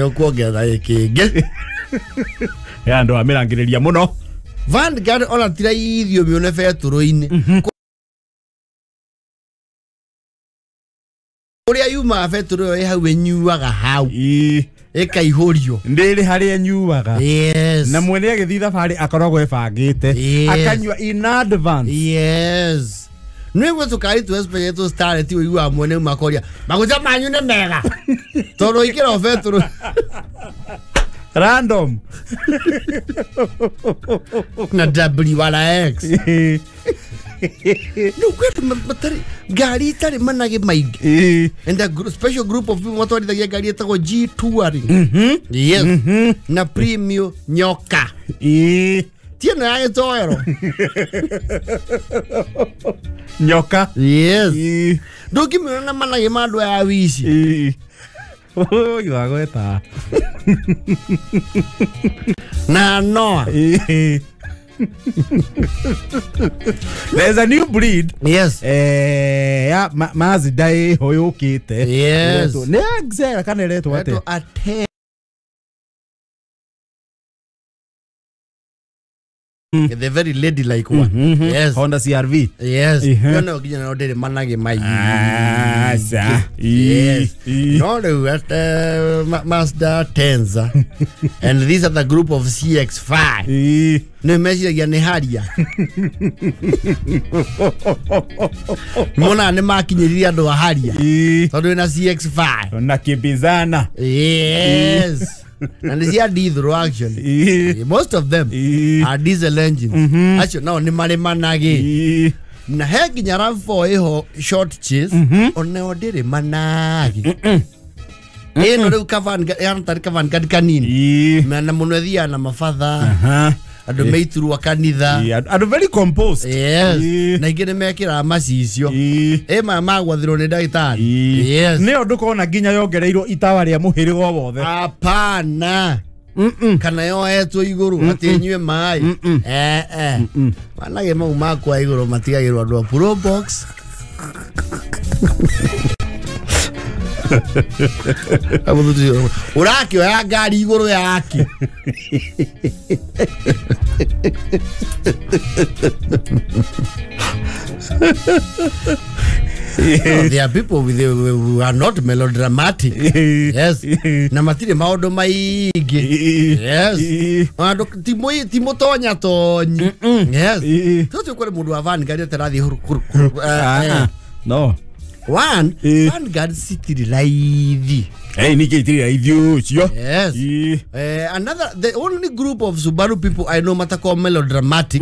ũkuongerera gĩkĩngĩ. Ya andũ amĩrangĩrĩria mũno. Vanguard ona ti raithi ũmĩone betũrũ-inĩ. Kũrĩa yumaga betũrũ ĩyo ĩ hau ĩnyuaga hau. Ĩkaihũrio. Ndĩrĩ harĩa ĩnyuaga. Yes. Na mwene agĩthiĩ thabarĩ akoragwo ebangĩte. Akanyua in advance. Yes. Nĩguo tũkari tũ especially tũ starlet ũiguaga mwene uma akoria maguta manyu nĩ mega. Tondũ ikĩra o betũrũ. Random. Na WRX. No kwetu matari ngari itarĩ managĩ maingĩ. And a special group of people matwarithagia ngari ĩtagwo G Touring. Yes. Na Premio Nyoka. Ti ĩno ya gĩtoero. Nyoka. Yes. Ndũngĩmĩona na managĩ ma andũ aya wici. Wagweta. Na Noah. There's a new breed. Yes. Ya Mazda ĩho yũkĩte. Yes. Nĩ Axel kana ĩretwo atĩa? The very ladylike one. Yes. Honda CRV. Yes. Yo no nginya no ndĩrĩ managĩ maingĩ. Yes. No rĩu at Mazda Tenza. And these are the group of CX-5. Nĩ meciragia nĩ haria. Mona nĩ makinyĩrire andũ a haria. Tondũ ĩna CX-5. Na kimbizana. Yes. And it's here diesel actually. Most of them are diesel engines. Actually now ni mare manage. Na he nginya RAV4 iho short chase oneo ndĩrĩ manage. Ĩno rĩu kavan kanini. Na mũno ĩthiaga na mabatha. Andũ meiturwa kanitha. Andũ very composed. Yes. Na ingĩ nĩ mekĩraga macicio. Ĩ maya magwathirwo nĩ ndagĩtarĩ. Yes. Nĩ ũndũ kona nginya yongereirwo itawa rĩa mũhĩrĩga wothe. Hapana. Kana yoetwo igũrũ atĩ ĩnyue maĩ. Manage mau makwa igũrũ matigagĩrwo andũ a Pro Box. Ũrakĩoya ngari igũrũ yake. No, there are people with, who are not melodramatic. Yes. Na matirĩ maũndũ maingĩ. Yes. Andũ ti mũtonya tonyi. Yes. Tũtũ kũrĩ mũndũ wa Vanguard atarathiĩ huru huru. No. One, Vanguard citirĩ raithi. Ningĩ itirĩ raithi ũcio. Yes. Another, the only group of Subaru people I know matakoragwo melodramatic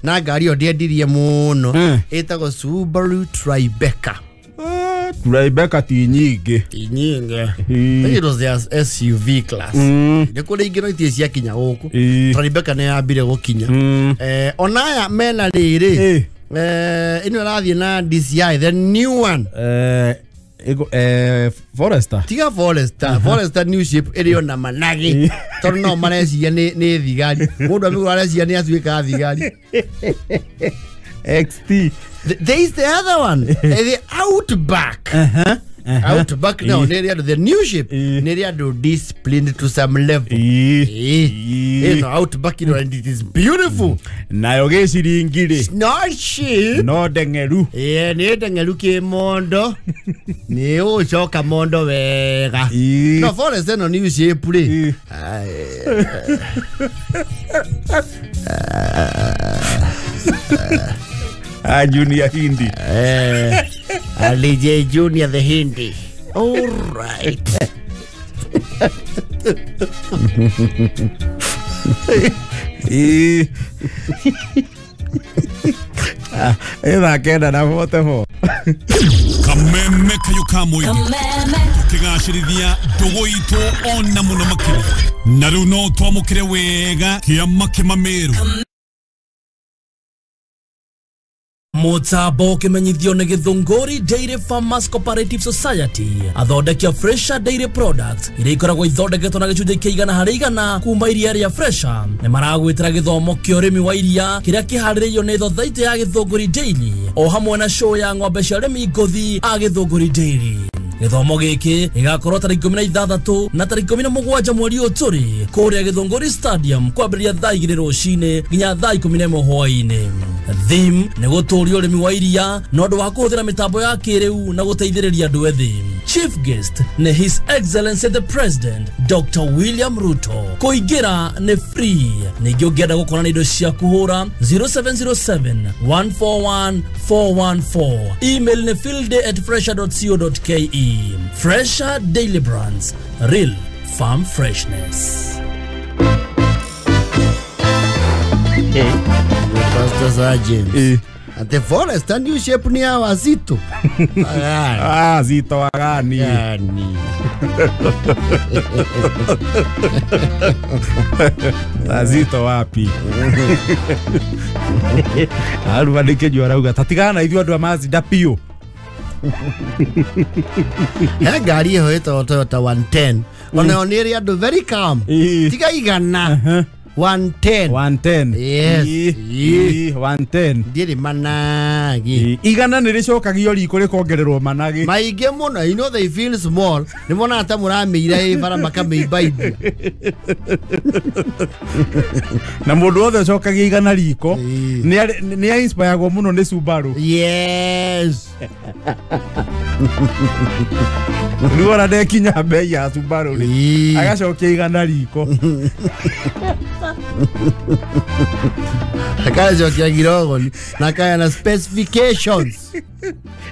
na ngari ĩyo ndĩendirie mũno ĩtagwo Subaru Tribeca. Tribeca ti nyingĩ. Ti nyingĩ. I think it was their SUV class. Nĩ kũrĩ ingĩ no itirĩ ciakinya gũkũ. Tribeca nĩ yambire gũkinya. Ona aya mena rĩrĩ. Ĩno ĩrathiĩ na DCI, the new one. Forester tiga Forester Forester new shape ĩrĩ ona managi tondũ no mareciria nĩ thigari mũndũ amĩgũra areciria nĩ atuĩka thigari. XT. There is the other one, the Outback. Outback now, the new shape, nearly disciplined to some level. You know, Outback, you know, and it is beautiful. Nayo gĩciringi It's not cheap. No ndengeru. Yeah, nĩ ndengeru kĩ mondo. Nĩ ũcoka mondo wega. No, Forest ĩno new shape rĩ. Junior Hindi. Ali Junior the Hindi. All right. Ĩthaa kenda na bote bo. Kameme kayo ka mũingĩ tũkĩgacĩrithia ndũgũ itũ ona mũno makĩria na rĩu no twamũkĩre wega kĩama kĩmamĩrũ. Mũtambo ũkĩmenyithio nĩ Gĩthũngũri Dairy Farmers Cooperative Society athondeki a Fresha Dairy Products iria ikoragwo ithondeketwo na gĩcunjĩ kĩa 100% kuma iria rĩa Fresha nĩ maragwĩtĩra gĩthomo kĩa ũrĩmi wa iria kĩrĩa kĩharĩrĩirio nĩ thothaitĩ ya Gĩthũngũri Dairy o hamwe na show ya ng'ombe cia ũrĩmi ngũthi a Gĩthũngũri Dairy. Gĩthomo gĩkĩ gĩgakorwo tarĩki 16 na tarĩki 17 mweri ũyũ tũrĩ kũrĩa Gĩthũngũri Stadium kwambĩrĩria thaa 2 rũcinĩ nginya thaa 11 hwaĩ-inĩ. Theme nĩ gũtũria ũrĩmi wa iria na ũndũ wa kũhũthĩra mĩtambo ya kĩrĩu na gũteithĩrĩria andũ ethĩ. Chief guest nĩ His Excellency the President Dr. William Ruto. Kũingĩra nĩ free. Ningĩ ũngĩenda gũkora na indo cia kũhũra 0707 141 414. Email nĩ fieldday@fresha.co.ke. Fresha Daily Brands, real farm freshness. Pastor Sergeant. At the Forest and new shape ni hawa Zito. Ah, Zito wagani. Zito wapi? Aru andike arauga tatigana na ithuĩ andũ a Mazda piũ. He ngari ĩyo ĩtagwo Toyota 110. Ona nĩ ĩrĩ andũ very calm. Tiga igana. 110. 110. Yes. 110. Ndiri managi. Igana nĩ rĩcokagio riko rĩkongererwo managi. Maingĩ mũno, you know they feel small. Nĩ monaga ta mũramĩira ĩ bara makamĩimbaibia. Na mũndũ wothe ũcokagia igana riko nĩ inspireagwo mũno nĩ Subaru. Yes. Rĩu ona ndekinya mbei ya Subaru rĩ agacokia igana riko. Akacokia girogoni na kaya na specifications.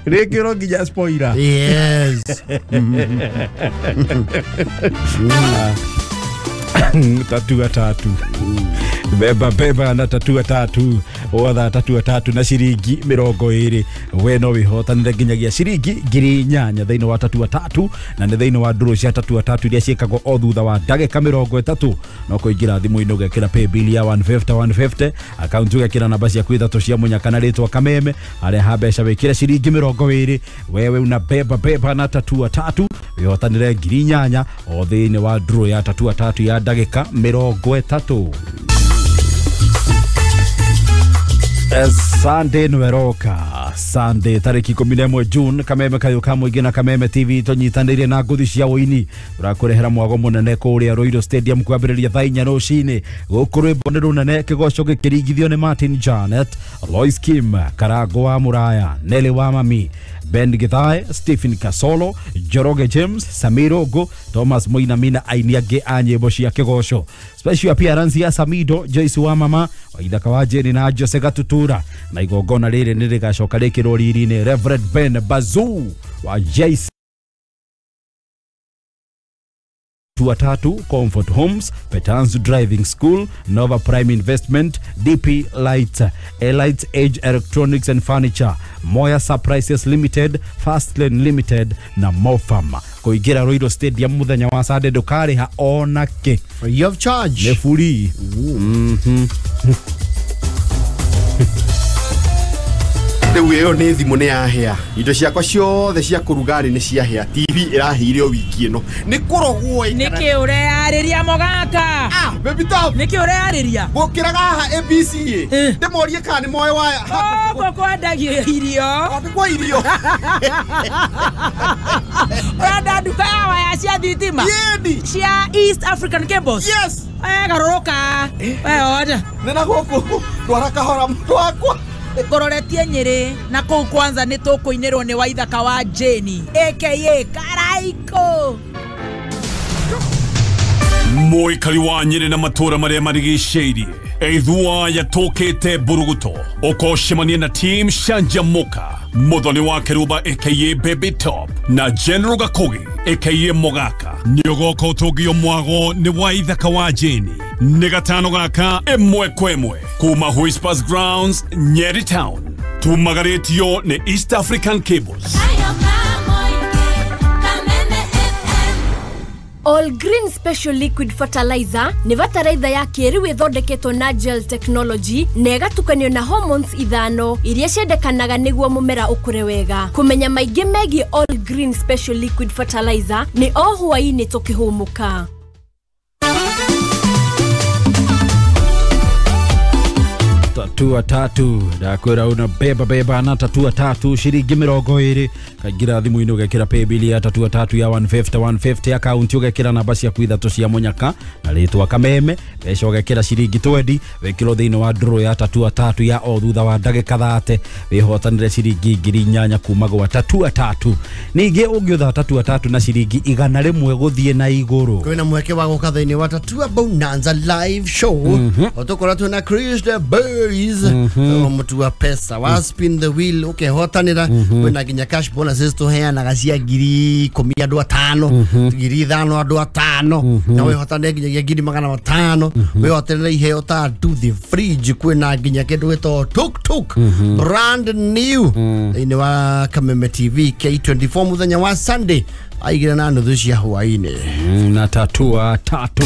Rĩkĩrwo nginya spoiler. Yes. Tatua tatu. Beba beba na tatua tatu. Watha tatua tatu na ciringi 20 we no wihotanire nginyagia ciringi 8,000 thĩinĩ wa tatua tatu na nĩ thĩinĩ wa ndũrũ cia tatua tatu iria ciĩkagwo o thutha wa ndagĩka 30 no kũingĩra thimũ-inĩ ũgekĩra paybill ya 150 150 akaunti ũgekĩra namba ciaku ithatũ cia mũnyaka na rĩtwa Kameme harĩa ha mbeca wĩkĩre ciringi 20 wewe una beba beba na tatua tatu wihotanire 8,000 o thĩinĩ wa ndũrũ ya tatua tatu ya ndagĩka 30. Sunday nweroka Sunday tariki 11 June Kameme kayo ka mũingĩ na Kameme TV tũnyitanĩire na ngũthi cia ũini tũrakũrehera mwago mũnene kũrĩa Royal Stadium kwambĩrĩria thaa 4 rũcinĩ gũkũ rwĩmbo nĩ rũnene kĩgoco gĩkĩringithio nĩ Martin Janet, Lois Kim, Karango wa Mũraya, Nelly wa Mami, Ben Githae, Stephen Kasolo, Njoroge James, Samir Ogo, Thomas Moinami na aini angĩ a nyĩmbo cia kĩgoco. Special appearance ya Samido, Joyce wa Mama, Waithaka wa Jane na Jose Gatutura na igongona rĩrĩ nĩ rĩgacoka rĩkĩrwo riri-inĩ Reverend Ben Bazoo wa JC Tuatatu, Comfort Homes, Petans Driving School, Nova Prime Investment, DP Light, Elite Age Electronics and Furniture, Moya Surprises Limited, Fastlane Limited na Mofam. Kũingĩra Royal Stadium mũthenya wa Sunday ndũkarĩha ona kĩ. Free of charge. Nĩ free. Rĩu ĩyo nĩ thimũ nĩ yahĩa. Indo ciakwa ciothe cia kũruga nĩ ciahĩa. TV ĩrahĩire o wiki ĩno. Nĩ kũrogwo Nĩkĩ ũreyarĩria mũgaka? Ah, baby top. Nĩkĩ ũreyarĩria? Gũkĩraga haha ABC ĩ. Ndĩmorie kana nĩ moĩ waya. Gũkũ kwendagio irio. Nĩ kwa irio. Ũrenda nduka ya waya cia thitima? Yeni. Cia East African Cables? Yes. Garũrũka. We ona. Nĩ na gũkũ twara kahora mũtũ wakwa. Ngũroretie Nyĩrĩ na kũu kwanza nĩ tũkũinĩrwo nĩ Waithaka wa Jane aka Karaiko. Mũikari wa Nyĩrĩ na matũra marĩa marigicĩirie ithua yatũkĩte Buruguto ũkocemania na team Canjamuka Muthoni wa Keruba aka Baby Top na General Gakugi aka Mogaka nĩ ũgoka ũtũngio mwago nĩ Waithaka wa Jane nĩ gatano gaka ĩmwe kwa ĩmwe kuma Whispers Grounds Nyeri Town tumagarĩtio nĩ East African Cables. All Green Special Liquid Fertilizer nĩ bataraitha ya kĩĩrĩu ĩthondeketwo na gel technology na ĩgatukanio na hormones ithano iria ciendekanaga nĩguo mũmera ũkũre wega. Kũmenya maingĩ megiĩ All Green Special Liquid Fertilizer nĩ o hwaĩ-inĩ tũkĩhũmũka. Tatua tatu ndakwira una beba beba na tatua tatu shiringi 20 kaingira thimu-inĩ ũgekĩra paybill ya tatua tatu ya 150 150 account ũgekĩra namba ciaku ithatũ cia mũnyaka na rĩtwa Kameme mbeca ũgekĩra shiringi 20 wĩkĩrwo thĩinĩ wa draw ya tatua tatu ya o thutha wa ndagĩka 30 wĩhotanĩre shiringi 8,000 kuma gwa tatua tatu. Ningĩ ũngĩũtha tatua tatu na shiringi 100 gũthiĩ na igũrũ kwĩna mweke wa gũka thĩinĩ wa Tatua Bonanza live show ũtũkorwo twĩna Chris the Boys mutu wa pesa wa spin the wheel ukehotanira kwina nginya cash bonuses tuheanaga cia 10,000 andu atano 5,000 andu atano na wihotane nginyagia 500,000 wihotanire iheo ta do the fridge kwina nginya kindu gitagwo tuk tuk brand new thiini wa Kameme TV K24 muthenya wa Sunday aigira na nuthu cia hwaini na tatua tatu.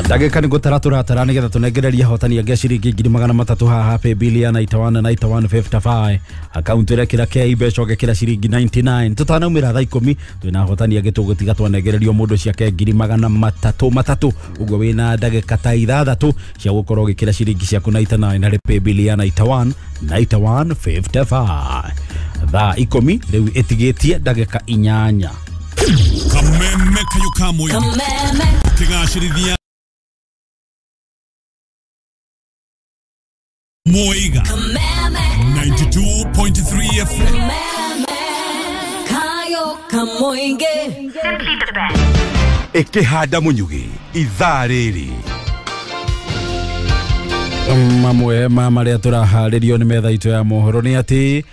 Ndagĩka nĩ gũtara tũratara nĩgetha tũnengererie ahotani angĩ a ciringi 300,000 haha paybill ya 91 9155 akaunti ĩrekĩra K mbeca ũgekĩra ciringi 99 tũtanaumĩra thaa 10 twĩna ahotani angĩ tũgũtiga twanengererio mũndũ ciake 300,000 ũguo wĩna ndagĩka ta ithathatũ cia gũkorwo ũgĩkĩra ciringi ciaku 99 harĩ paybill ya 91 9155 thaa 10 rĩu ĩtigĩtie ndagĩka 8. Kameme kayo kamwe kĩgacĩrithia Moiga 92.3 FM. Kayo Kamoinge. Simply the best. Ikihanda munyugi ithaa rĩrĩ mamwe ma marĩa tũraharĩrio nĩ metha itũ ya mohoro nĩ atĩ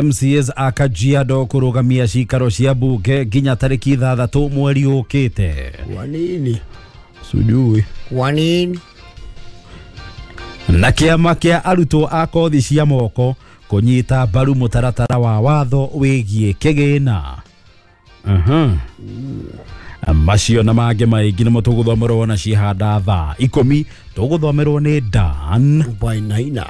MCAs a Kajiado kũrũgamia cikaro cia bunge nginya tarĩki 6 mweri ũkĩte. Kwa nini? Sijui. Kwa nini? Na kĩama kĩa arutwo a kothi cia moko kũnyita mbaru mũtaratara wa watho wĩgiĩ kĩgĩna. Macio na mangĩ maingĩ nĩmo tũgũthomerwo na cihanda thaa 10 tũgũthomerwo nĩ Dan Wainaina.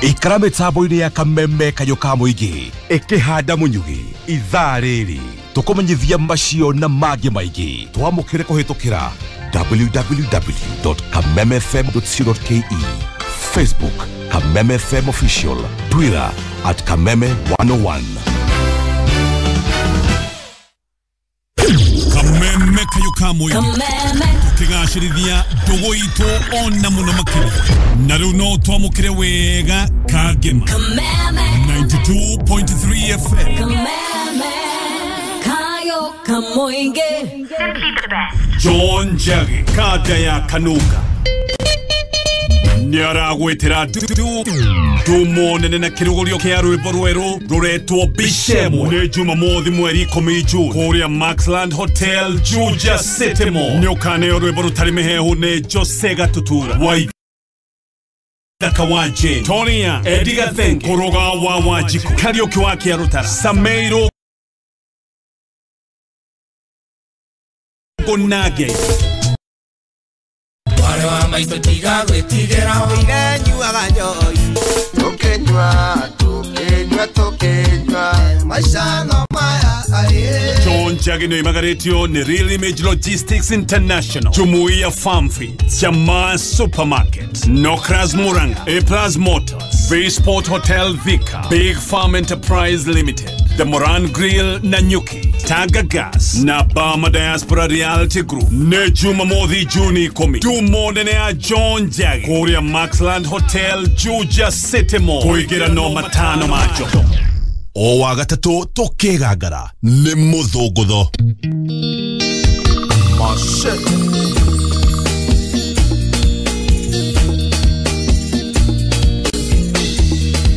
Ikara mĩtambo-inĩ ya Kameme kayo ka mũingĩ ĩkĩhanda mũnyugĩ ithaa rĩrĩ tũkũmenyithia macio na mangĩ maingĩ twamũkĩre kũhĩtũkĩra www.kamemefm.co.ke, Facebook Kameme FM Official, Twitter at Kameme 101. Kameme kayo kamwe tukigacĩrithia ndũgũ itũ ona mũno makĩria na rĩu no twamũkĩre wega Kangema 92.3 FM. Kameme kayo Kamoinge. Simply the best. John Njagi kada ya Kanuka nĩaragwĩtĩra ndumo nene na kĩrũgũrio kĩa rwĩmbo rwerũ rũretwo Bishemwe nĩ Jumamothi mweri 10 June kũrĩa Maxland Hotel Juja City Mall. Nĩũkaneo rwĩmbo rũtarĩ mĩhehu nĩ Jose Gatutura Waithaka wa Jane Tonia Eddie Gathenge Kũrũga wa Wanjikũ Kariũki wa Kĩarũtara Sameiro Gonage. Maitũ tiga gwĩtigĩra. Tũire nyuaga njohi. Tũkĩnyua, tũkĩnyua, tũkĩnyua. Maica no maya aye. John Njagi nĩ imagarĩtio nĩ Real Image Logistics International, Jumuiya Farm Feeds, Jamaa Supermarket, Nokras Muranga, A Plus Motors, Bay Sport Hotel Thika, Big Farm Enterprise Limited, The Moran Grill Nanyuki, Taga Gas na Bama Diaspora Reality Group. Nĩ Jumamothi Juni 10 tumonene ya John Njagi kũrĩa Maxland Hotel Juja City Mall kũingĩra no 5 macho. O wa gatatũ tũkĩgangara nĩ mũthũngũtho. Machete.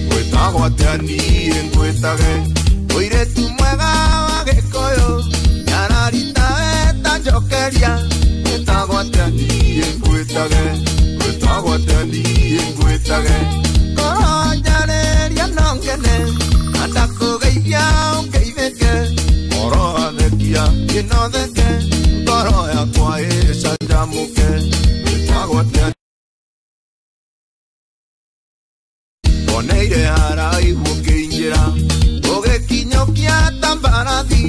Gwĩtagwo atĩa niĩ ngwĩtage mũirĩtu mwega wa Gĩkũyũ nyararita weta njokeria. Gwĩtagwo atĩa niĩ ngwĩtage, gwĩtagwo atĩa niĩ ngwĩtage. Ngoro njarĩria no ngene na ndakũgeithia ũngeithĩke. Ngoro thekia ĩno theke, ngoro yakwa ĩcanjamũke. Gwĩtagwo atĩa oneire haraihu ũkĩingĩra ũgĩkinyũkia ta mbarathi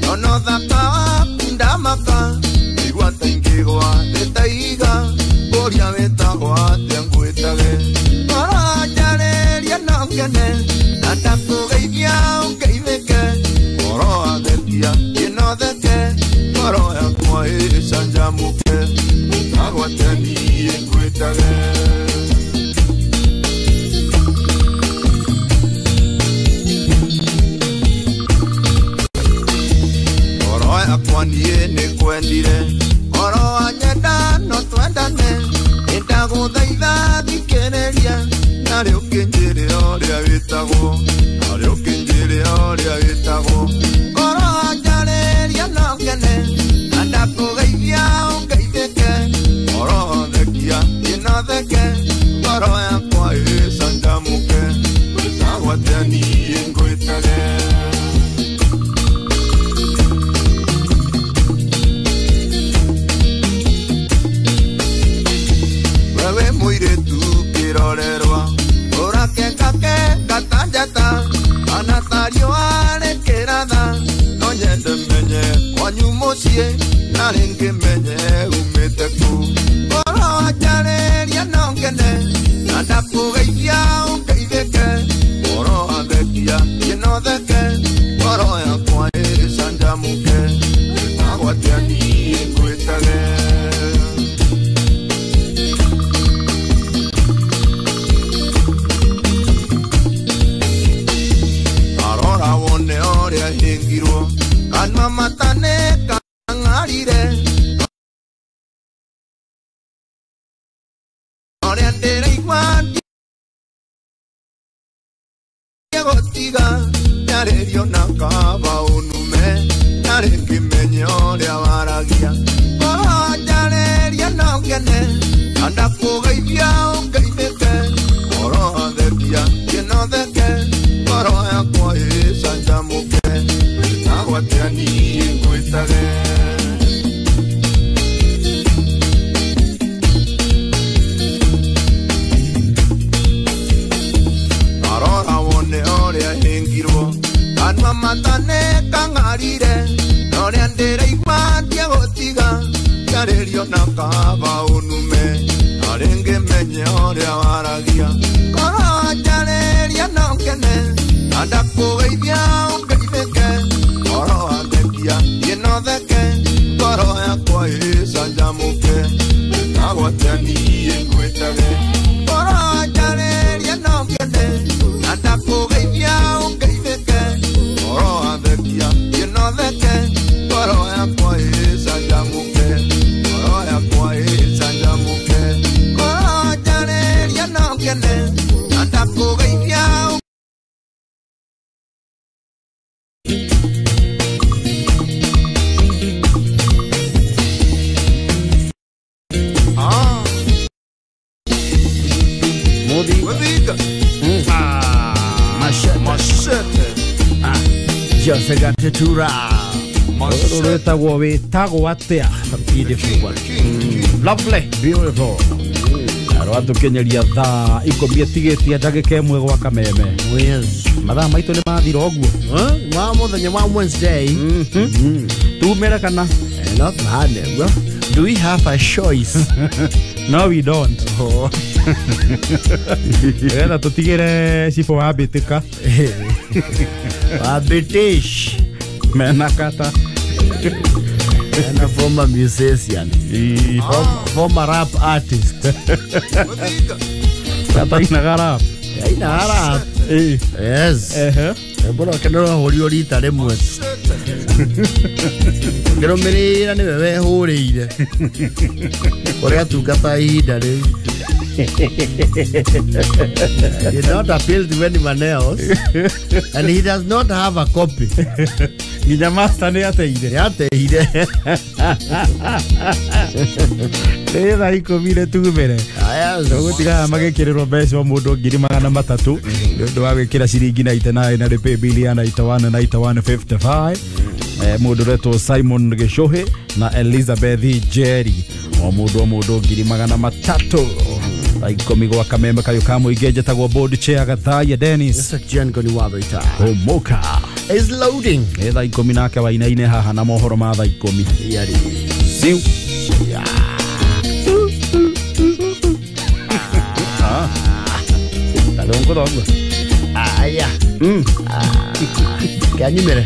nono thaka waku ndamaka igua ta ingĩgwa thĩ ta iga ngũria wĩtagwo atĩa ngwĩtage. Ngoro njarĩria no ngene na ndakũgeithia ũngeithĩke. Ngoro thekia ĩno theke, ngoro yakwa ĩcanjamũke. Gwĩtagwo atĩa niĩ ngwĩtage. Yakwa niĩ nĩ kwendire ngoro wanyenda no twendane nĩndagũthaitha thikĩrĩria narĩ ũkĩnjĩre ũrĩa wĩtagwo narĩ ũkĩnjĩre ũrĩa wĩtagwo. Ngoro njarĩria no ngene na ndakũgeithia ũngeithĩke. Ngoro thekia ĩno theke, ngoro yakwa ĩcanjamũke. Gwĩtagwo atĩa niĩ ngwĩtage. Wewe mũirĩtu kĩrorerwa ũrakengakenga ta njata kana ta riũa rĩkĩratha no nyende menye kwanyu mũciĩ na rĩngĩ menye umĩte kũ. Ngoro njarĩria no ngene na ndakũgeithia ũngeithĩke. Ngoro thekia ĩno theke, ngoro yakwa ĩcanjamũke. Gwĩtagwo atĩa niĩ ngwĩtage. Arora wone ũrĩa hĩngirwo kanua mata nĩ kang'arire ũrĩa ndĩraigua ndiegũtiga njarĩrio na kaba ũnume na rĩngĩ menye ũrĩa waragia. Ngoro njarĩria no ngene na ndakũgeithia ũngeithĩke. Ngoro thekia ĩno theke, ngoro yakwa ĩcanjamũke. Gwĩtagwo atĩa niĩ ngwĩtage. Arora wone ũrĩa hĩngirwo kanua mata nĩ kang'arire na ũrĩa ndĩraigua ndiegũtiga njarĩrio na kaba ũnume na rĩngĩ menye ũrĩa waragia. Ngoro njarĩria no ngene na ndakũgeithia ũngeithĩke. Ngoro thekia ĩno theke, ngoro yakwa ĩcanjamũke. Gwĩtagwo atĩa niĩ ngwĩtage. Ngoro njarĩria no ngene na ndakũgeithia ũngeithĩke. Ngoro thekia ĩno theke, ngoro yakwa ĩcanjamũke. Ngoro yakwa ĩcanjamũke. Ngoro njarĩria no ngene na ndakũgeithia. Muthi. Machete. Jose Gatitura. Rũrũ rwĩtagwo wĩtagwo atĩa. Beautiful one. Lovely. Beautiful. Rwatũkinyeria thaa ikũmi ĩtigĩtie ndagĩka ĩmwe gwa kameme. Yes. Mathaa maitũ nĩ mathira ũguo. Wa mũthenya wa Wednesday. Tumĩre kana? Not bad. Well, do we have a choice? No, we don't. Oh. Nĩgetha tũtigĩre cibũ wa mbĩtĩka. Wa British. Mena kata. And a former musician. Former rap artist. Kata inaga rap. Ainaga rap. Yes. Mbona kenero hũrirwo rita rĩmwe. Ngĩrũmĩrĩra nĩwe wehũrĩire. Ũrĩa tungata ihinda rĩu. He did not appeal to anyone else, and he does not have a copy. Nginya master nĩ ateire. Nĩ ateire. Nĩ thaa ikũmi nĩ tumĩre. Tũgũtigaga magĩkĩrĩrwo mbeca o mũndũ 300,000 nĩ ũndũ wa gwĩkĩra ciringi 99 na paybill ya 91 91 55. Mũndũ ũretwo Simon Gĩcũhĩ na Elizabeth Jerry o mũndũ 300,000. Thaa ikũmi gwa kameme kayũ ka mũingĩ njĩtagwo board chair Gathaiya Dennis. Homoka is loading. Nĩ thaa ikũmi nake wainaine haha na mohoro ma thaa ikũmi. Siu. Kathũngũ thoguo. Aya. Kanyumĩre.